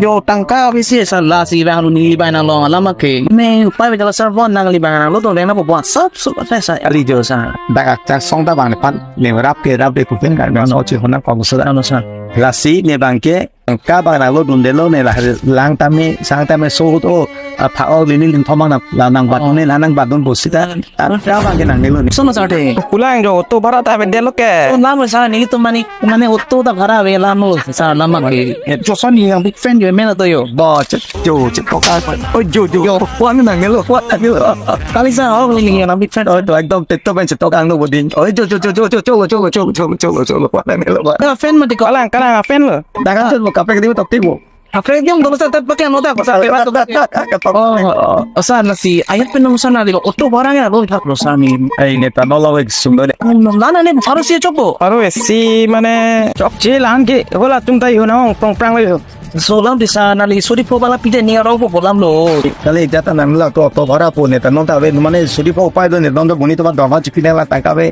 Jo tangka bisi sar lasi bang neli bang nanglong alam ke. Ne upai bejala sar bon nangli bang nanglo to reng na po bon sap sap ate sar. Ali jo sar. Dak akcha song ta bang ne pan ne rap ke rap de kupen kan no chi hona ko sar. Ano sar. Lasi ne bang ke tangka bang nanglo dundelo ne la lang tame sang tame so to apha o lini ling thomang na la nang bat ne la nang bat dun bosi ta. Tangka bang ke nangnelo ne. Sono sar de. Kulang jo auto bhara ta bedelo ke. Oh, lama sar neli to mane mane auto ta bhara ave lama sar lama ke. Joson ni yang big fan jo mena to yo. Bo chet jo chet ko ka. Oh jo jo jo. Kuat nangnelo kuat nangnelo. Kali sa ho ni yang big fan. Oh to ekdom tip top en chet to kang no bodin. Oh jo jo jo jo jo jo jo jo jo jo jo jo kuat nangnelo. Fan mati ko. Kalang kalang fan lo. Dak kan mo kapek di tok tibo. Apa yang dulu saya tak pakai noda ko sa. Oh, oh, oh. Sar lasi ayat pen sar nangli auto bhara ya lo thak lo sar ni. Ai ne ta nolo ek sum do ne. Nana ne bharo si chokpo. Bharo si mane chokche lang ke hola tum tai ho na ong prong prang lo. So lam di sar nangli suri pho bala pide ni arong po lam lo. Kali jata nangla to auto bhara po ne ta non ta ave mane suri pho upai do ne don do buni to ba doma chipi ne la tangka ave.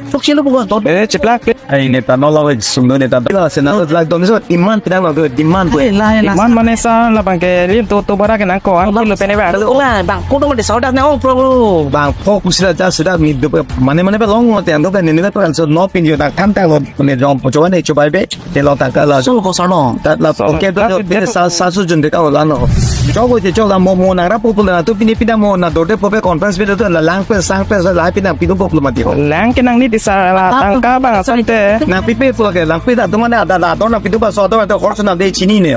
Chokche lo po don. Eh, chiplak. Ai ne ta nolo ek sum do ne ta. Bila se na lak dom so demand pinang lo demand. Ai la la. Demand mane sar labang ke lim to auto bhara ke nangko an lo pene ba. Ola bang ko dong de saudak na ong pro. Bang pho kusila ja sudah mi do mane mane ba long te ando ka ne ne pa so no pin yo ta kan ta lo ne jong po choba ne choba be. Te lo ta ka la. So ko sar no. Ta la pocket do te sa sa su jun de ka la no. Chogo je chola mo mo na ra po po la tu pini pida mo na do de po pe conference pe do la lang pe sang pe la pina pido po lo mati ho. Lang ke nangli di sar la tangka bang asante. Nang pipe pulo ke, nang pida teman ada ada dor nang pitu paso dor ada horse nang de chini ne.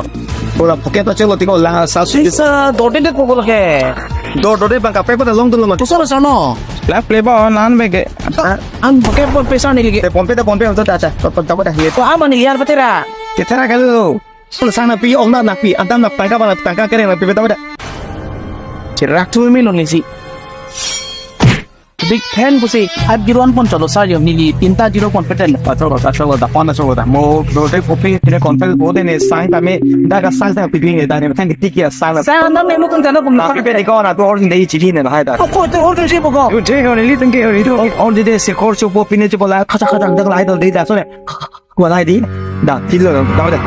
Bola pocket to chelo tiko la sa su. Isa dor de ko bola ke. Dor dor de bang kape ko da long dun lo ma. Tu solo sono. La play ba on an bege. An pocket po pesa ni lagi. Te pompe te pompe to ta ta. To to ta ko da ye. To ama ni yar patera. Te tera kalu. Solo sang na pi ong na na pi adam na tangka bang tangka kereng na pi beta beta. Cherak tu mi lo ni si. Big fan pusi, five zero one pon cholo sar yo neli tinta zero pon peten. Acholo, acholo, da pon acholo da. Mo do de kopi tine konfel bo de ne sang ta me da ka sang ta piding ne da ne tang tiki a sang. Sang na me mo tun ta na pun na. Tapi pe ko na to or de chili ne hai da. Ko to or de si bo ko. Yo je ho ne li tang ke ho ni to. Or de de se kor cho po pine cho po la khacha khacha dang lai do de da so ne. Kualai di. Da, tilo, da, da.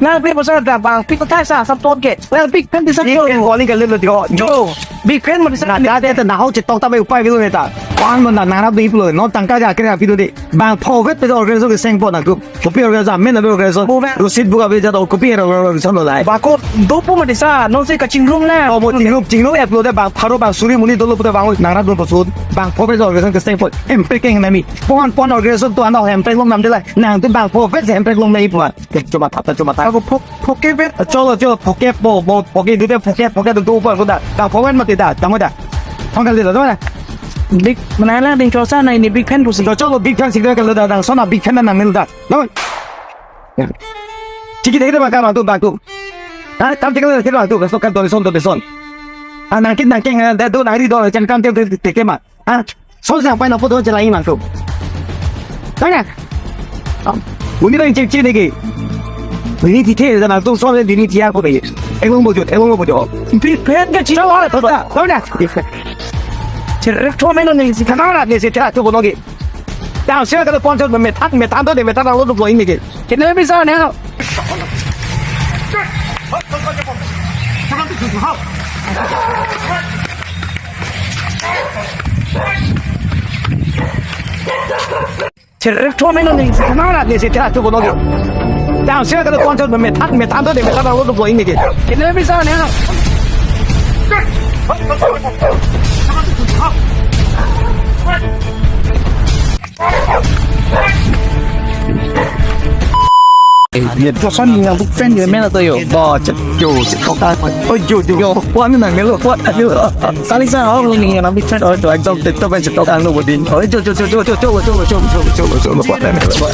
Nang pi pasal da bang, pi kotai sa, sab ton ke. Well, big fan di sa. Ni ko ni ka lelo di ko. Jo. Big fan mo di sa. Na da de ta na ho chetok ta me upai bilo ne ta. Pan mo na na na di plo. No tangka ja kre api do de. Bang pho vet pe organization ke seng po na group. Kopi organization, men na organization. Kopi. Rosit buka be ja to kopi organization lo lai. Ba ko do po mo di sa, no se ka chingrum na. O mo chingrum, chingrum upload de bang pharo bang suri muni dolo puta bang nang ra do po sud. Bang pho pe organization ke seng po. Em pe keng na mi. Pon pon organization to ano hem pe long nam de lai. Nang tu bang pho vet hem pe long nai puan. Ke chuma thap ta chuma thap. Ako phok phoke vet. Cholo cholo phoke po po phoke du de phoke phoke du du po ko da. Bang pho vet mati da. Tamo da. Thong kali da tamo da. Big mana la ding chosa na ini big fan pusi. Cholo cholo big fan sik da kali da dang sona big fan na mil da. Tamo. Chiki de de bang kam tu bang tu. Ha kam chiki de de bang tu. So kam tu son tu son. Ah nang kin nang keng da do nang ri do chen kam te te te ma. Ha? Sol sang pai na photo chelai mang tu. Tanya. Uni dang cek cek lagi. Ini tithe dan tu sol ini tia ko be. Elong bojot, elong bojot. Big fan ke chino. Tanya. Cherek thom eno ni si kana ni si tera tu bonogi. Tang sia ka ponchot me than me than to de me than lo tu boy ni ke. Kene bisa ne. Cherek thom eno ni si kana ni si tera tu bonogi. Tang sia ka ponchot me than me than to de me than lo tu boy ni ke. Kene bisa ne. Ye to son yang big fan ye mena to yo. Bo chet yo chet ko ka. Oh yo yo yo. Kuat ni nang melo kuat ni lo. Kali sa ho ni yang big fan oh to ekdom TikTok pen chet ko kang no bodin. Oh yo yo yo yo yo yo yo yo yo yo yo yo kuat ni lo.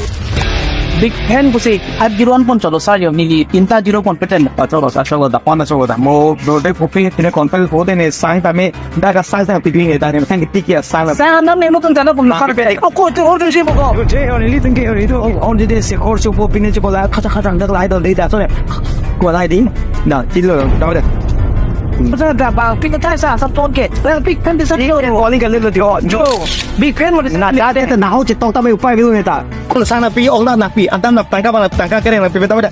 Big fan pusi five zero one pon cholo sar yo neli tinta zero pon peten. Acholo acholo da pon acholo da mo do de kopi tine konfel ho de ne sang ta me Da ka sang sang piding e, da ne sang tiki a sang. Sang nam ne nutun jana pun kar pe. O ko tu or tu si bo ko. Yo je or li tun ke or do. On de se kor so po pine che bola khacha khacha dak lai do de da so ne. Ko lai di. Da tilo da da. Sa da ba pin ta sa sa ton ke. Well, big fan de sa yo. Ko li ka le lo di o. Jo. Big fan mo de. Na da de na ho che tong ta me upai bi ne ta. Ko sang na pi ong na na pi. Antam na tangka ba na tangka kereng na pi ta da.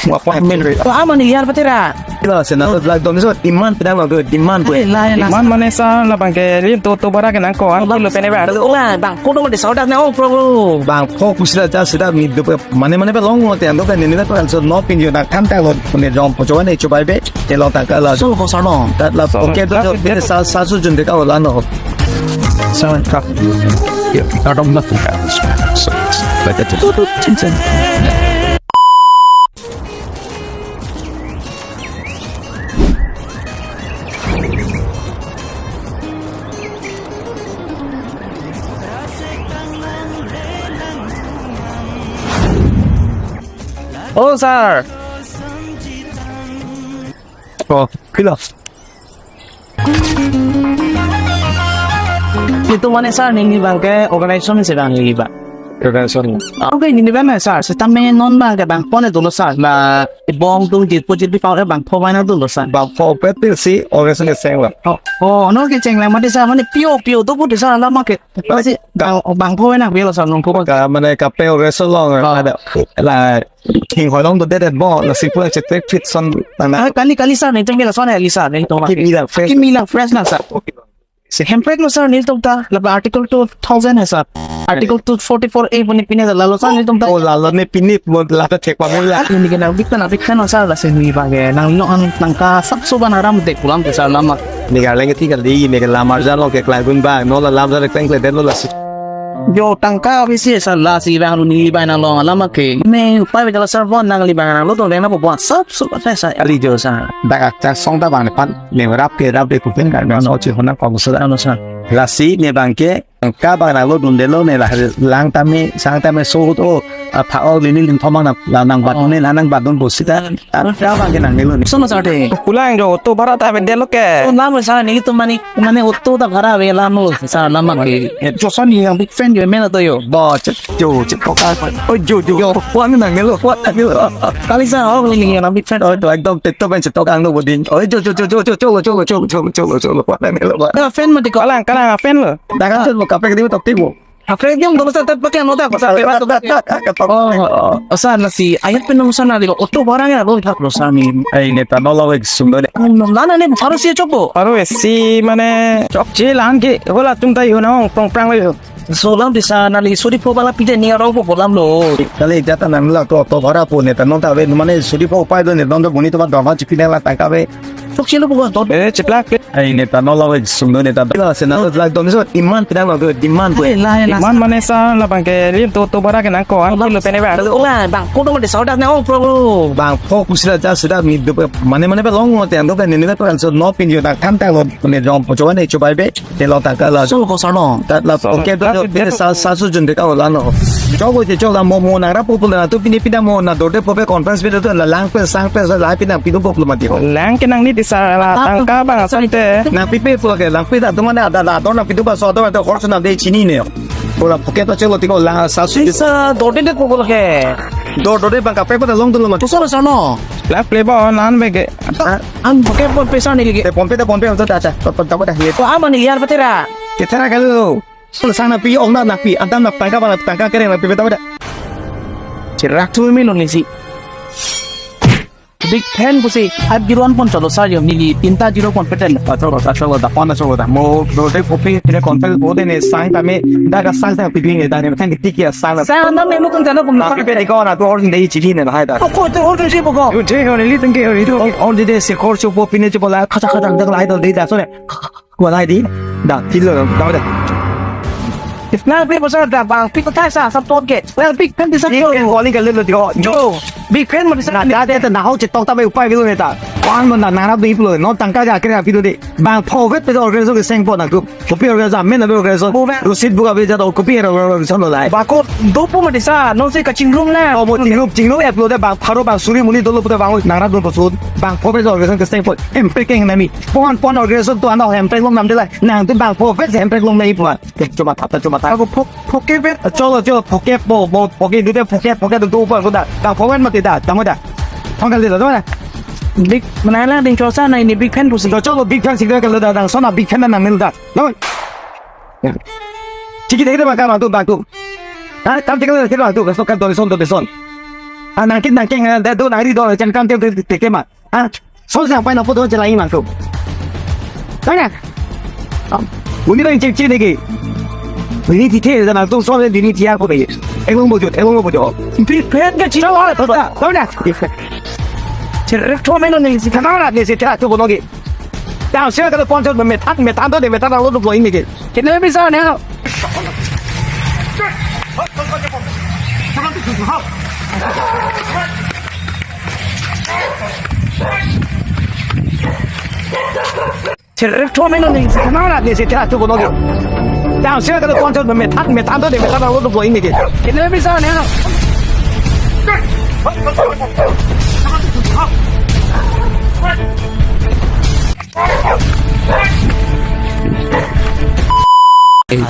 Mo appointment re. To aman iyar patera. Kilo sena to lag dom so demand pedang lo demand ko. Lain. Demand mane sir labang ke lim to to bara ke nangkok, ah, kilo pene ba. Ola bang kodo mane sauda na o problem. Bang pho kusila ta sudah mi do pe mane mane pe long lo te ando kan ni na kan so no pin yo na kan ta lo ne jom po chowa ne chobai be. Te lo ta ka la. So ko sa no. Ta la okay to so pe sa sa su jun de ka la no. Sa ka. Yo, ta dom na tu ka. So, so. Ba ta tu. Oh, sir. Oh, kilo. Itum mane sir, neli bang ke organization si bang neli bang. Organization. Okay, neli bang sir, sitame non bang ke bang pon dolo sir, la bong tung jit po jit pi pau bang pho bang dolo sir. Bang pho pe til si organization ke seng la. Oh, oh, no ke cheng la mati sir, mane pio pio to pu sir la ma ke. Masi bang bang pho na pio sir nung pho. Ka mane kape organization long. Oh. Ada la King holong do det bo, lasi pura chetek fit son nang na. Ah, kali kali sir, nelitum ke lason ya, kali sir, nelitum. Kimi lang fresh. Kimi lang fresh na sir. Okay. Si hemprek lo sir, nelitum ta, laba article two thousand hai sir. Article two forty-four A puni pine la lo sir, nelitum ta. Oh, la lo ne pine mo la ta check pa mo la. Neli ke nang big fan, big fan sir, lasi neli bang ke nang no ang tangka sap so ban aram de kulam de sir lama. Neli ke leng ti kali, neli ke lamar jalo ke klai gun ba, no la lam jalo kleng klai det lo lasi. Yo tangka bisi sir lasi bang ru neli bang nang long lama ke. Ne upai bejala sir bon nangli bang nang lo tong deng na bo bon sap so ta sir. Ali jo sir. Dak akcha song ta bang ne pan ne rap ke rap de kupen kan no chi hona kong sir. Ano sir. Lasi ne bang ke tangka bang nang lo dun de lo ne la lang tame sang tame so hut o. Apha o lini lim thomang na la nang bat ne la nang bat dun bo sita. Tangka bang ke nang ne lo ne. Sono sir de. Kulang jo to bhara ta ave de lo ke. Oh, lama sir nelitum mane Mane auto ta bhara ave la no sir lama ke. Joson ni yang big fan yo mena to yo. Bo che jo che ko ka. Oi jo jo. Yo, kuan nang lo, kuan nang lo. Kali sir ho ni yang big fan. Oi to ekdom TikTok pen chetok ang no boding. Oi jo jo jo jo jo jo jo jo jo jo jo jo kuan nang lo. Ka fan mati ko. Kalang kalang fan lo. Daga jo mo kape di tok tibo. Apa yang dong sa tat pakai nota ko sa. Oh, oh, oh. Sa na si ayat penung sa na di auto barang ya lo thak lo sa ni. Ai ne ta no lo ek sum do ne. Nana ne baru si chokbo. Baru si mane chokche lan ke hola tum ta yo na prong prang lo. So lam di sa na li suri po bala pide ni aro po lam lo. Kali jata nang la to to bara po ne ta non ta ve mane suri po pai do ne don do buni to ba dama chipi ne la tangka ve. Chokche lo po don. Eh, chiplak. Ai ne ta no lo ek sum do ne ta. Kilo sena to lag dom so demand pedang lo demand ko. Lain. Demand mane sir labang ke lim to to bara ke nangkok, ah, kilo pene ba. Ola bang kodo mane sauda na o problem. Bang pho kusila ta sudah mi do pe mane mane pe long lo te ando kan ni na kan so no pin yo na kan ta lo ne jom po chowa ne chobai be. Te lo ta ka la. So ko sa no. Ta la okay to so pe sa sa su jun de ka la no. Chok ko che chok la mo mo nang ra po po la to pini pina mo na dorde po pe conference pe to la lang pe sang pe la pina pi do po lo mati ho. Lang ke nangli di sir la tangka bang asam te. Nang pi pe po ke lang pi ta to mane ada la to nang pi do ba so to to horse na de chini ne. Pura pocket to chelo tiko la sa su. Sir dorde de po po ke. Dor dorde bang kape pa long to lo mati. Sir sir no. Lang play ba nan be ke. An pocket po pe sir ni ke. Te phone pe ta phone pe to ta ta. To to ta ta. Ko aman iyar patera. Ke thera kalo. Sul sang na pi ong na na pi antam na tangka bang tangka kereng na pi beta beta. Cherak tu mi long isi. Big fan pusi five zero one pon cholo sir yo neli tinta zero pon peten. Cholo ta cholo ta pon cholo ta mo do de kopi ne kontel bo de ne sang ta me da ka sang ta pi ne da ne kan ti kia sang. Sang na me mo kun ta na pon. Na pi pe ko na to or de chili ne hai da. Ko to or de si bo ko. Yo je ho ne li tang ke ho ni to. Or de de se khor cho po pi ne cho bo la kha kha da la do de da so ne. Kuat lagi di. Dah, kilo dah, dah, dah. Nang pi bosan dah bang, pi kotai sa, sab tot ke. Well, big fan di sa. Big fan calling ke lelo di ko. Jo, big fan mo di sa. Na, dah, dah, dah, na hau chetok ta bai upai bilo neta. Kuan mo na, na, na, di pulo, non tangka ja kre pi do de. Bang pho vet pe organization ke seng po na group. Kopi organization, men na organization. Bo ba. Rosit buka be ja to kopi organization lo lai. Bako, dopo mo di sa, non se kaching room la. Oh, mo ching room, ching room, app lo de bang, pharo bang, suri muni dolo puta bang, nang ra dolo pasut. Bang pho vet organization ke seng po. Em pe keng na mi. Pon pon organization to ano hem pek long nam de lai. Nang tu bang pho vet hem pek long nai puan. Cuma tap cuma tap. Ako pho pho ke vet. Cholo cholo pho ke po po pho ke du de pho ke pho ke du tu pa ko da. Bang pho vet mati da. Tamo da. Thong kali da tamo da. Big mana la ding chosa na ini big fan pusi. Cholo big fan sing da kalo da dang sona big fan na nang nil da. Tamo. Chiki de de bang ka bang tu bang tu. Ha tam chiki de de bang tu. Ka so ka do son do de son. Ah, nangkit nangkeng, eh, do nangri do, chen kam te te ke ma. Ah, so sa pai na photo chelai ma ko. Tanya. Uni nang cek cek deke. Uni tithe da nang tum so le dini tia ko deke. Elong bojo, elong bojo. Big fan ke chira la. Tanya. Cherek thom meno ne si kana ne si ta to bono ke. Down sira kada ponchot me methan methan to de methan lo to boy ni ke. Kene bisa ne. Cherek thom meno ne si kana ne si ta to bono ke. Down sira kada ponchot me methan methan to de methan lo to boy ni ke. Kene bisa ne.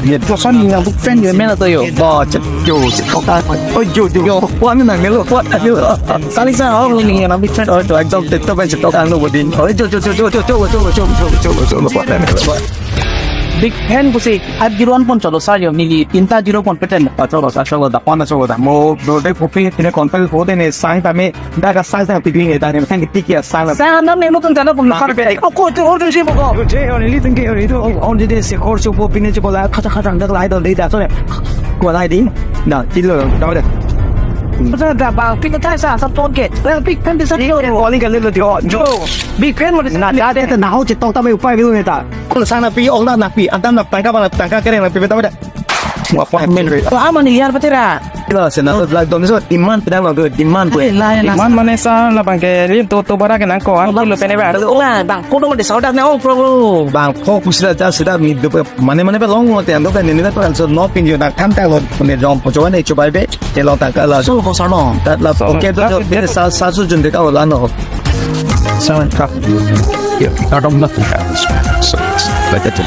Ye, to son ni nang big fan yo mena to yo. Ba, chet yo, chet ko ka. Oi, yo, yo, yo. Wa ni nang melo, wa ni melo. Kali sa, oh, ni nang big fan, oh, to ekdom TikTok pen chet ko ka no bodin. Oi, yo, yo, yo. Big fan pusi, at giron pon cholo sa yo, neli tinta zero pon peten. Acholo, acholo da, pon acholo da. Mo, do de kopi, tine kontak ko de ne sang ta me. Dak asai sang piding e, dak ne sang tiki asai la. Sang nam ne nutun jana pun kar pe. Ko ko tu order si ko. Je on li tengke on itu on de se kor su po pine je bola kata kata dak lai do de da so ne. Ko lai di. Na tilo da da. Sa da ba pin ta sa sa ton ke. Big fan de sa yo. Calling ka le lo di o. Jo. Big fan mo de. Na da de na ho je tong ta me upai bilu ne ta. Ko sang na pi ong na na pi. Antam na tangka ba na tangka kere na pi ta. Wa pa men re. Ko ama ni yar patera. Kilo se na to lag dom so demand pedang lo demand ko. Demand mane sa labang ke lim to to bara ke nang ko an lo pene ba. Ola bang ko dong de saudak na ong pro. Bang ko kusila ja sida mi do mane mane ba long lo te ando ka ne ne pa so no pin yo na tham ta lo ne jom po chowa ne chubai be. Te lo ta ka la. So ko sa no. That la okay to de sa sa su jun de ka la no. Seven cup. Yeah, I don't nothing happens. So it's like that.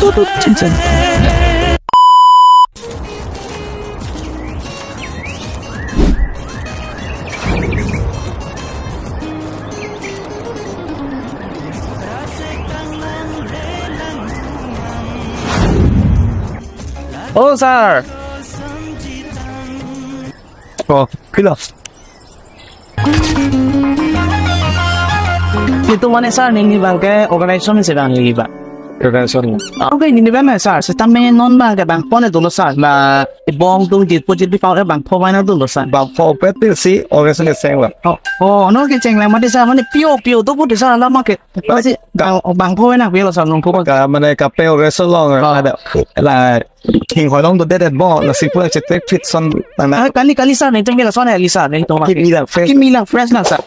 Oh, sir. Oh, kilo. Itu mane sir, neli bang ke organization si bang neli bang. Organization. Okay, neli bang sir, setame non bang ke bang pon dolo sir, la bong tung jit po jit di pau bang pho bang dolo sir. Bang pho pet si organization ke seng bang. Oh, oh, no ke cheng la mati sir, mane pio pio to put sir la ma ke. Masi bang bang pho na pio sir nong pho. Ka mane kape organization long ada la. King hoi long do det bo la si pura chetek fit son na na. Ah, kali kali sir ne tengke la son ali sir ne to ma. Keep me la fresh. Keep me la fresh na sir.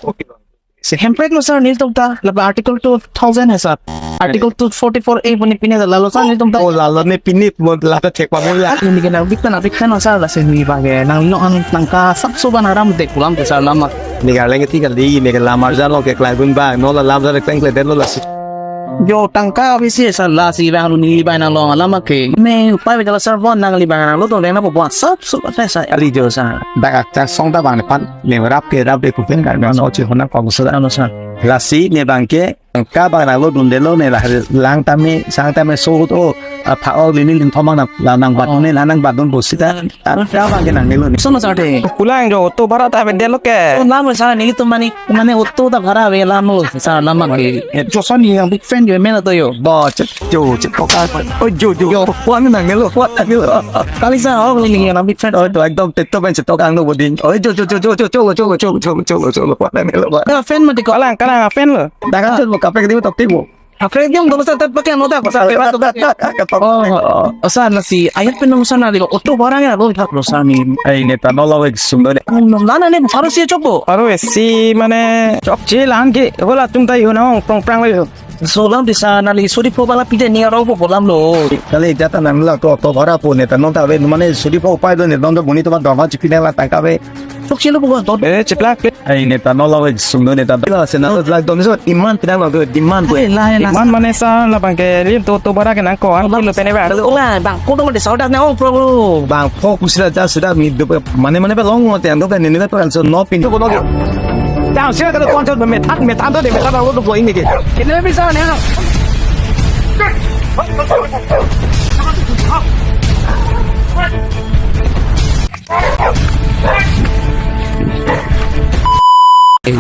Si hemprek lo sir nelitum ta la article two thousand hai sir. Article two forty-four A puni pine la lo sir nelitum ta. Oh la lo ne pine mo la ta thek pa mo la. Ini ke nang big fan big fan sir la si ni ba ke nang lo an nang ka sap so ban aram de kulam de sir lama. Ni ga leng ti kali ni ke lamar ja lo ke klai bun ba no la lam ja le kleng kle de lo la si. Jo tangka bisi sir la si bang lu ni bang nang long lama ke. Me upai bejala sir bon nang li bang nang lo to deng na po bon sap sap sir sir. Ali jo sir. Dak akcha song ta bang pan ne rap ke rap de kupen kan bang no chi hona kong sir. Ano sir. La si ne bang ke ka bang nang lo dun de lo ne la lang ta me sang ta me so to a pha o lini lim thomang na la nang bat ne la nang bat dun bo sita. An ka bang ke nang ne lo ne. Sono sir de. Pulang jo to bhara ta be de lo ke. Sono lam sir nelitum mani Mane auto ta bhara ave lam lo sir lam ke. Joson ni yang big fan yo mena to yo. Ba chet jo chet ko ka. Oi jo jo. Yo, kuan nang ne lo kuan nang ne lo. Kali sa ho ni yang big fan. Oi to ekdom TikTok pen chet ko kang lo bodin. Oi jo jo jo jo jo jo jo jo jo jo jo kuan nang ne lo. Ka fan mati ko. Kalang kalang fan lo. Dakan chet mo kapek di tok ti mo. Apa yang dong sa tat pakai ano ta ko sa. Oh, oh, oh. Sa na si ayat pen nong sa na di auto barang ya lo thak lo sa ni. Ai ne ta no la wek sum do de. Nong la na ne baru si chok bo. Baru si mane chok che lang ke hola tum tai ho na ong prong prang lo. So lam di sa na li suri po bala pide ni ro po lam lo. Kali jata nang la to to bara po ne ta nong ta ve mane suri po pai do ne nong do buni to ba dong ha chipi ne la tangka ve. Sok silo bukan to. Eh, chiplak. Ai ne ta no la wek sum do ne ta. Kilo se na la dom so demand pedang lo demand ko. Ai la la. Demand mane sa la bang ke lim to to bara ke nang ko an lo pene ba. Ola bang ko dong de saudak na ong pro. Bang ko kusila ja sudah mi do mane mane ba long lo te ando ka ne ne pa so no pin. To ko no ke. Down sira kada ponchot me than me than to de me than lo to boy ni ke. Kene bisa ne.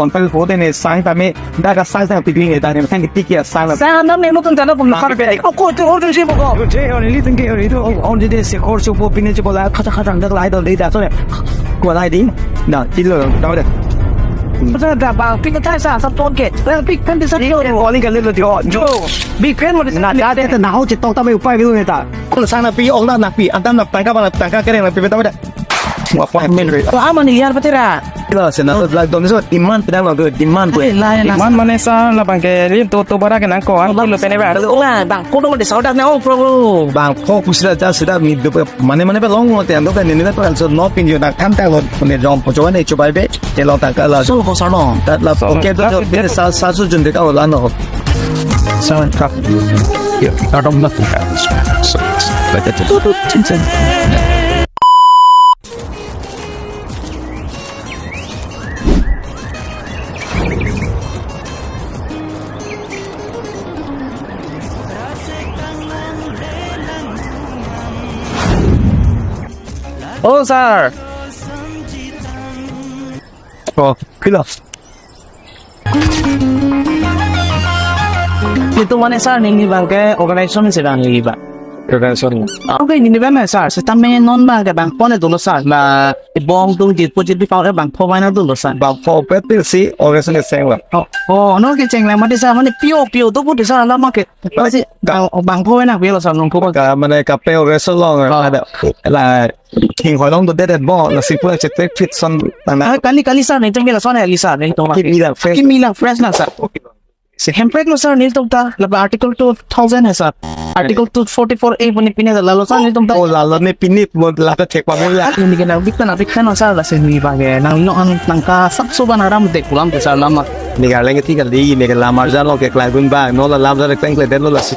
contact ho de ne sang tame, dak asang sang piding ne, dak ne sang tiki asang. Sang nam ne nutun tanda pun. Nang pe. Oh, ko tu order si boko. Je ho ne litin ke ho itu. Oh, on de se course po pine je bola khacha khacha dak lai do de da so ne. Ko lai di. Da, tilo da de. Sa da ba pin ta sa sa ton ke. Ba pin kan de sa yo. Calling ka le lo di. Oh, jo. Big fan mo na da de na ho je tok ta me upai bilu ne ta. Ko sang na pi ong na na pi. Antam na tangka ba na tangka kere na pi ta ba da. Appointment re. Oh, ama ni yar patera. Kilo se na to lag dom so demand pedang lo demand ko. Demand mane sa labang ke lim to to bara ke nang ko an lo pene ba. Ola bang ko dong de saudak na ong pro. Bang ko kusila ja sida mi do mane mane ba long lo te ando ka ni ni ba so no pin yo na tham ta lo ne jom po jo ne chubai be. Te lo ta ka la. So ko sa no. Tat la okay to de sa sa su jun de ka ola no. Sa ka. Ya, ta dom na. So, like that. Oh, sir. Oh, kilo. Itu mane sir neli bang ke organization sedang neli bang. Organization. Okay, neli bang sir. Setame non bang ke bang pon dolo sir. Ba bong tung jit po jit di pau bang pho bang dolo sir. Bang pho pet pil si organization seng bang. Oh, oh, no ke cheng lang mati sir mane pio pio to put sir lama ke. Pasi bang bang pho bang pio sir nong pho. Ka mane kape organization long ada. La King hoilong do det bo la sipura chetek fit son tang na. Ah, kali kali sir neli tong la son ya sir neli tong. Kimi la fresh. Kimi la fresh na sir. Si hempret lo sir neli tong ta la article two thousand hai sir. Article two forty-four A puni pini la lo sir neli tong ta. Oh la lo ne pini mo la ta thek pa mo la. Ini ke nang big fan big fan sir la si ni ba ke nang lo an nang ka sab so ba na ram de kulam de sir lama. Ni ga leng ti kali ni ke lamar ja lo ke klai gun ba no la lam ja de kleng klai den lo la si.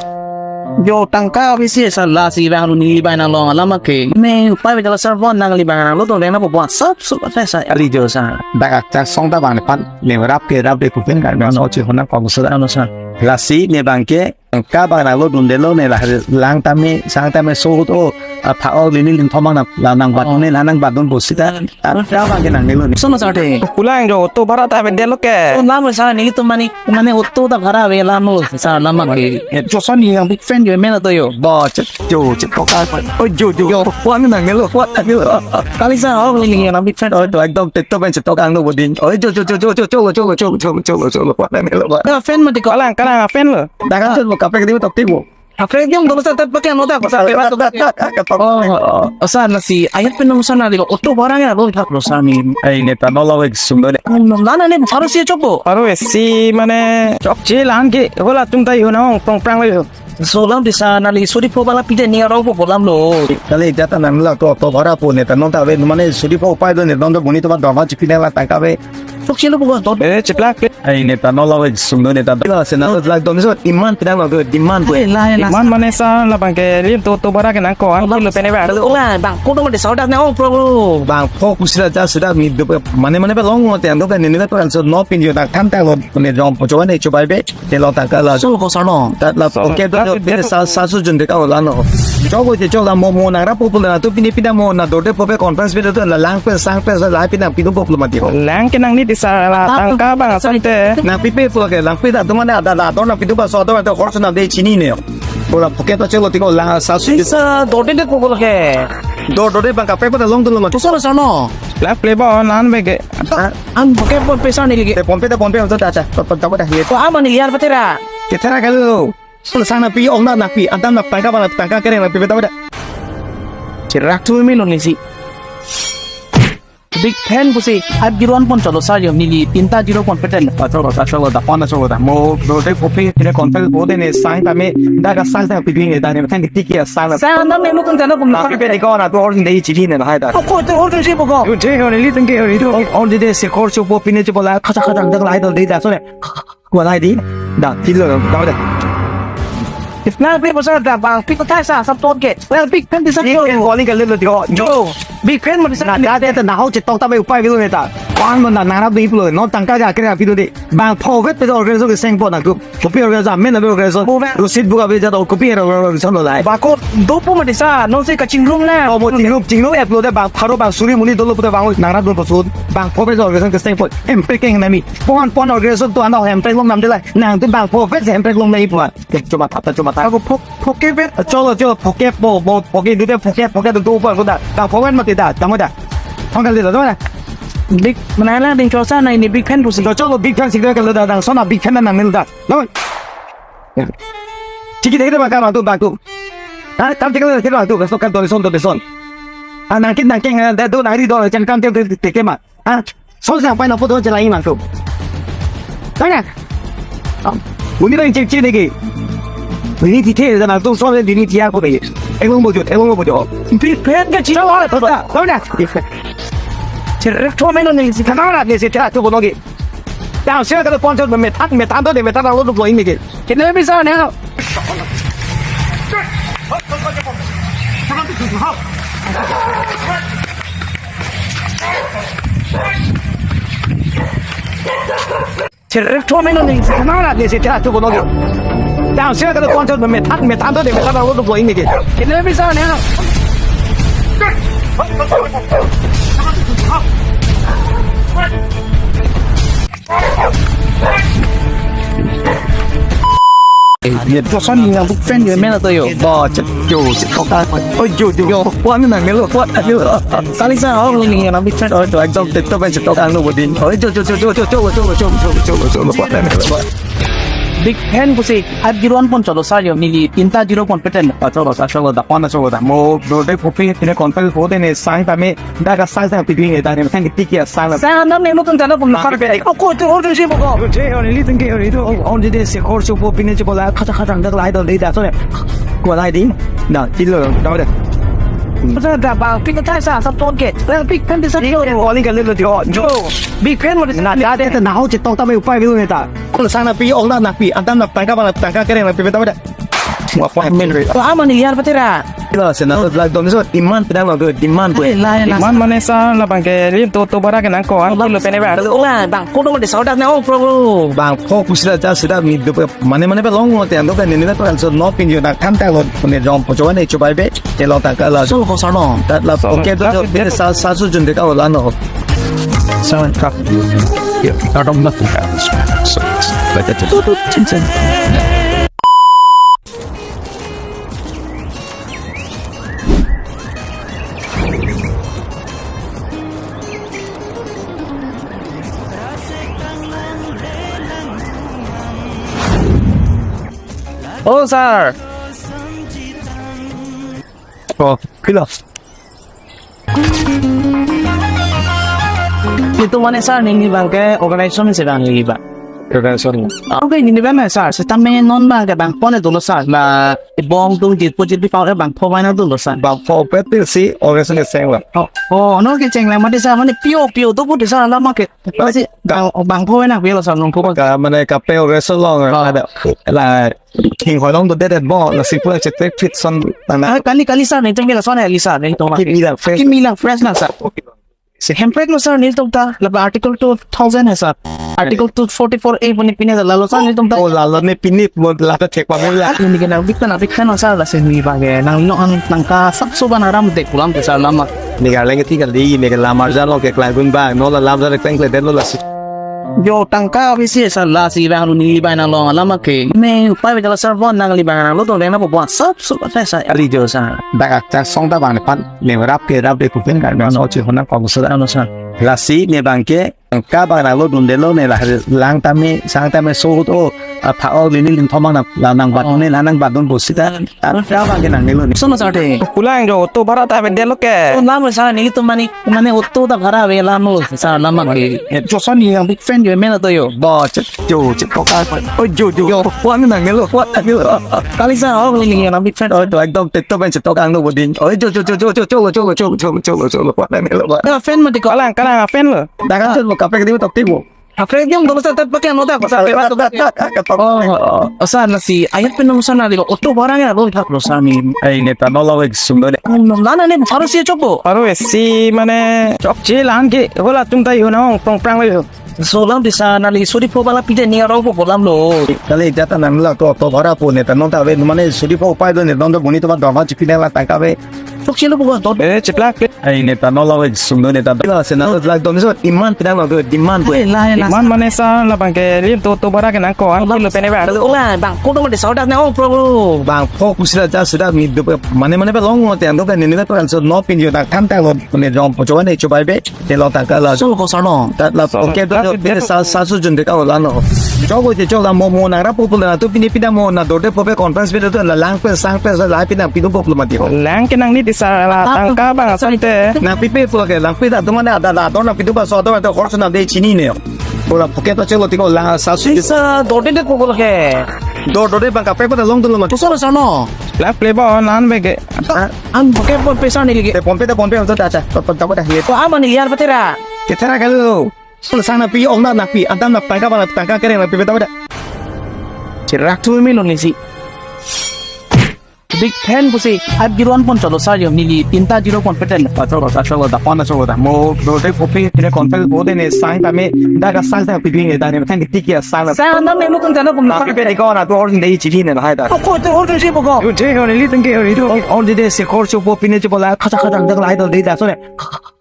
Jo tangka bisi sir la si bang lu ni bai nang long alam ke. Me upai bejala sir bon nang li bang nang lu tong deng na po bon sab sub atai sa ali jo sa. Dak akta song ta bang pan me rap ke rap de kupen kan bang no chi hona kong sa. Ano sa. La si me bang ke tangka bang nang lu dun de lo ne la lang ta me sang ta me so hut o. Apha o lini ling thomang na la nang bat ne la nang bat dun bo sita. Ada bang ke nang ne lo ne. Sono sa te. Pulang jo to bhara ta be de lo ke. Sono mo sa ni to mani Mane auto ta bhara ave la mo sa lama ke. Joson ni yang big fan jo mena to yo. Bo che jo che to ka. Oi jo jo jo. Kuan nang nelo kuan nang nelo. Kali sa ho ni yang big fan. Oi to ekdom te to ben che to kang no bodin. Oi jo jo jo jo jo jo jo jo jo jo jo jo kuan nang nelo. Ka fan mati ko. Kalang kalang fan lo. Dakan jo mo kape di to ti mo. Aprek yang dong sa tat pakai ano dak sa. Oh, oh, oh. Sa na si ayat pen nung sa na di auto barang ya lo thak lo sa ni. Ai ne ta no lo ek sum do ne. Nana ne baru si chokbo. Baru si mane chok che lang ke hola tum tai ho na ong prong prang lo. So lam di sa na li suri po bala pide ni aro po lam lo. Kali jata nang la to to bara po ne ta non ta ve mane suri po pai do ne don do buni to ba dong ha chipi ne la tangka ve. Sok silo bukan tot. Eh, chiplak. Ai ne ta no lawe sum do ne ta. Kilo se na to lak dom so demand pidang lo demand ko. Demand mane sa labang ke lim to to bara ke nang ko an lo pene ba. Ola bang ko dong de saudak na ong pro. Bang ko kusila ja sudah mi do mane mane ba long lo te ando ka ne ne ba so no pin yo ta tham ta lo ne jom po jo ne chubai be. Te lo ta ka la. So ko sa no. Ta la okay to de sa sa su jun de ka la no. Chok ko je chok la mo mo na ra po po la to pini pida mo na do de po pe conference pe to la lang pe sang pe la pina pinu po lo mati ho. Lang ke nang ni di sa la tangka bang asam te. Na pi pe po ke lang pe da to mana da da to na pi tu ba so to to horse na de chini ne. Ko la poke to chelo ti ko la sa su. Sa do de de po ko ke. Do do de bang ka pe po da long to lo mati. To sa sa no. La play ba on an be ke. An poke po pe sa ni lagi. Te pon pe da pon pe to ta ta. To to da ye. Ko ama ni yar patera. Ke thera kalo. Sang na pi ong na na pi antam na tangka ba na tangka kere na pi beta beta. Chirak tu mi lo ni si. Big fan pusi at zero one pon chalo sa yo nili tinta zero pon peten. Chalo ta chalo ta pon chalo ta mo do de kopi tine kontel bo de ne sang ta me da ka sang ta pi ne da ne kan ti ki sang na. Sang na me mo kun ta na pun. Pi pe ko na to or de chi ne na hai da. Ko to or de chi bo ko. Yo je ho ne li tang ke ho ni to. On de de se kor cho po pi ne chi bo la khacha khacha dak lai do de da so ne. Kuat hai di. Da, tilo, da, da. Nang pi pasal da bang, pi kotai sa, sab tot ke. Well, pi kan di sa. Ni ko ni ka lelo di ko. Jo. Big fan mati sir. Na, da, da, da, nahok chetok ta bai upai bilo neta. Pan mo na, nara do iplo, non tangka ja kre apido de. Bang phovet pe organization keseng po nangtum. Kopi organization, amen abe organization. Phovet. Rosit buka be jat, kopi organization lo lai. Bako dopo mati sir, non si kachingrum na. Oh, mo chingrum, chingrum eplo de bang pharo bang suri muni dolo pute bang nara do posun. Bang phovet organization keseng po. Em pe keng nami. Pon pon organization to ano hem pe long nam de lai. Nangtum bang phovet hem pe long nai po. Cuma tata, cuma tata. Ako phok, phoke bet. Cholo, cholo, phoke po, po, phoke dute phoke, phoke dute upar ko da. Bang phoven mati da, tamo da. Thong kali da, tamo da. Big, mana la ding chosa na ini big fan pusi. Cholo, big fan sik da kali da, dang sona big fan nang nil da. Tamo. Chiki dek de bang kam tu, bang tu. Ha, kam chiki dek de bang tu, so kam tu son, tu son. Ah, nangkin, nangkin, eh, da do nangri do, chen kam te te te ma. Ah, so sa pai na photo chelai nangtum. Tanya. Ah, uni dang cek cek lagi. Ini tithe da nangtum so ini tiar ko lagi. Elong bojot, elong bojot. Big fan kachingrum. Tanya. Cherek thom eno ni si. Tanya ni si tanya tu bonogi. Yang sia kata ponsel metan metan tu de metan lalu tu ini ke. Kita bisa ni. Cherek thom eno ni, nara ni si tatu bono ke. Yang sia kata ponsel metan metan tu de metan lalu tu ini ke. Kita bisa ni. Ye, bosan ni yang big fan ye mena to yo. Bo, cek, jo, cek, kok, ah. Oh, jo, jo, jo. Kuat ni nang melo, kuat ni lo. Kali sa, oh, ni yang big fan, oh, to, ekdom, tek, tek, cek, kok, ang lo, bodin. Oh, jo, jo, jo. Big fan pusi, at zero one pon cholo sa yo, neli tinta zero pon peten. Ah, cholo sa, cholo da, pon cholo da. Mo, do de kopi, tine kontel ko de ne sang tame. Dak asai sang piping e, dak ne sang piping asai. Sang nam ne nutun jana pun nakar pe. Oh, ko tu order si boko. Je, oh, neli tengke, oh, itu, oh, on de se kor chupo pine chupo la khata khata dak lai do de da so ne. Ko lai di. Da, kilo, da de. Sa da ba pin thai sa sa ton ke. La pin kan de sa yo. Oli ka lelo di, oh, jo. Big fan mo de. Na da de na ho chetok ta me upai bilo neta. Ko sang na pi, ong na na pi, antam na tangka ba na tangka kere na pi beta beta. Mo appointment re. To ama ni yar patera. Lo, senator black dom so demand pedang lo, demand ko. Ala, ala. Demand mane sa labang ke lim to to bara ke nangko an lo pene ba. Ola bang ko dong de saudak na ong pro. Bang ko kusila ja sida mi do mane mane ba long mo te ando ka nini na pa so no pin yo na tham ta lo ne jom po jo ne chubai be te long ta ka la. So ko sa no. Dat la. So, okay, to sa sa su jun de ka ola no. Sa ka. Ya, ta dong na. So, so, like that. Oh, sir. Oh, pilo. Itu mane sir, neli bang ke organization si bang neli bang. Organization. Okay, neli bang sir, sitame non bang ke bang pon dolo sir, la bong tung jit po jit di pau bang pho bang dolo sir. Bang pho pet si organization seng la. Oh, oh, no ke cheng la mati sir, mane pio pio to po sir la ma ke. Pasi bang bang pho na pio sir nong pho. Ka mane kape organization long. Oh. Ada la. King hoi long do det det bo, lasi pura chetek fit son tana. Ah, kali, kali sir, nelitum ke lason hai, kali sir, nelitum. Kimi lang fresh. Kimi lang fresh na sir. Okay. Si hemprek lo sir, nelitum ta, laba article two thousand hai sir. Article two forty-four A puni pini ta lalo sir, nelitum ta. Oh, lalo ne pini, mo lata thek pa mo la. Ini ke nang big fan, big fan sir, lasi ni bage, nang no ang nang ka sab so ban aram dek pulam ke sir lama. Ni ga leng ti kali, ni ga lamar jan lo ke klai gun ba, no la lam jan kleng klai den lo lasi. Jo tangka bisi sir lasi bang neli bang nang long alam ke. Me upai bejala sir bon nangli bang nang lo dong deng na po bon sab sab ta sir. Ali jo sir. Dak akta song ta bang pan ne rap ke rap de kupen kan bang no che hona kong sir. Ano sir. Lasi ne bang ke tangka bang nang lo dun de lo ne la lang ta me sang ta me so to apha o lini ling thomang na la nang bat ne la nang bat dun bo sita. Tangka bang ke nang ne lo ne. Sono sir de. Kulang jo to bara ta be de lo ke. Sono mo sir nelitum mani Mane auto ta bhara ave la mo sir lama ke. Joson ni yang big fan yo mena to yo. Bo cek jo cek kok apa. Oh jo jo. Yo kuat ni nang lo kuat ni lo. Kali sir oh ni yang big fan oh to ekdom tek to ben chetok ang lo bodin. Oh jo jo jo jo jo jo jo jo jo jo jo kuat ni lo. Ka fan mati ko. Kalang kalang fan lo. Dakan jo mo kapek di tok ti mo. Apre jong dolo sa tat pakai ano ta, sa. Oh, oh, oh, sa, lasi ayat pen nang sa na di ko, auto bhara nang lo thak lo sa ni. Ai, neta non la wek sum do ne. Nana ne pharo si chokpo. Pharo si mane chokche lang ke, hola tum tai ho na ong prong prang lo. So lam di sa neli suri pho bala pide ni arong pho lam lo. Kali jata nang la ko auto bhara pu, neta non ta ave mane suri pho upai do, neta non do buni to ba doma chipi nang la tangka ave. Chokche lo pho do. Eh, chiplak. Ai, neta non la wek sum do neta. Pila se na la dom so demand pidang lo, demand. Ai, la, la. Demand mane sa labang ke lim to, auto bhara ke nang ko an lo pene ba. Ola bang ko dong de sa dak na ong pro. Bang pho kusila ja sudah mi do mane mane ba long mo te ando ka ni ni ba so no pin yo dak tham ta lo ne jong po choba ne chobai be. Te lo tangka la. So ko sa no. Tat la. So, oke, to, tat to, pine sa, sa su jun de ka la no. Chogo je chola mo mo nang ra po po la to pine pida mo na dorde po pe conference pe to la lang pe sang pe sa la pina pido po lo mati ho. Lang ke nang ni di sa la tangka bang asal te. Nang pipe po ke lang pida to mane ada la to nang pido ba so to to horse na de chini ne. Ko la poke to chelo tiko la sa su. Sa dorde de po ko ke. Dor dorde bang ka pe po ta long to lo mati. To sa sa no. La play ba on an be ke. An poke po pe sa ni lagi. Te pompe ta pompe to ta ta. To to ta ko da ye. Ko ama ni yar patera. Ke tera ka lo. Sang na pi ong na na pi, adam na tangka bana tangka kereng na pi beta beta. Cherak tu mi lo ni si. Big fan pusi, five zero one pon cholo sa yo neli tinta zero pon peten. Acholo, acholo, da pon acholo da. Mo do de kopi tine kontel bo de ne sang ta me da ka sang ta pi ne da ne tang ti kia sang. Sang na me mo kun ta na pon na. Pi pe ko na to or de chi ne hai da. Ko to or de chi ko. Yo je ho ni li tang ke ho ni to. Or de de se kor cho po pine cho po la kha kha dang dang lai do de da so ne.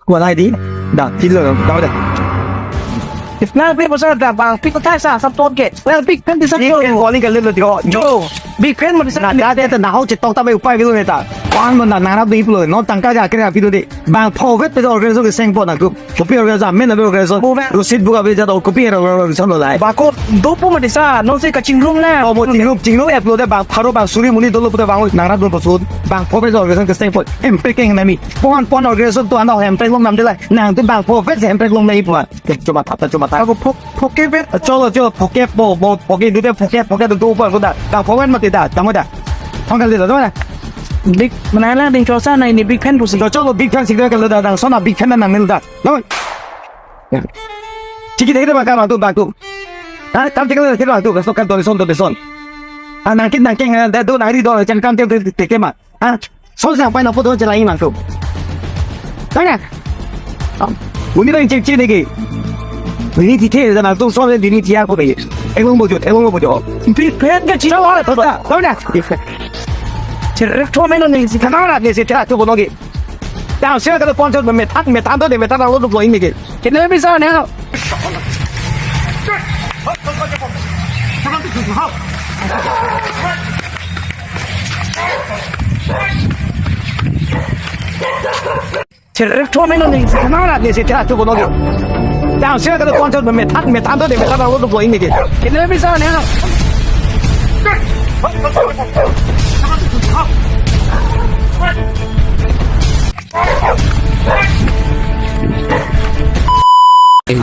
Ko lai di. Da, ti lo, da, da. Nang pi bosa da bang pi ko thai sa sap ton ke. Nang pi kan di sa. Ni ko ni ka le lo ti ko. Jo. Big fan mo di sa. Na da de ta na ho che tok ta me upai bilo ne ta. Pan mo na na ra bi lo. No tangka ja kre bi lo de. Bang pho vet pe organization ke seng po na group. Kopi organization, men na organization. Rosit buka be ja to kopi organization lo lai. Ba ko do po mo di sa. No se ka chingrum na. O mo chingrum chingrum upload de bang pharo bang suri muni dolo puta bang nang ra do po sud. Bang pho vet organization ke seng po. Em pe keng na mi. Pon pon organization to ano hem pe long nam de lai. Nang tu bang pho vet hem pe long nai puan. Ke chuma thap ta chuma thap. Ako phok phoke vet. Cholo cholo phoke po po phoke du de phoke phoke du du po ko da. Bang pho vet mati da. Tamo da. Thong kali da tamo da. Big mana la ding chosa na ini big fan pusi. Cholo big fan sik da kali da dang sona big fan na nang nil da. Tamo. Chiki de de bang ka bang tu bang tu. Ha kam chiki de de bang tu. Ka so kan to son to son. Ha nang kin nang keng da du nang ri do chen kam te te te ma. Ha? Sol sang pai na photo chelai mang tu. Tanya. Uni dang cek cek lagi. Ini ti the dan tu sol ini ti aku lagi. Elong bojot, elong bojot. Big fan ke chino. Tanya. Chere to meno ni si kana ni si tera tu bonogi. Tang sia ka poncho metan metan to de metan lo tu ini ke. Kene bisa ne. Chere to meno ni kana ni si tera tu bonogi. Tang sia ka poncho metan metan to de metan lo tu ini ke. Kene bisa ne.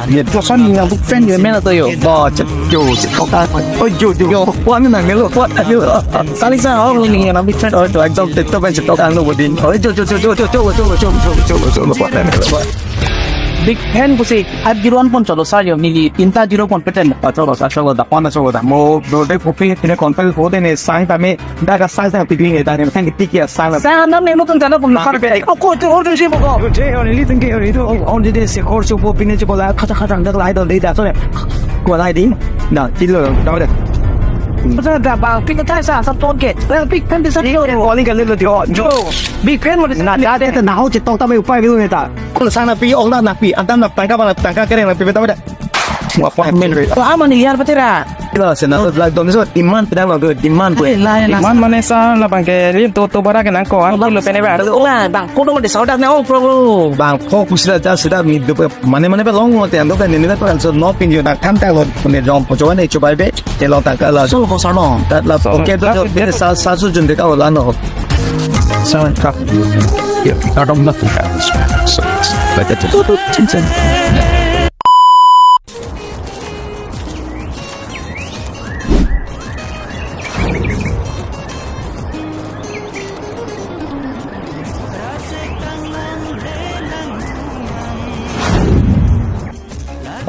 Ye to son yang big fan ye mena to yo. Ba chet yo chet to ka. Oi yo yo yo. Wa ni nang melo wa ni lo. Kali sa ho ni yang big fan oi to ekdom TikTok pen chet to ka lo bodin. Oi yo yo yo yo yo yo yo yo yo yo yo yo yo. Big fan pusi five zero one pon cholo sa yo neli tinta zero pon peten. Acholo sa cholo da pon cholo da. Mo do de kopi tine kontel ho de ne sang ta me. Da ka sang sang pi pi ne da ne sang ti kia sang la. Sang na me mo tun ta na pun na kar pe. O ko to or to si mo ko. Yo je or li tun ke or to on de de se kor so po pine cho po la kha kha dang dak lai do de da so ne. Ko lai di. Na ti lo da da. Masa da ba pi ka thai sa sa ton ke. Big fan di sa. Ni ko ni ka le lo di o. Jo. Big fan mo di sa. Na da de na ho che tong ta me upai bi ne ta. Ko sang na pi ong na na pi an ta na tangka ba na tangka kereng na pi ta da. Wa pa men re. Ko ama ni yar patera. Ila se na la dom so demand pidang lo demand ko. Ai, la, la. Demand mane sa labang ke lim to to bara ke nang ko an lo pene ba. Ola bang ko dong de saudak na ong pro. Bang ko kusila ja sudah mi do mane mane ba long mo te ando ka ni ni ba so no pin yo na tham ta lo ne jong po cho ne cho bai be te lo ta ka la. So ko sa no. Ta la. So, okay to sa, sa su jun de ka la no. Sa ka. Yo, ta dong na ka. So, so, so.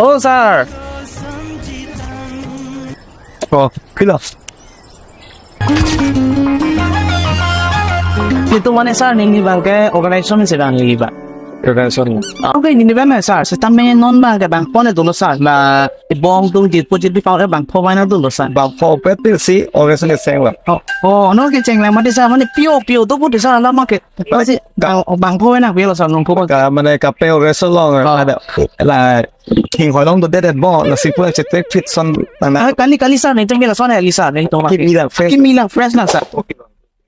Oh, sir. Oh, pilo. Itu mane sir, neli abang ke organization si abang neli abang. Organization. Okay, neli abang sir, sitame non abang ke bangpho ne dolo sir, la bong tung jirpo jirpi pau ke bangpho abang ne dolo sir. Bangpho pet pil si organization keseng lo. Oh, oh, non kecheng lang mati sir, mane pio pio dopo di sir, alam ke. Masi bang, bangpho abang ne pilo sir, nungpho abang. Ka mane kaprek organization lo. Oh. Ada la thing holong do det bo, lasi pu chetek fit son nang na. Ah, kali kali sir, nelitum ke lason ya, kali sir, nelitum. Kimi lang fresh. Kimi lang fresh na sir. Okay.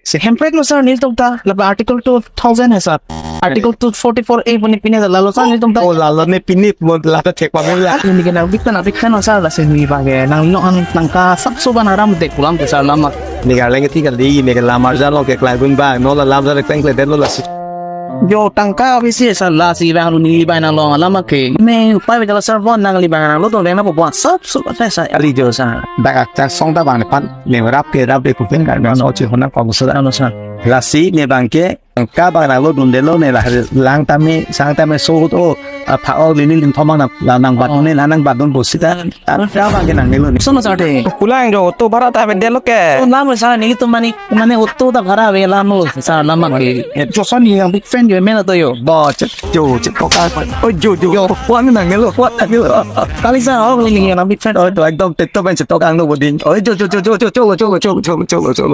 Si hemprek lo sir, nelitum ta, la Article two thousand hai sir. Article two forty-four A pu ne pine ta lalo sir, nelitum ta. Oh, lalo ne pine mo la ta thek pa mo la. Neli ke nang big fan, big fan lo sir, lasi neli abang ke nang no an tangka sapso abang aram te kulam te sir, alam. Neli ke leng ti kali, neli ke lamar jalo ke klai gun abang, non la lam jalo kleng kle det lo lasi. Jo tangka bisi sir, lasi abang neli abang nang long alam ke. Me upai bejala sir bon nangli abang nang lo tong deng na po bon sapso ta sir, ali jo sir. Dak ak ta song ta abang ne pan, ne rap ke rap de kupen kan, non ochi hona kong sir. Ano sir. Lasi ne abang ke, tangka abang nang lo dundelo ne la lang tame, sang tame so hut o, apha o lini lim thomang na, la nang bat ne, la nang bat dun bo sita. Tangka abang ke nangne lo ne. Sono sir de. Kulang jo, auto bhara ta ave det lo ke. Oh, lam sir, nelitum mane, mane auto ta bhara ave lam lo sir, alam ke. Joson ni yang big fan jo, mena to jo. Bo, chet, jo, chet, kok apa? Oh, jo, jo, jo. Kuat nangne lo, kuat nangne lo. Kali sir, oh, neli yang big fan. Oh, to ekdom TikTok pen chetok ang lo boding. Oh, jo, jo, jo,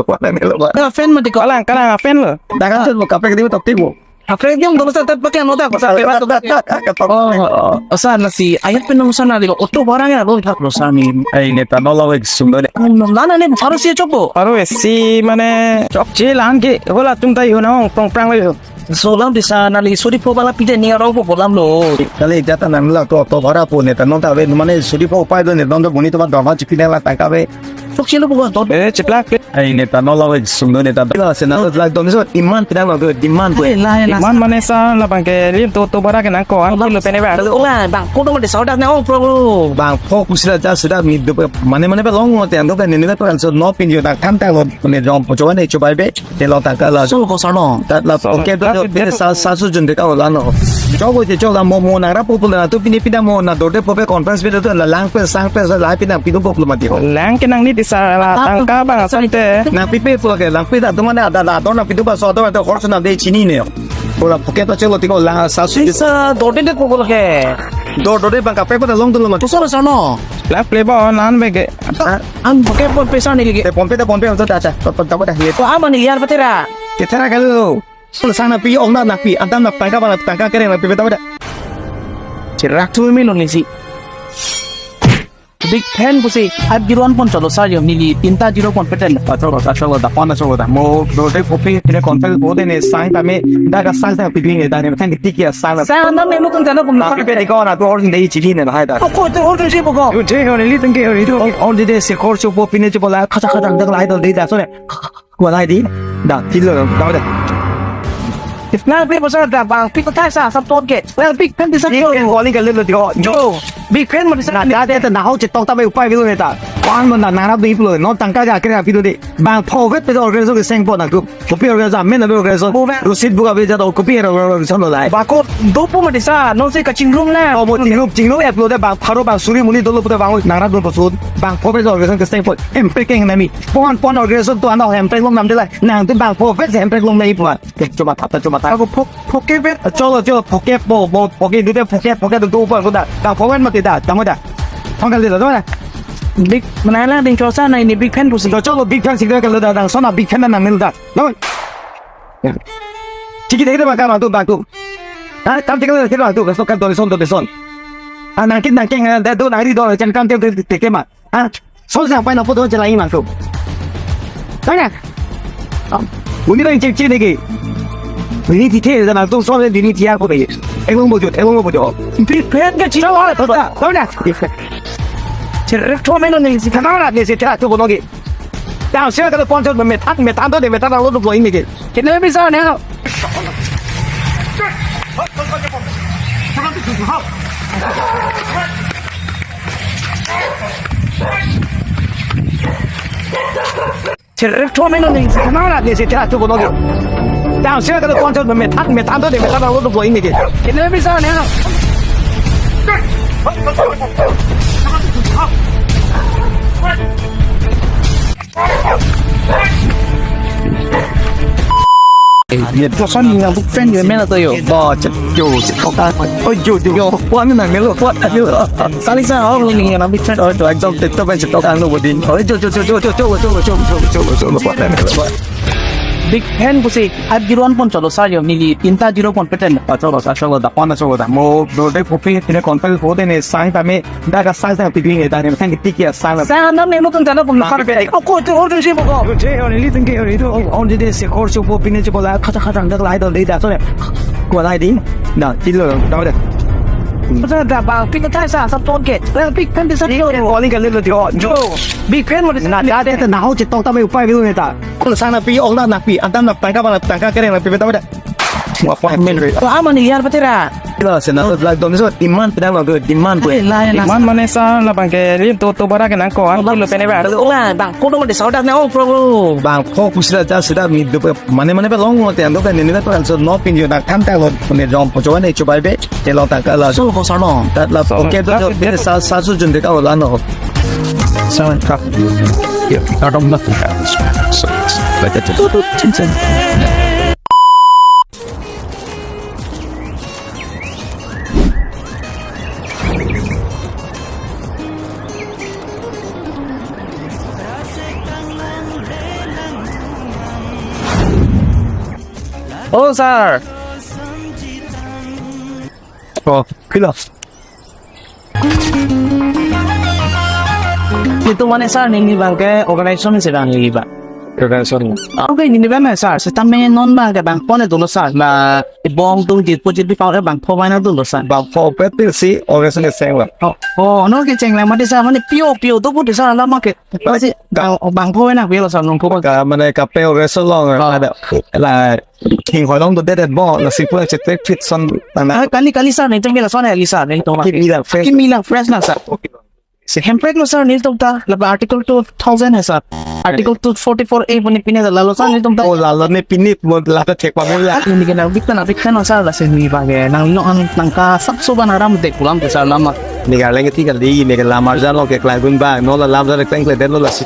kuat nangne lo, kuat. Kalang, kalang, fan lo. Dak kan mo kaprek di tok ti mo. Kaprek di mo dolo sir, tet pakai nota ko sir. Oh, oh, oh, sir, lasi ayat pen nung sir neli auto bhara nang lo thak lo sir ne. Ai ne ta no lo ek sum do ne. Nana ne bharo si chokpo. Bharo si mane chokche lang ke, hola tum ta yu na ong prong prang lo. So lam di sir, neli suri pho bala pide ni aro pho lam lo. Kali jata nang la to auto bhara pu ne ta non ta ave, mane suri pho upai do ne, non to buni to ba doma chipi ne la tangka ave. Chokche lo bukan to. Eh, cheplak. Ai ne ta no lo ek sum do ne ta. Pila se na la dom so demand pidang lo demand ko. Ai, la, la. Demand mane sir, la abang ke lim to auto bhara ke nang ko, ang kilo pene ba. Lo la, bangpho to mati sir dak ne, oh, bro. Bangpho pusi la ja sudah mi do mane mane pe long mo te ang do kan ne ne pe kan so no pin jo dak tham ta lo ne jom po jo ne chubai be. Te lo tangka la. Sol ko sir no. Tat la, okay, to, to, pine sa, sa su jun de ka la no. Chok ko je chok la mo, mo nang rap popular na to pine pine mo na dorde po pe conference pe to la lang pe sang pe la pine pine popular mati ho. Lang ke nangne di sir la tangka abang asam te. Nang pi pe po ke lang pe ta to mane ada la to nang pine ba so to to horse na de chini ne. Ko la pocket to chelo tiko la sa su. Sir, dorde de popular ke. Dor, dorde abang kaprek pa ta long to lo mati. Kusol sir no. Lang ple ba nan be ke. An pocket phone pe sir neli ke. Te phone pe ta phone pe to ta cha. To to ta ko ta ye. Ko aman ni yar patera. Ketera kali lo. Solo sang na pi ong na na pi. Antam na tangka ba na tangka kere na pi beta beta. Cherak thu me lo neli si. Big fan pusi. Five zero one pon cholo sir yo neli tinta zero pon peten. Acholo, acholo da, pon acholo da. Mo do de kopi pine kontel bo de ne sang ta me. Da ka sang ta pi ne da ne kan tiki ya sang. Sang na me mo kun ta na pun. Na pe de ko na to or de chili ne hai da. Ko to or de si bo ko. Yo je no neli tengke yo ni to. Or de de se kor cho po pine cho po la khacha khacha dak la hai do de da so ne. Kuat lagi di. Dah, tidur, dah, dah. Nang pi pasal dah bang, pi kotai sa, sab tot ke. Well, big fan di sa. Big fan calling ke lelo di ko. Jo, big fan mo di sa. Na, dah, dah, dah, na hau chetok ta bai upai bilu neta. Pan mo na, na rap di pulo. Non tangka ja kre api tu di. Bangpho vet pe organization keseng po nangtum. Kopi organization, men organization. Bo ba. Rosit buka be jado kopi organization lo lai. Bako dopo mo di sa, non se kachingrum la. Oh, mo chingrum, chingrum app lo de bang pharo bang suri muni dolo pute bang nang rap do pasun. Bangpho vet organization keseng po. Hemprek keng nami. Pon pon organization to ano hemprek long nam de lai. Nangtum bangpho vet hemprek long nai puan. Cuma tap, cuma tap. Ako phok, phoke vet. Cholo, cholo, phoke po, po, phoke dute phoke, phoke dute upar ko da. Bangpho vet mati da, tamo da. Thong kali da, tamo da. Big, menala ding chosa na ini big fan pusi. Cholo, big fan sih kalau da, dang sona big fan nang nil da. Tamo. Ya. Chiki dek dek bangka bangtu, bangtu. Ha, tam chiki dek dek bangtu, besok kan tolison, tolison. Ah, nangkit nangkeng, eh, dek tu nangri do, chen kam tem tem tem ma. Ha? Sol sa pai na photo chelai ma ko. Tanya. Buni rang chip chip deke. Bini ti the na to sol bini ti ko deke. Elong bojo, elong bojo. Big fan ke chira la. Tanya. Chira to meno ne si kana ne si chira to bono ke. Down sira ka pon to me than me than to de me than lo to boy ne ke. Kene bisa ne. Cherak thom eno ning, kamara de se cherak thom bono. Down sira ka pon to me than me than to de me than lo to boy ne ke. Kene bisa ne. Ye, to son ni nang big fan yo, men ato yo. Bo, chet, yo, chet, kok ka. Oh, yo, yo, yo. Wan nang melo, wan nang melo. Kali sa, oh, ni nang big fan, oh, to, ekdom, ekdom, chet, kok ka, no, bodin. Oh, yo, yo, yo. Big fan pusi, at zero one pon cholo sa yo, neli tinta zero pon peten. Ah, cholo sa, cholo da, pon cholo da. Mo, do de kopi, tine kontak ko de ne sang tame, dak asai sang piping ne, dak ne sang tiki asai. Sang nam ne mo tun jana pun kar pe. Oh, ko to order si mo ko. Je, on li tengke, on itu, on de se kor su po pine je bola, kata kata dak lai do de da so ne. Ko lai di. Da, tilo, da de. Sa da ba, pik thai sa, sa ton ke. Pik kan de sa tilo. Calling ka le lo di, oh, jo. Big fan mo de. Na, da de, na ho je tong tame upai bilu ne ta. Ko sang na pi, ong na na pi, antam na tangka ba na tangka kere na pi beta beta. Wah, wah, men re. Ko ama ni yar patera. Ila sena to lag dom so demand pedang lo, demand ko. Ai, la, la. Demand mane sa labang ke lim to to bara ke nang ko ang lo pene ba. Ola bang ko dong de saudak na ong pro. Bang ko kusila ja sida mi do mane mane ba long lo te ando ka ni ni to so no pin yo na tham ta lo ne jom po jo ne chubai be. Te lo ta ka la. So ko sa no. Tat la. So, okay, to sa, sa su jun de ka la no. Sa ka. Yeah, I don't nothing happens. So, it's like that. Oh, sir. Oh, pilo. Itu mane sir, neli bang ke organization si bang neli bang. Organization. Okay, neli bang sir, setame non bang ke bang pon dolo sir, ba bong tung dit po dit bang pon dolo sir. Bang pon pe si organization ke seng bang. Oh, oh, no ke cheng lang mati sir, mane pio pio to put sir lama ke. Pasi bang bang pon na pio sir nong pon. Ka mane kape organization long ada la King hoilong do det bo, lasi pura chetek fit son nang na. Ah, kali, kali sir, nelitum ke lason ya, kali sir, nelitum ke. Kimi la fresh. Kimi la fresh na sir. Okay. Si hemprek lo sir, nelitum ta, laba article two thousand hai sir. Article two forty-four A puni pine ta lalo sir, nelitum ta. Oh, lalo ne pine, mo lata thek pa mo la. Ini ke nang big fan, big fan sir, lasi ni bang ke, nang lo ang nang ka sab so ban aram dek pulang ke sir lama. Ni ka leng ti kali, ni ka lamar jan lo ke klai gun ba, no la lam jan kleng klai den lo lasi.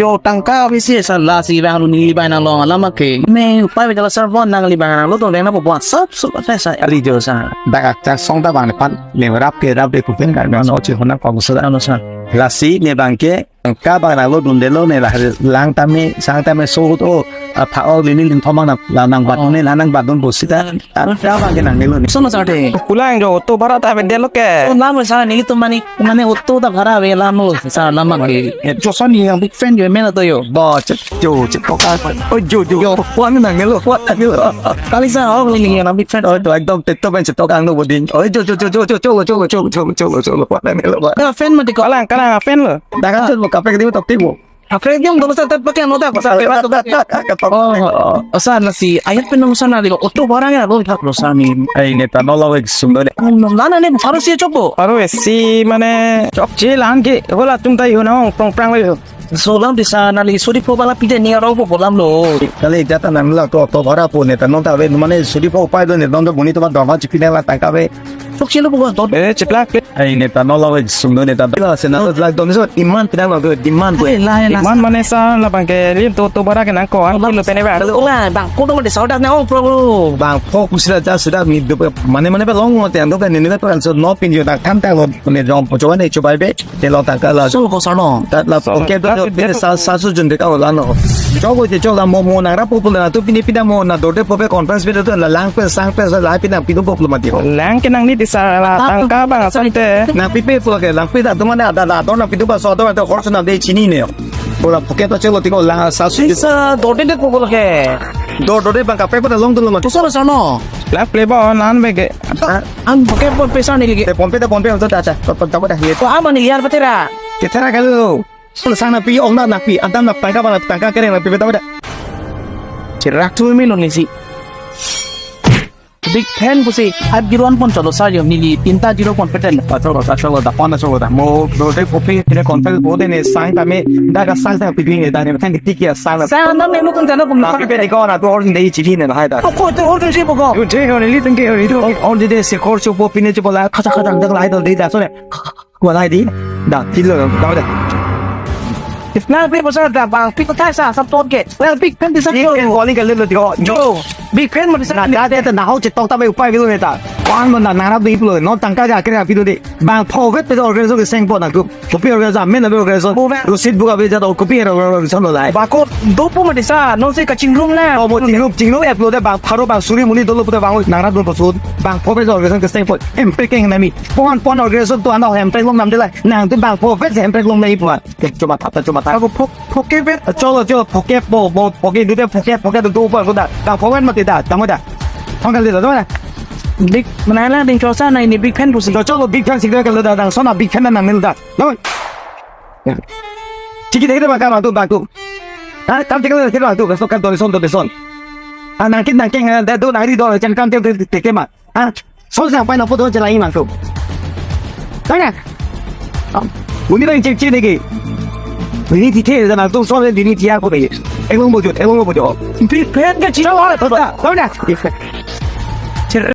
Jo tangka bisi sir lasi bang lo ni bang nang long lama ke. Me upai bejala sir bon nang li bang nang lo to deng na po bon sab sub ate sa ali jo sa. Dak akta song ta bang pan ne rap ke rap de kupen kan no che hona kong sa. Ano sir. Lasi ne bang ke tangka bang nang lo dun de lo ne la lang tame sang tame so to apha o lini ling thomang na la nang bat ne la nang bat dun bo sita. Tangka bang ke nang ne lo ne. Sono sir de. Kulang jo to bhara ta be de lo ke. Oh, lama sir nelitum mani Mane auto ta bhara ave lamo, sir lama ke. Jo son ni nang big fan yo, men ato yo. Bo, chet, yo, chet, kok ka. Oh, yo, yo, yo. Wan nang melo, wan nang melo. Kali sir, oh, ni nang big fan, oh, to ekdom, ekdom, chet, kok ang no bodin. Oh, yo, yo, yo. Wan nang melo, wan. Kalang, kalang, fan lo. Dak kan chet, kape ke di tok ti bo. Apre jong dolo sa tat pakai ano dak sa. Oh, oh, oh, sa na si ayat pen nang sa na di auto barang ya lo thak lo sa ni. Ai ne ta no la wek sum do ne. Nang lana ne pharo si chokbo. Pharo si mane chokche lang ke hola tum tai ho na ong prong prang lo. So lam di sa na li suri po bala pide ni aro po lam lo. Kali jata nang la to auto bhara po ne ta non ta ve mane suri po pai do ne don do buni to ba dong ha chipi ne la tangka ve. Sok silo bukan tot. Eh, cheplak. Ai ne ta no la sum do ne ta. Ila sena to lak dom so demand pedang lo demand ko. Ai, la, la. Demand mane sa labang ke lim to to bara ke nang ko ang lo pene ba. Ola bang ko dong de saudak na ong pro. Bang ko kusila ja sudah mi do mane mane ba long lo te ando ka ne ne pa so no pin yo ta tham ta lo ne jom po jo ne chubai be. Te lo ta ka la. So ko sa no. Tat la. So, okay, to, tat, to, tat, sa, sa su jun de ka la no. Chok ko je chok la mo mo nang rap po la tu pini pida mo na dorde po pe conference pe to la lang pe sang pe la pina pidu po lo mati ho. Lang ke nang ni di sa la tangka bang asam te. Nang pipe po ke lang pida to mana da da to nang pidu ba so to to horse na de chini ne. Ko la poke to chelo tiko lang sa su. Sa dorde de po ke. Dor dorde bang kape po da long to lo mati. Ko sa sa no. Lang ple ba nan be ke. Ang pakai pon pesa ni lagi. Eh, pon pe ta pon pe ta ta ta. Ta ta ta ta. Ko ama ni yar patera. Kita ra kalau. Sang na pi ong na na pi. Antam na tangka ba na tangka kere na pi ta ta. Cherak tu mi lo ni si. Big fan pusi. At zero one pon cholo sa yo neli tinta zero pon peten. Cholo sa cholo da pon cholo da. Mo do de kopi tine kontak ko de ne sang tame dak asai ta piping ne da ne tang tiki asai. Sang nam ne mo kun jana pun. Tapi pe ko na to or de chili ne hai da. Ko to or de si ko. Yo je ho ne li tengke ho ni to. Or de de se kor so po pine je bola kata kata dak lai do de da so ne. Ko lai di. Da tilo da da. Nang pi bosa da bang pi ko thai sa sab tot ke. Nang pi kan di sa. Yo, calling ka le lo di ko. Jo. Big fan mati sa. Na, na, na, na, nahok chetok ta bai upai bilo neta. Pan mo na, nara do iplo, non tangka ja kre apido de. Bang phovet pe organization keseng po nangtum. Kopi organization, amen abe organization. Phovet. Rosit buka be jat o kopi organization lo lai. Bako dopo mati sa, non se kachingrum na. O mo chingrum, chingrum app lo de bang pharo bang suri muni dolo pute bang nara do posun. Bang phovet organization keseng po. Hemprek keng nami. Pon pon organization to ano hemprek long nam de lai. Nangtum bang phovet hemprek long nai po. Chuma thap, chuma thap. Ako phok, phoke bet. Cholo, cholo, phoke po, po, phoke, dute phoke, phoke, dute upar, kuda. Bang phoke mati da, tamo da. Thong kali da, tamo da. Big, manala ding chosa na ini big fan pusi. Cholo, cholo, big fan sih kali da, dang sona big fan nang nil da. Tamo. Ya. Chiki dei de bang kam tu, bang tu. Ha, kam chiki dei de bang tu, so kam tu son, tu son. Ah, nangkin, nangkin, eh, da tu nangri do, chen kam te, te, te, te ma. Ha? Son sang pai na photo chelai mang tu. Tanya. Uni bang cek cek lagi. Ini tithe dan tu son ini tia ko be. Elong bojot, elong bojot. Big fan ke chino. Chalo, chalo, chalo.